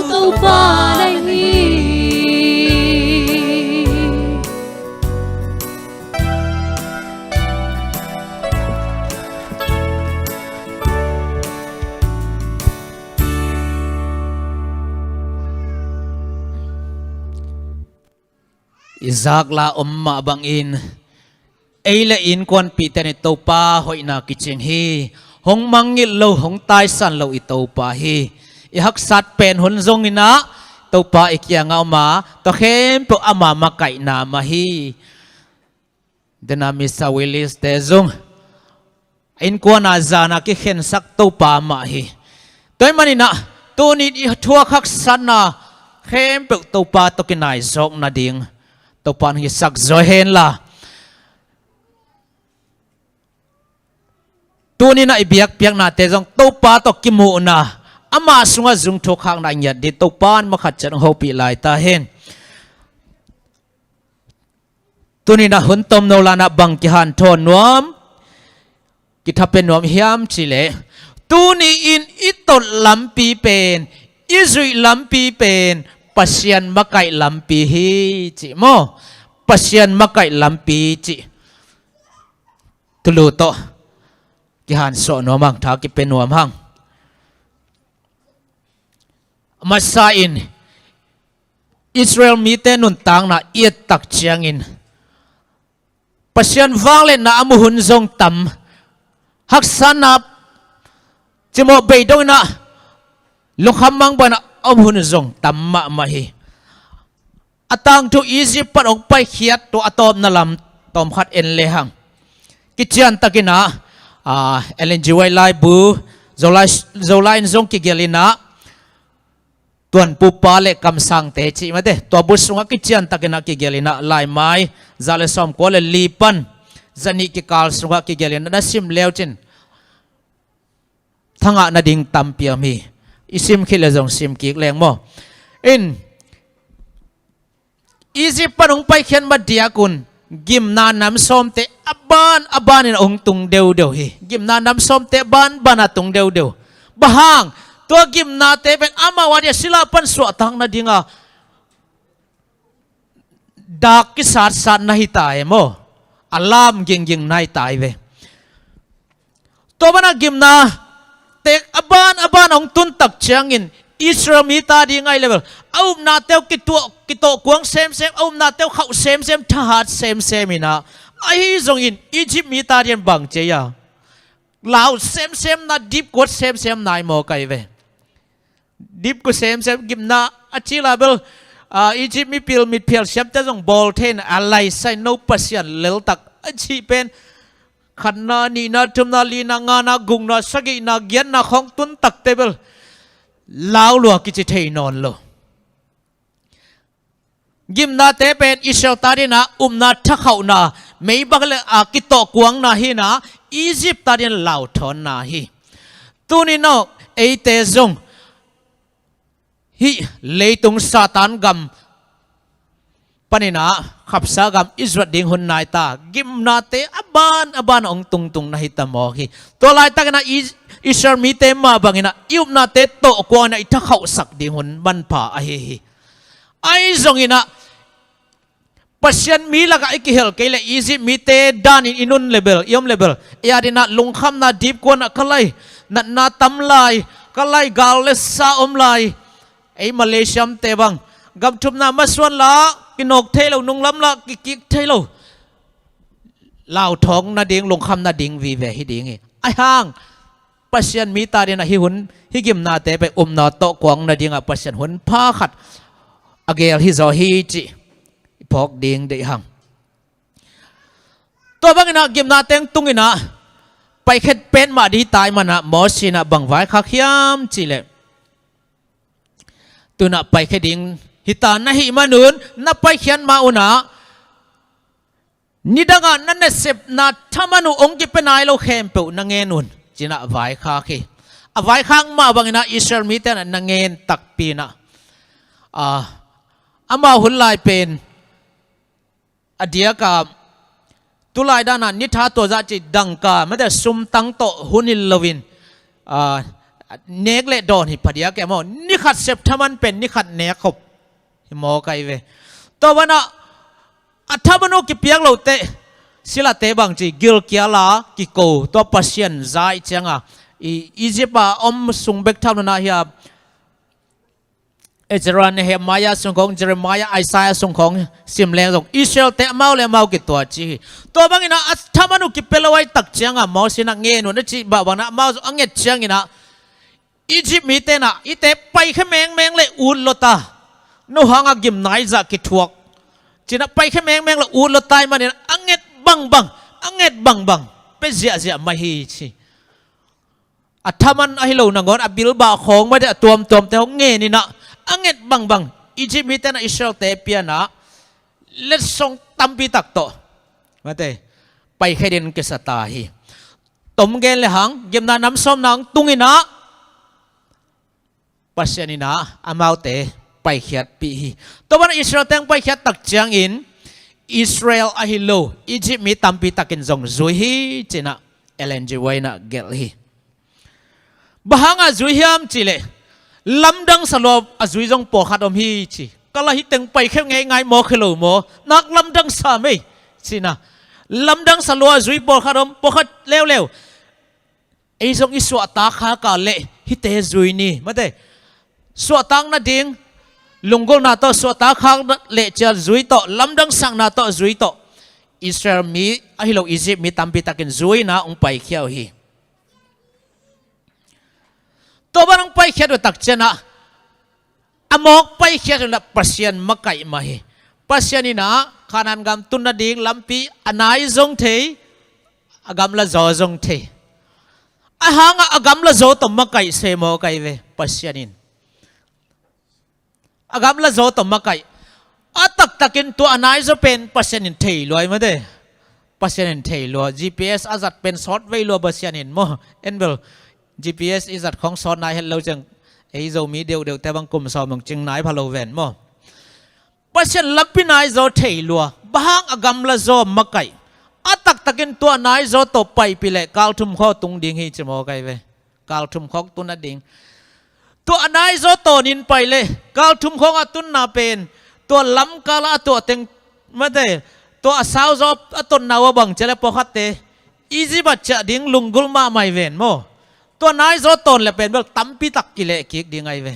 Topa na hi. I zakla om mah bangin ei le innkuanpihte in i Topa hoihna kicing hi. Hong mangngilh lo, hong taisan lo i Topa hi. I haksat pen hun zongin ah Topa i kiangah om a, tua khempeuh ama makaihna mah hi. Dena Mister Willis te zong innkuan a zana kikhensak Topa mah hi. Tua ahih manin ah tuni i thuak haksatna khempeuh Topa tawh kinai zawk nading Topa in hong hisak zaw hen la. Tuni in ah i biakpiaknate zong Topa tawh kimuhna, ama sungah zung thukhakna i ngiat ding Topa in makhat ciat hong hopih lai ta hen. Tuni in ah hun tomno lanah bang kihanthawn nuam, kithapen nuam hiam cih leh, tuni in i tot lampi pen, i zuih lampi pen Pasian makaih lampi hi cih maw? Pasian makaih lampi cih. tulu tawh kihansuah nuam hang, tha kipia nuam hang. Masa in Israel mite nuntakna i et tak ciangin Pasian vangliatna a mu hun zong tam, haksatna cimawh bei dongin ah lungkham mang bangin ah a om hun zong tam mahmah hi. A tangthu Egypt pan hong paikhiat tua a tawpna lam tawmkhat en lehang, kiciantakin ah, ah, Ellen G. White laibu, Zolai, Zolai in zong kigelhin ah, Tuanpupa le Kamsangte cih mate, tua bu sungah kiciantakin ah kigelhin ah, Laimai za le sawmkua le li pan za nih kikal sungah kigelhin ah na sim leucin thangah nading tampi om hi. I sim khit le zong sim kik leng maw. In Egypt pan hong paikhiat ma diakun gimna nam sawmte a ban a banin hong tung deudeu hi. Gimna nam sawmte a ban bana tung deudeu. Bang hang, tua gimnate pen amau a dia sila pan suahtak nadinga dak kisatsat na hi ta e maw. A lam gingging na hi ta hi ve. Tua bana gimna tek a ban a ban hong tun tak ciangin Israel mi ta ding ahi level a upna teu kituah, kitawh kuang semsem, a upna teu khauh semsem, thahat semsem inah, ahi zongin Egypt mi ta ding bang cia lau semsem na, dipkuat semsem nai maw kai ve. Dipku semsem gimna a ci la bel, ah, Egypt mipil mitphial siamte zong bawl thein a laisai no Pasian leltak a cih pen khatna, nihna, thumna, lina, ngana, gukna, sagihna, giatna khawng tun takte bel lau lua kici thei nawn lo. Gimnate pen Israel ta dinah upna thakhauhna, meibak le a kitawhkuangna hinah Egypt ta din lauthawnna hi. Tuninawk eite zong hih leitung Satan gam paninah khapsa gam i zuat ding hun nai ta. Gimnate a ban a ban hong tungtung na hi ta mawk hi. Tua laitakinah Is-, Israel mite mah banginah i upnate tawhkuanginah i thakhauhsak ding hun manpha ahi hi. Ahi zonginah Pasian mi lakah i kihel kei le Egypt mite danin i nun lebel, i om lebel, i adinah lungkhamna dipkuanah ka lai, natna tam lai, ka lai, gal le sa om lai. Ei Malaysia mite bang gam thumna masuan la kinawk thei lo, nunglam la kikik thei lo. Lauthawng nading, lungkham nading vive hi ding hi. Ahi hang Pasian mi ta dinah hih hun, hih gimnate pen upna tawhkuang nadingah Pasian hun pha khat a geel hi zaw hi cih i phawk ding deih hang. Tua banginah gimna teng tunginah paikhiat petmah ding tai manah Mawsi inah bang vaikhak hiam cihleh, tunah paikhiat ding hita na hih manun na paikhiat ma unah nidangah na nasepna thaman uh hong kipia nai lo khempeuh na ngen un, cinah vaikhak hi. A vaikhak mah banginah Israel mite na ngen takpi inah, ah, amau hun lai pen a diaka tulai danah nitha tua zah cih dangka mate sumtang tawh hun hi loin, ah, nek le dawn hi phadiak e maw. Nikhat sep thaman pen nikhat nek khop hi maw kai ve. Tua banah a thaman uh kipiak lote, silate bang ci gilkiala kiko, tua Pasian za i cianga i Egypt a om sung bek thaman ah hia, Ezra, Nehemiah sungkhawng, Jeremiah, Isaiah sungkhawng sim leng zong Israel te amau le amau kituah ci hi. Tua bangin a thaman uh kipia lo ai tak cianga Moses in a ngen un a cih bah bangin amau zong a nget ciangin a Egypt mite in a hihte paikhia mengmeng le ut lota, no hanga gimna i zah kithuak ci-in a paikhia mengmeng le ut lota i manin a nget bangbang, a nget bangbang pia ziahziah mah hi ci. A thaman ahi lo nangawn a bilbah khawng mah deh a tuamtuamte hong ngen in a, a nget bangbang Egypt mite in a Israel-te pian a letsong tampi tak tawh mate paikhia dingin kisa ta hi. Tom gen le hang gimna nam sawmna hong tung in a Pasian in a amaute paikhiatpih hi. Tua ban a Israel-te hong paikhiat tak ciangin Israel ahi lo Egypt mi tampi takin zong zui hi ci-in a Ellen G. White in a gelh hi. Bang hanga zui hiam cih leh lamdang sa lua a zui zong pawlkhat om hi ci. Ka la hi teng paikhia ngeingai maw, khia lo maw, nak lamdang sa mei ci-in a Lamdang sa lua zui pawlkhat om, pawlkhat leuleu. Ei zong i suahtak khak a leh hihte zui ni, mate. Suahtak nading, lunggulhna tawh suahtak khak leh cial zui tawh, lamdang sakna tawh zui tawh Israel mi ahi lo Egypt mi tampi takin zui-in ah hong paikhia uh hi. Tua bang hong paikhiat uh tak ciangin ah, a mawk paikhiat uh in ah Pasian makaih mah hi. Pasian in ah Kanaan gam tun nading lampi a nai zong thei, a gamla zaw zong thei. A hang ah a gamla zaw tawh makaih se mawk ahi ve Pasian in. A gamla zaw tawh makaih. A taktakin tua a nai zaw pen Pasian in thei lua hi, mate. Pasian in thei lua. G P S a zat pen sawt vei lua Pasian in maw. En bel, G P S i zat khawng sawt nai het lo ciang, ei Zomi deuhdeuhte bang kum sawm hong cing nai pha lo ven maw. Pasian lampi nai zaw thei lua. Bang hang? A gamla zaw makaih. A taktakin tua a nai zaw tawh paipih leh kal thum khawng tung ding hi ci mawk ahi ve. Kal thum khawng tun nading. Tua a nai zaw tawnin pai leh kal thum khawng a tunna pen, tua lamkal ah a tuah teng, mate, tua a sau zaw a totna uh a bang ci leh pawlkhatte Egypt ah ciah ding lunggulh mahmah hi ven maw. Tua nai zaw tawn leh pen bel tampi tak kileh kik ding ahi ve,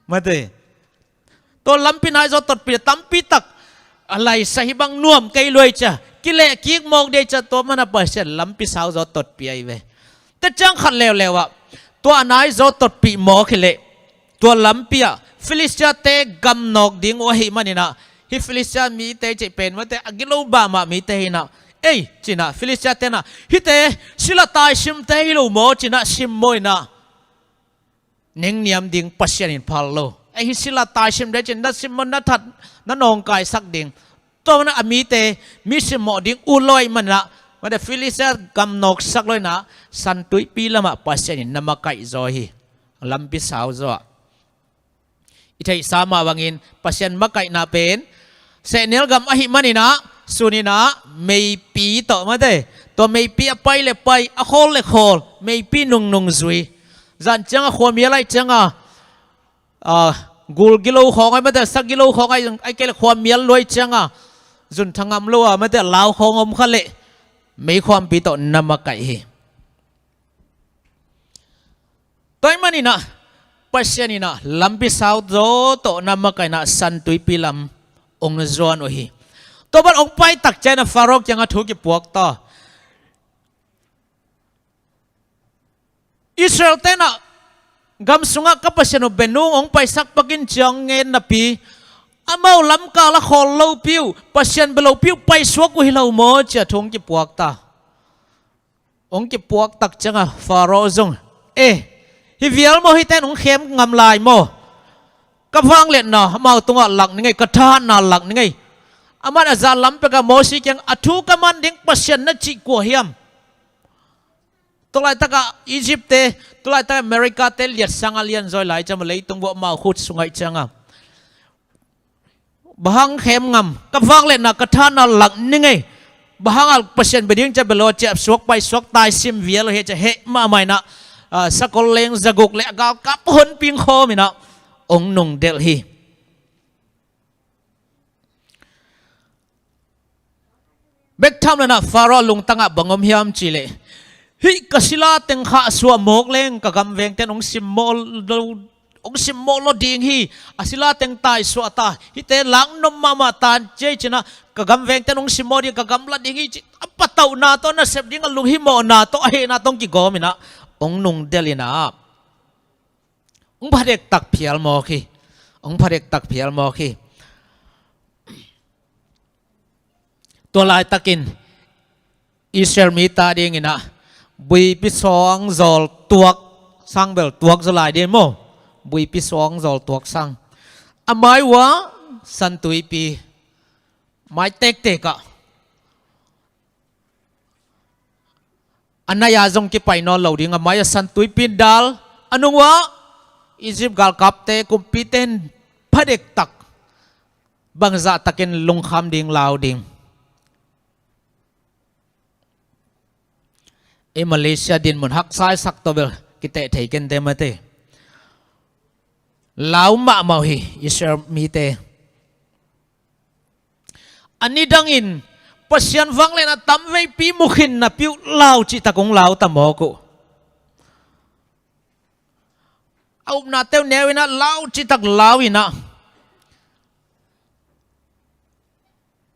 mate. Tua lampi nai zaw totpih leh tampi tak a laisa hi bang nuam kei lua hi cia, kileh kik mawk ding hi cia, tua mana Pasian lampi sau zaw totpih ahi ve. Tua ciang khat leuleu ah tua a nai zaw totpih mawk hi leh tua lampi ah Filistiate gam nawk ding uh ahih manin ah, hih Filistia mite cih pen mate a gilo mahmah mite hi in ah, ei ci-in ah Filistiate in ah, hihte sila taisimte hi lo maw ci-in ah simmawh in ah, nengniam ding Pasian in phal lo. Ei, hih sila taisimte ci-in na simmawh, na that, na nawngkaisak ding. Tua mana a mite mi simmawh ding ut lo ahih manin ah, mate, Filistia gam nawksak lo in ah, San Tuipi lamah Pasian in na makaih zaw hi. Lampi sau zaw ah. I theihsa mah bangin Pasian makaihna pen sehnel gam ahih manin ah, sun in ah meipi tawh, mate, tua meipi a pai leh pai, a khawl leh khawl, meipi nungnung zui. Zan ciang a khuamial ahih ciang a, ah, gul gilo khawng ahi, mate, sa gilo khawng ahi, ahih kei leh khuamial lua ahih ciang a, zun tha ngam lo a, mate, lau khawng om kha leh meikhuampi tawh na makaih hi. Tua ahih manin ah Pasian in ah lampi sau zaw tawh na makaih in ah San Tuipi lam hong zuan uh hi. Tua bang hong pai tak ciangin ah Faro kiangah thu kipuak ta. Israelte in ah gam sungah ka Pasian uh bia nung hong paisak pak in ci-a hong ngen napi, amau lamkal a khawl lopi uh, Pasian bia lopi uh paisuak uh hi lo maw ci-a thu hong kipuak ta. Hong kipuak tak ciangin ah Faro zong, eh, hih vial maw, hihte in hong khem ngam lai maw? Ka vangliatna amau tungah lak ning ei, ka thahatna lak ning ei. Aman a zan lam pekah Mosi kiangah, a thu ka man ding Pasian na cih kua hiam? Tua laitakah Egyptte, tua laitakah Americate liat sangin a lianzaw lai ciang, leitung buah amau khut sungah ahih ciangin, bang hang khem ngam, ka vangliatna, ka thahatna lak ning ei. Bang hang a Pasian bia ding ci-a bia lo, ciapsuak paisuak taisim vial uh hi ci-a heh mahmah in ah, ah, sakol leng zaguk leh a galkap honpi hong khawm in ah hong nungdelh hi. Bek tham lo in ah Faro lungtangah bang om hiam cih leh, hih ka sila teng khahsuah mawk leng ka gamvengte'n hong simmawh lo, hong simmawh lo ding hi. A sila teng taisuah ta, hihte laknop mahmah ta ci-a ci-in ah, ka gamvengte'n hong simmawh ding, ka gamla ding hi ci-a, a patauhna tawh, nasep ding a lunghimawhna tawh, a hehna tawh hong kigawm in ah hong nungdelh in ah, hong phadek tak phial mawk hi. Hong phadek tak phial mawk hi. Tua laitakin Israel mite adingin ah buipi suang zawl tuak sang bel tuak zaw lai ding maw. Buipi suang zawl tuak sang. A mai uah San Tuipi, mai tektek ah. A nai-a zong kipai nawn lo ding, a mai-ah San Tuipi in dal, a nung uah Egypt galkapte, kumpite in phadek tak, bangzah takin lungkham ding, lau ding. Ei Malaysia dinmun haksa i sak tawh bel kiteh thei kei inteh mate. Lau mahmah uh hi Israel mite. A nidangin Pasian vangliatna tamveipi mu khin napi uh lau cihtak hong lau ta mawk uh. A upnate uh neu in ah lau cihtak lau in ah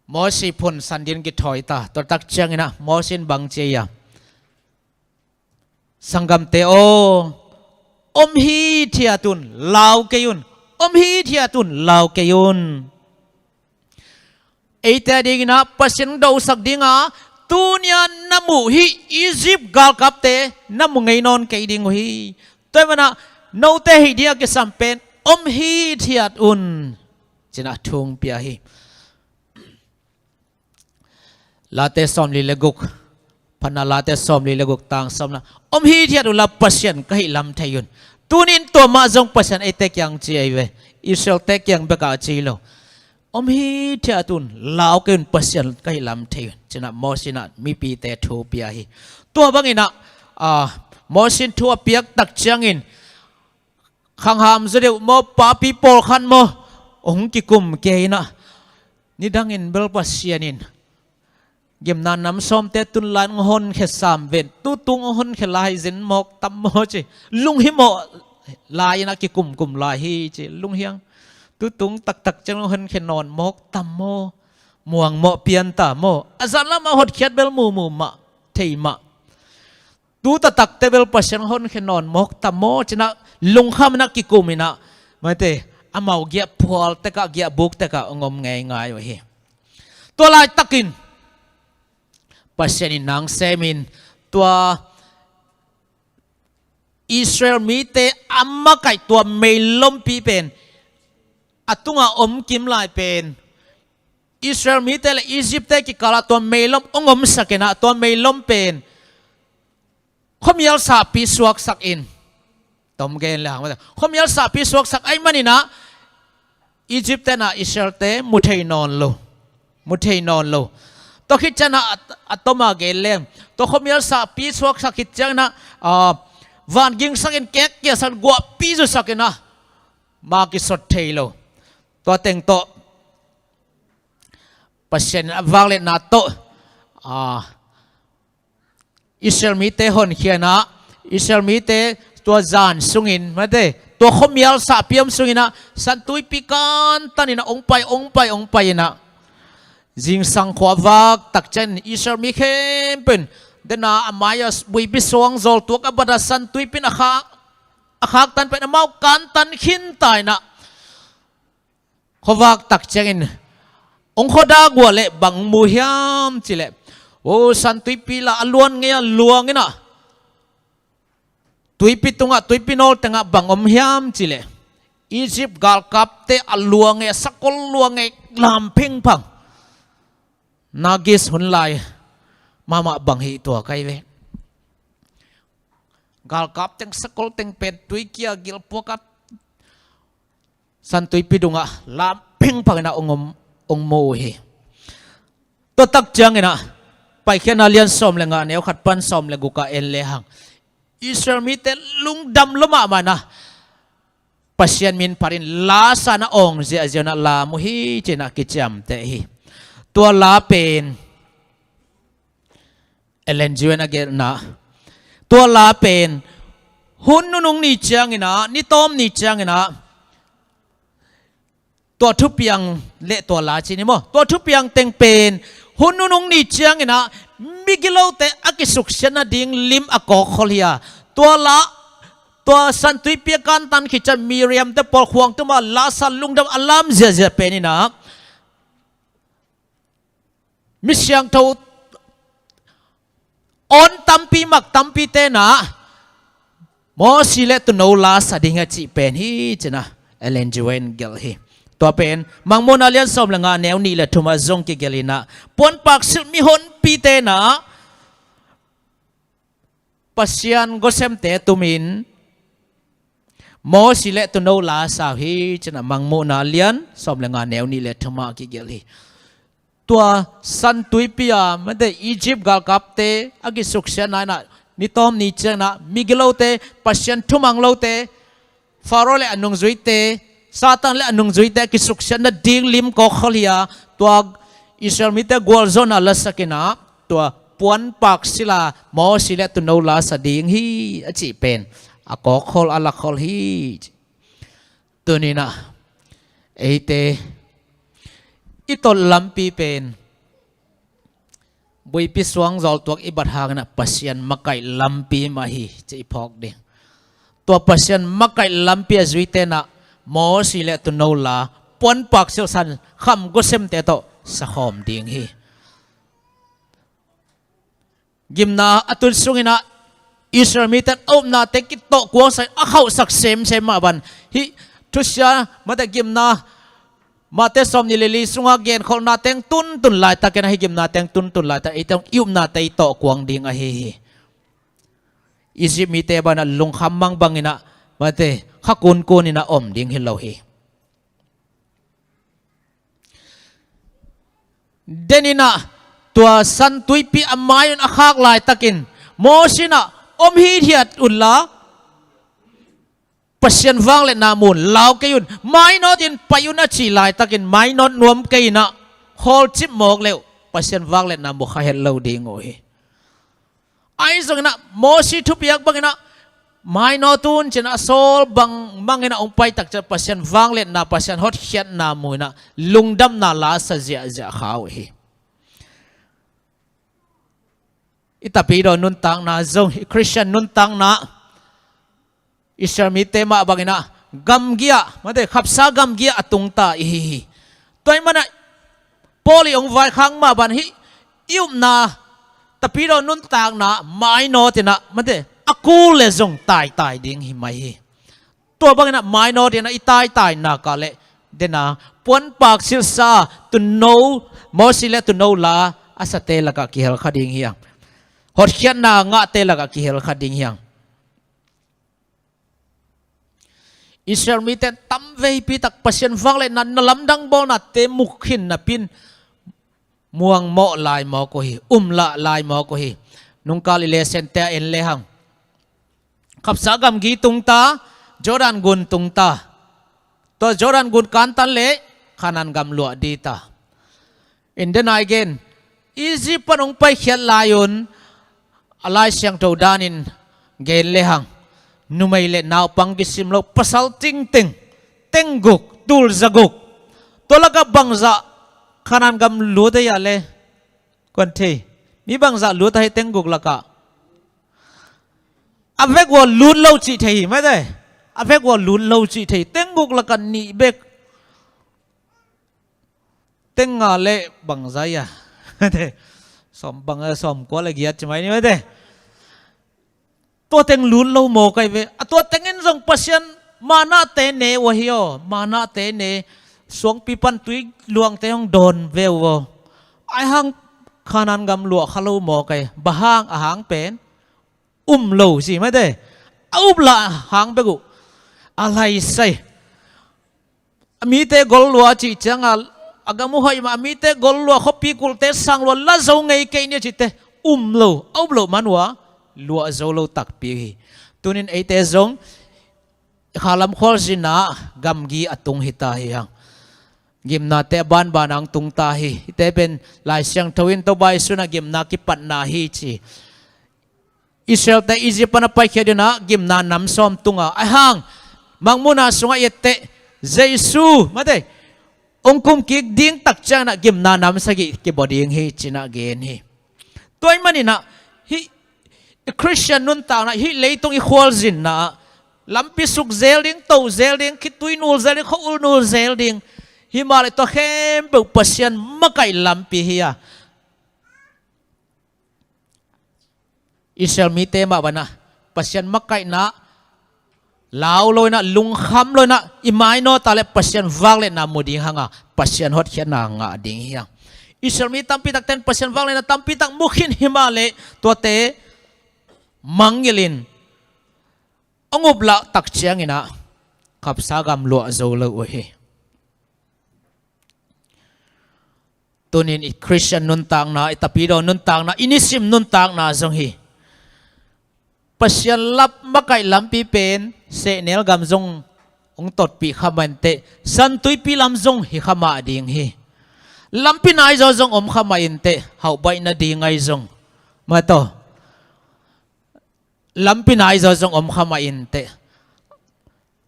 Mosi phun sandin kithawi ta. Tua tak ciangin ah Mosi in bang ci a, "Sanggamte aw, om hithiat un, lau kei un. Om hithiat un, lau kei un." Eite adingin ah Pasian dosak ding a, tuni-a na muh hih Egypt galkapte na mu ngei nawn kei ding uh hi. Tua ahih manin ah note hih ding a kisam pen om hithiat un, ci-in ah thu hong pia hi. Late sawmli le guk, Phatna Late sawmli le guk, tang sawmna. Om hithiat unla Pasian ka hih lam thei un. Tuni-in tua mah zong Pasian eite kiang ci ahi ve. Israelte kiang bek a ci lo. Om hithiat un, lau kei un, Pasian ka hih lam thei un, ci-in ah Mosi in ah mipite thu pia hi. Tua bangin ah, ah, Mosi in thu a piak tak ciangin khangham zaw deuh maw, papi pawlkhat maw, hong kikum kei in ah, nidangin bel Pasian in gimna nam sawmte tun lai-in hong honkhia sam ven, tutung hong honkhia lai zin mawk tam maw ci. Lunghimawh lai-in ah kikumkum lai hi ci. Lunghiang, tutung taktak ciang hong honkhia nawn mawk tam maw, muang mawh pian ta maw, a zan lam a hotkhiat bel mumu mah, thei mah. Tu taktakte bel Pasian honkhia nawn mawk tam maw, ci-in ah lungkham in ah kikum in ah, mate, amau giahphual tekah, giahbuk tekah hong om ngeingai uh hi. Tua laitakin Pasian in nang semin tua Israel mite a makaih tua meilompi pen, a tunga om kim lai pen, Israel mite le Egyptte kikalah tua meilom hong omsak in ah, tua meilom pen khuamial sahpi suaksak in, tom gen le hang mah, khuamial sahpi suaksak ahih manin ah Egyptte in ah Israelte mu thei nawn lo. Mu thei nawn lo. Tua khit ciangin ah a, a toma gen leng, tua khuamial sahpi suaksak khit ciangin ah, ah, van gingsak in, kek kiasak in, guahpi zusak in ah, ma kisot thei lo. Tua teng tawh Pasian in a vangliatna tawh, ah, Israel mite honkhia in ah, Israel mite tua zan sungin, mate, tua khuamial sahpi om sungin ah San Tuipi kantan in ah hong pai, hong pai, hong pai in ah, zingsang khua vak tak ciangin Israel mi khempeuh in, den a, a mai-a buipi suang zawl tuak a bat a San Tuipi in a khak, a khaktan pen amau kantan khinta in ah, khuavak tak ciangin hong khuadak uh leh bang mu hiam cih leh, o, San Tuipi la a luan ngei a luang in ah, tuipi tungah, tuipi nawl tengah bang om hiam cih leh, Egypt galkapte a luang ngei, a sakol luang ngei, lam phingphang. Nagis hun lai mahmah bang hi tua kai ve. Galkap teng, sakol teng pen tui kia gil puak a San Tuipi dungah lam phingphang in ah hong om, hong mu uh hi. Tua tak ciangin ah Paikhiatna lian sawm le nga, neu khat pan sawm le guk ah en le hang, Israel mite lungdam lua mahmah in ah, Pasian min phatin la sa in ah awng ziahziah in ah lam uh hi, ci-in ah kiciamteh hi. Tua la pen Ellen G. White in a gelhna, tua la pen hun nunung ni ciangin ah, ni tawm ni ciangin ah, tua thupiang le tua la ci ni maw, tua thupiang teng pen hun nunung ni ciangin ah migilote a kisuksiatna ding lim a kawkkhol hi a, tua la, tua San Tuipi a kantan khit ciang Miriamte pawl khuang tuma la sa lungdam a lam ziahziah pen in ah, mi siangtho awn tampi, mak tampite in ah Mosi le Tuuno la sa ding a cih pen hi, ci-in ah Ellen G. White in gelh hi. Tua pen Mangmuhna lian sawm le nga, neu nih le thum ah zong kigelh in ah, puanpak silh mihonpite in ah Pasian gawsemte tumin Mosi le Tuuno la sa uh hi, ci-in ah Mangmuhna lian sawm le nga, neu nih le thum ah kigelh hi. Tua San Tuipi a, mate, Egypt galkapte a kisuksiatna in ah, ni tawm ni ciangin ah migilote, Pasian thumang lote, Faro le a nungzuite, Satan le a nungzuite a kisuksiatna ding lim kawkkhol hi a, tua Israel mite gualzawhna lasakin ah tua puanpak sila Mosi le Tuuno la sa ding hi a cih pen a kawkkhol a lakhol hi. Tuninah eite i tot lampi pen buipi suang zawltuak i bat hangin ah Pasian makaih lampi mah hi ci i phawk ding. Tua Pasian makaih lampi a zuite nah Mosi le Tuuno la puanpak silsan kham guasemte tawh sakhawm ding hi. Gimna a tun sungin ah Israel mite a upnate kitawh kuangsak a khauhsak semsem mah ban hih thusia mate gimna Mate sawm nih le li sunga genkholhna teng tuntun laitakin ahi gimna teng tuntun laitak eite hong i upnate i tawh kuang ding ahi hi. Egypt mite banah lungkham mang banginah mate kha kunkun inah om ding hi lo hi. Deninah tua san tuipi a mai un a khak laitakin Mosi inah om hithiat unla Pasian vangliatna mun lau kei un, mainawt in pai un a cih laitakin mainawt nuam kei inah khawlcip mawk leuh Pasian vangliatna mu kha het lo ding uh hi. Ahi zonginah Mosi thupiak banginah mainawt un cinah a sawl bang manginah hong paitak ciah Pasian vangliatna Pasian hotkhiatna mu inah lungdamna la sa ziahziah kha uh hi. I tapidaw nuntakna zong i Khristian nuntakna Israel mite mah banginah gamgi-ah mate khapsa gamgi-ah a tungta ihi hi. Tua ih manah Paul i hong vaikhak mah ban hih i upna tapidaw nuntakna mainawt inah mate a kul le zong taitai ding hi mai hi. Tua banginah mainawt inah i taitai nakah le dena puanpak silsa Tuuno Mosi le Tuuno la a sate lakah kihel kha ding hiang. Hotkhiatna ngahte lakah kihel kha ding hiang. Israel mite tamveipi tak Pasian vangliatna na lamdang bawlnate mukhin napin muangmawh lai mawk uh hi, umlah lai mawk uh hi. Nungkal i lesente a en lehang khapsa gamgi tungta, Jordan gun tungta, tua Jordan gun kantan le Khanan gam luah dita. Indena i gen Egypt pan hong paikhiat lai-un a Lai Siangtho danin gen lehang numei le naupang kisim lo pasal tingting tengguk tulzaguk tua lakah bangzah Khanan gam lut ahi a le kuan thei mi bangzah lut ahi tengguk lakah a vek ua lut lo cih thei hi mate a vek ua lut lo cih thei tengguk lakah nih bek Teng nga le bangzah a sawm bang sawm kua le giat ci mai ni mate. Tua teng lut lo maw kai ve a tua teng in zong Pasian manate ne uh ahi aw manate ne suangpi pan tui luangte hong dawn ve uh aw. Ai hang Khanan gam luah kha lo maw kai bang hang a hang pen um lo si mate a uplah hang bek uh a laisai. A mite gol lua cih cianga a gam uh hoih mah a mite gol lua khuapi kulhte sang lua la zo ngei kei nia cihte um lo a up loh man uh a luah zo lo takpi hi. Tunin eite zong khalam khualzinah gamgi a tung hita hi hang. Gimnate a banbana ang tungta hi. Hite pen Lai Siangtho in Topa Jesu in a gimna kipatna hi ci. Israelte Egypt pan a paikhiat dinah gimna nam sawm tunga a hang mangmuna sungah i etteh Jesu mate hong kumkik ding tak cianginah gimna nam sagih kibawh ding hi cinah gen hi. Tua ih maninah hih Khristian nuntakna hih leitung i khualzinna ah lampi suk zel ding to zel ding khitui nul zel ding khua ul nul zel ding. Himah le tua khempeuh Pasian makaih lampi hi a Israel mite mah banah Pasian makaihna lau loinah lungkham loinah i mainawta le Pasian vakletna mu ding hanga Pasian hotkhiatna ngah ding hiang. Israel mi tampi takten Pasian vakletna tampi tak mukhin himah le tuate mangngilhin a nguplah tak cianginah khapsa gam luah zo lo uh hi. Tunin i Khristian nuntakna i tapidaw nuntakna i nisim nuntakna zong hi. Pasian lap makaih lampi pen sehnel gam zong hong totpih kha mah inteh santuipi lam zong hi kha mah ding hi. Lampi nai zaw zong om kha mah inteh, hauh baih nading ahi zong. Mah tawh. Lampi nai zaw zong om kha mah inteh.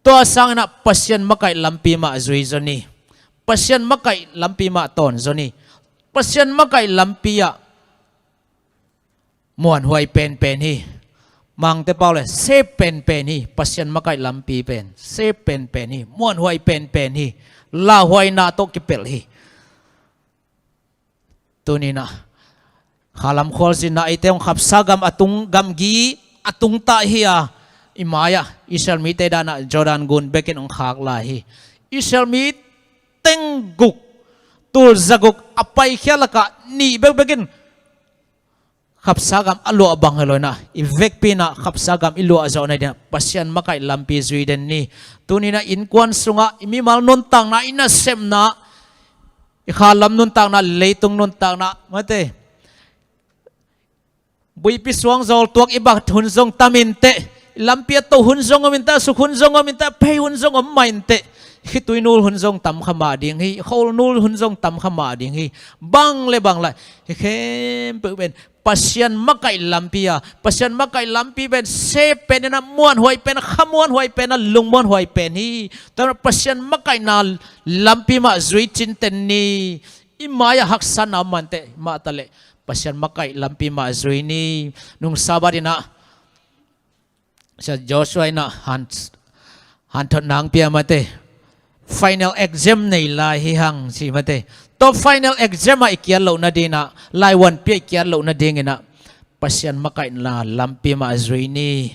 Tua sangin ah Pasian makaih lampi mah zui zaw ni. Pasian makaih lampi mah tawn zaw ni. Pasian makaih lampi ah muanhuai penpen hi. Mangte pau le, sep penpen hi. Pasian makaih lampi pen sep penpen hi. Muanhuai penpen hi. Lauhuaina tawh kipelh hi. Tuni-in ah khalam khualzinna, eite hong khapsa gam a tung, gamgi a tungtah hi a, i mai-ah Israel mite dan ah Jordan gun bekin hong khak lai hi. Israel mi teng guk, tul za guk a paikhia lakah nih bekbekin khapsa gam a luah bang hi lo-in ah, i vekpi-in ah khapsa gam i luah zawh nading ah Pasian makaih lampi zui den ni. Tuni-in ah innkuan sungah i mimal nuntakna, i nasepna, i khalam nuntakna, leitung nuntakna, mate, buipi suang zawl tuak i bat hun zong tam inteh. I lampi a toh hun zong om inteh, a suk hun zong om inteh, a phei hun zong om mah inteh. Khitui nul hun zong tam kha mah ding hi, khol nul hun zong tam kha mah ding hi. Bang le bang lai, hi khempeuh pen Pasian makaih lampi a, Pasian makaih lampi pen sep pen in ah, muanhuai pen, kha muanhuai pen a, lung muanhuai pen hi. Tua Pasian makaihna lampi mah zui cinten ni. I mai-ah haksatna om mah inteh, mah taleh Pasian makaih lampi mah zui ni. Nung Sabbath in ah, Sia Joshua in ah han, hanthotna hong pia mate. Final exam nei lai hi hang ci mate. Tua final exam ah i kiat loh nading ah, laivuanpi ah i kiat loh nadingin ah Pasian makaihna lampi mah zui ni.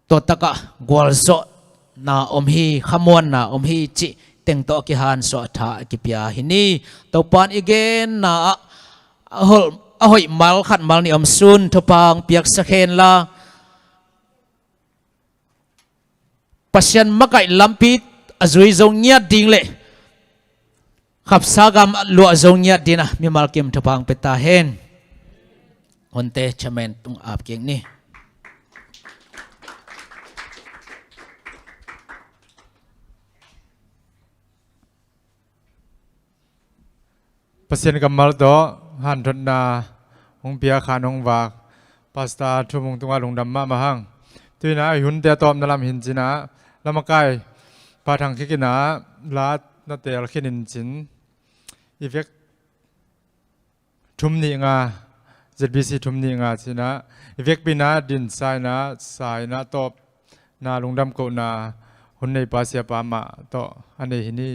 Tua takah gualzawhna om hi, khamuanna om hi cih teng tawh a kihansuah tha a kipia hi ni. Topa in i genna ah a hol-, a hoih mal khat mal nih om sun thupha hong piaksak hen la, Pasian makaih lampi a zui zo ngiat ding le khapsa gam luah zo ngiat dingin ah mimal kim thupha hong pia ta hen. Hunte chairman tung ap kik ni. Pasian kammal tawh hanthotna hong pia, khan hong vak Pastor Thum Mung tungah lungdam mahmah hang. Tu-in ah i hunte a tawpna lam hi-in cin ah, lamakai Pa Thang Khik in ah la na teel khin in cin, i vek thum nih nga, Z B C thum nih nga cin ah, i vekpi-in ah dinsa in ah, sa in ah, tawpna, lungdam kohna hun neipa siapa mah tawh a nei hi ni.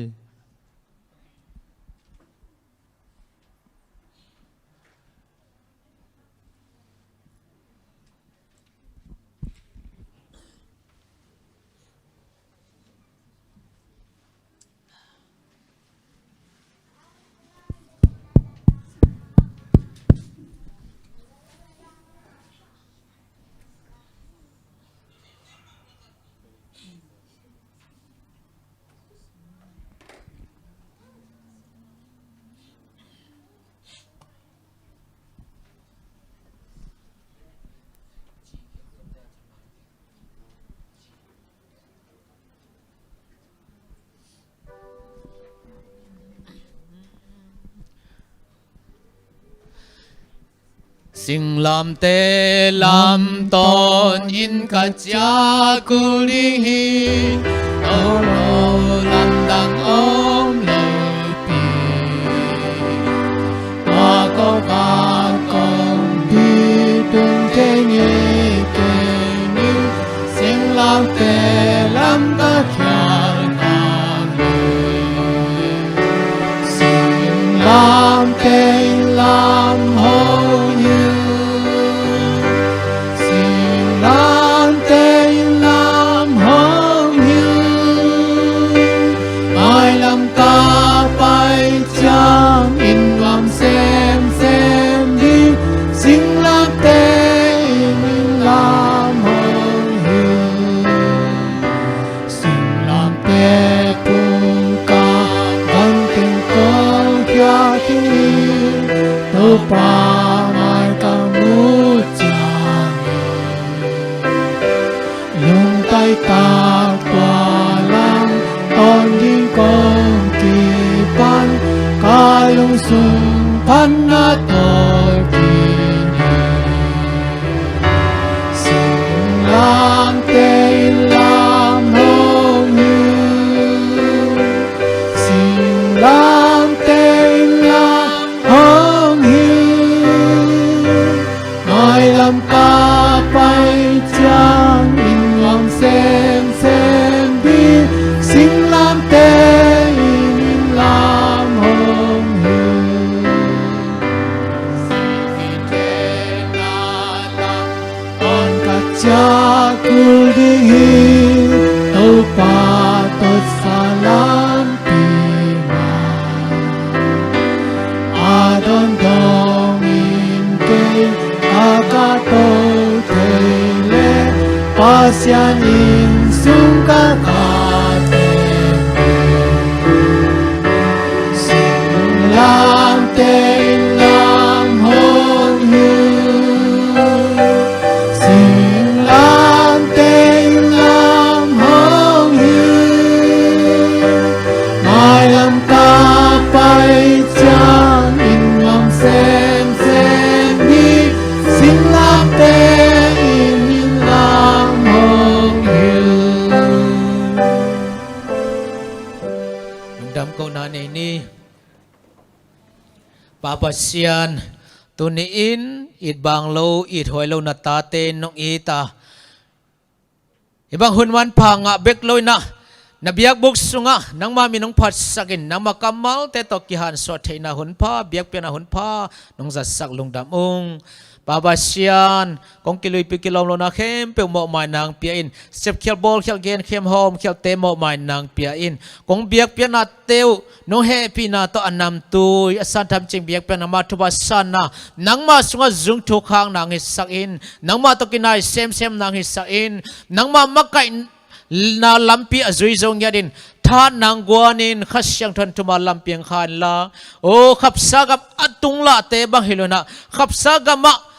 Singlamteh lam tawn in ka ciah kul ding hi. Tolo lamdang om lopi, tua kong kah kong pi tung kei ngei kei ni. Singlamteh lam ka khial kha hi. Singlamteh lam hong hi. Singlamteh lam hong hi. Mailam ka pai ciang in nuam semsem ding. Singlamteh in lam hong hi. Singlamteh pum ka bang teng kong khiak hi. Topa mai ka muh ciang in, lungtai tak tua lam tawn ding kong Pan a tawlkhin hi. Singlamteh in lam hong hilh. Singlamteh in lam hong hilh. Mailam ka pai ciangin nuam semsem ding. Singlamteh in lam hong hilh. Singlamteh in lam hong hilh. Awn khat ciat kul ding hi. Topa tawh sa lampi mah. A dawndawng in kei a ka to thei leh Pasian inn sung ka kah teng. Singlamteh in lam hong hilh. Singlamteh in lam hong hilh. Mailam ka pai ciangin nuam semsem ding. Singlamteh in lam hong hilh. Lungdam kohna nei ni. Pa Pasian, tuni-in it bang lo, it huai lo na tate nong it a, hih bang hun manpha ngah bek lo-in ah, na biakbuk sungah nangma min hong phatsak in, nangma kammalte tawh kihansuah theihna hun pha, biakpiakna hun pha nong zatsak lungdam ung. Pa Pasian, kong kiluipi kilawm lohna khempeuh mawhmai nang pia in, sepkhial bawlkhial genkhial hawmkhialte mawhmai nang pia in, kong biakpiaknate uh nong hehpihna tawh a namtui a santham cing biakpiak nangma thupha sanna, nangma sungah zung thuk khak nang hisak in, nangma tawh kinai semsem nang hisak in, nangma makaihna lampi a zui zo ngiat in, tha nang guan in Kha Siangtho in thumah lampiang kha inla. O, khapsa gam a tung lahte bang hi lo-in ah, khapsa gamah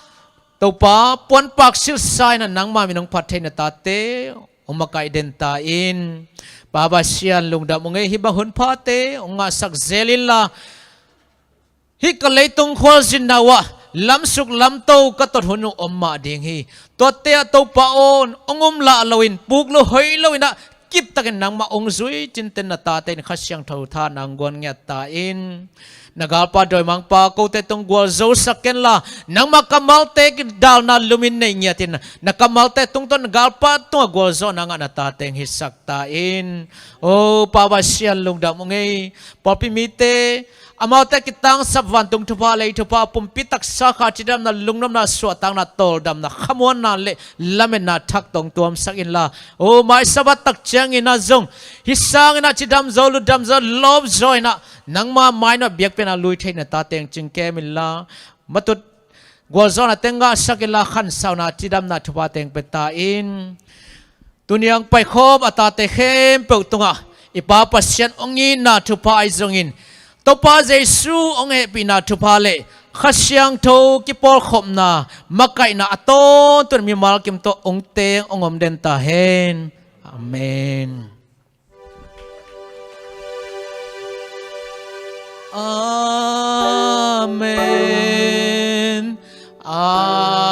Topa puanpak silsa in ah nangma min hong phat theihna tate hong makaih den ta in. Pa Pasian, lungdam ung ei, hih bang hun phate hong ngahsak zel inla, hih ka leitung khualzinna uh ah lamsuk lamto ka tot hun uh om mah ding hi. Tuate ah Topa aw, hong um lah loin, puk lo hoih lo-in ah, kiptakin nangmah hong zui cinten na tate in Kha Siangtho tha nang guan ngiat ta in. Na galpa dawimangpa kote tung gualzosak kenla, nangmah kammalte kidalna lumin nei ngiat in, na kammalte tungtawn na galpa tungah gualzawhna ngah na tate hong hisak ta in. O, Pa Pasian, lungdam ung ei, pawlpi mite, amaute kitangsap vantung thupha, lei thupha, pumpi taksa kha cidamna, lungnopna, suahtakna, tawldamna, khamuanna le lametna thak tawh hong tuamsak inla. O, mai Sabbath tak ciangin ah zong, hih sangin ah cidam zo, lungdam zo, lawp zaw in ah, nangma mai-ah biakpiakna lui theihna tate hong cingkem inla. Matut gualzawhna teng ngahsak inla, khansauna, cidamna thupha teng pia ta in. Tuni a hong paikhawm a tate khempeuh tungah i Pa Pasian hong itna thupha ahi zongin, Topa Jesu hong hehpihna thupha le Kha Siangtho kipawlkhopna, makaihna a tawntung mimal kim tawh hong teng hong om den ta hen. Amen. Amen. Amen.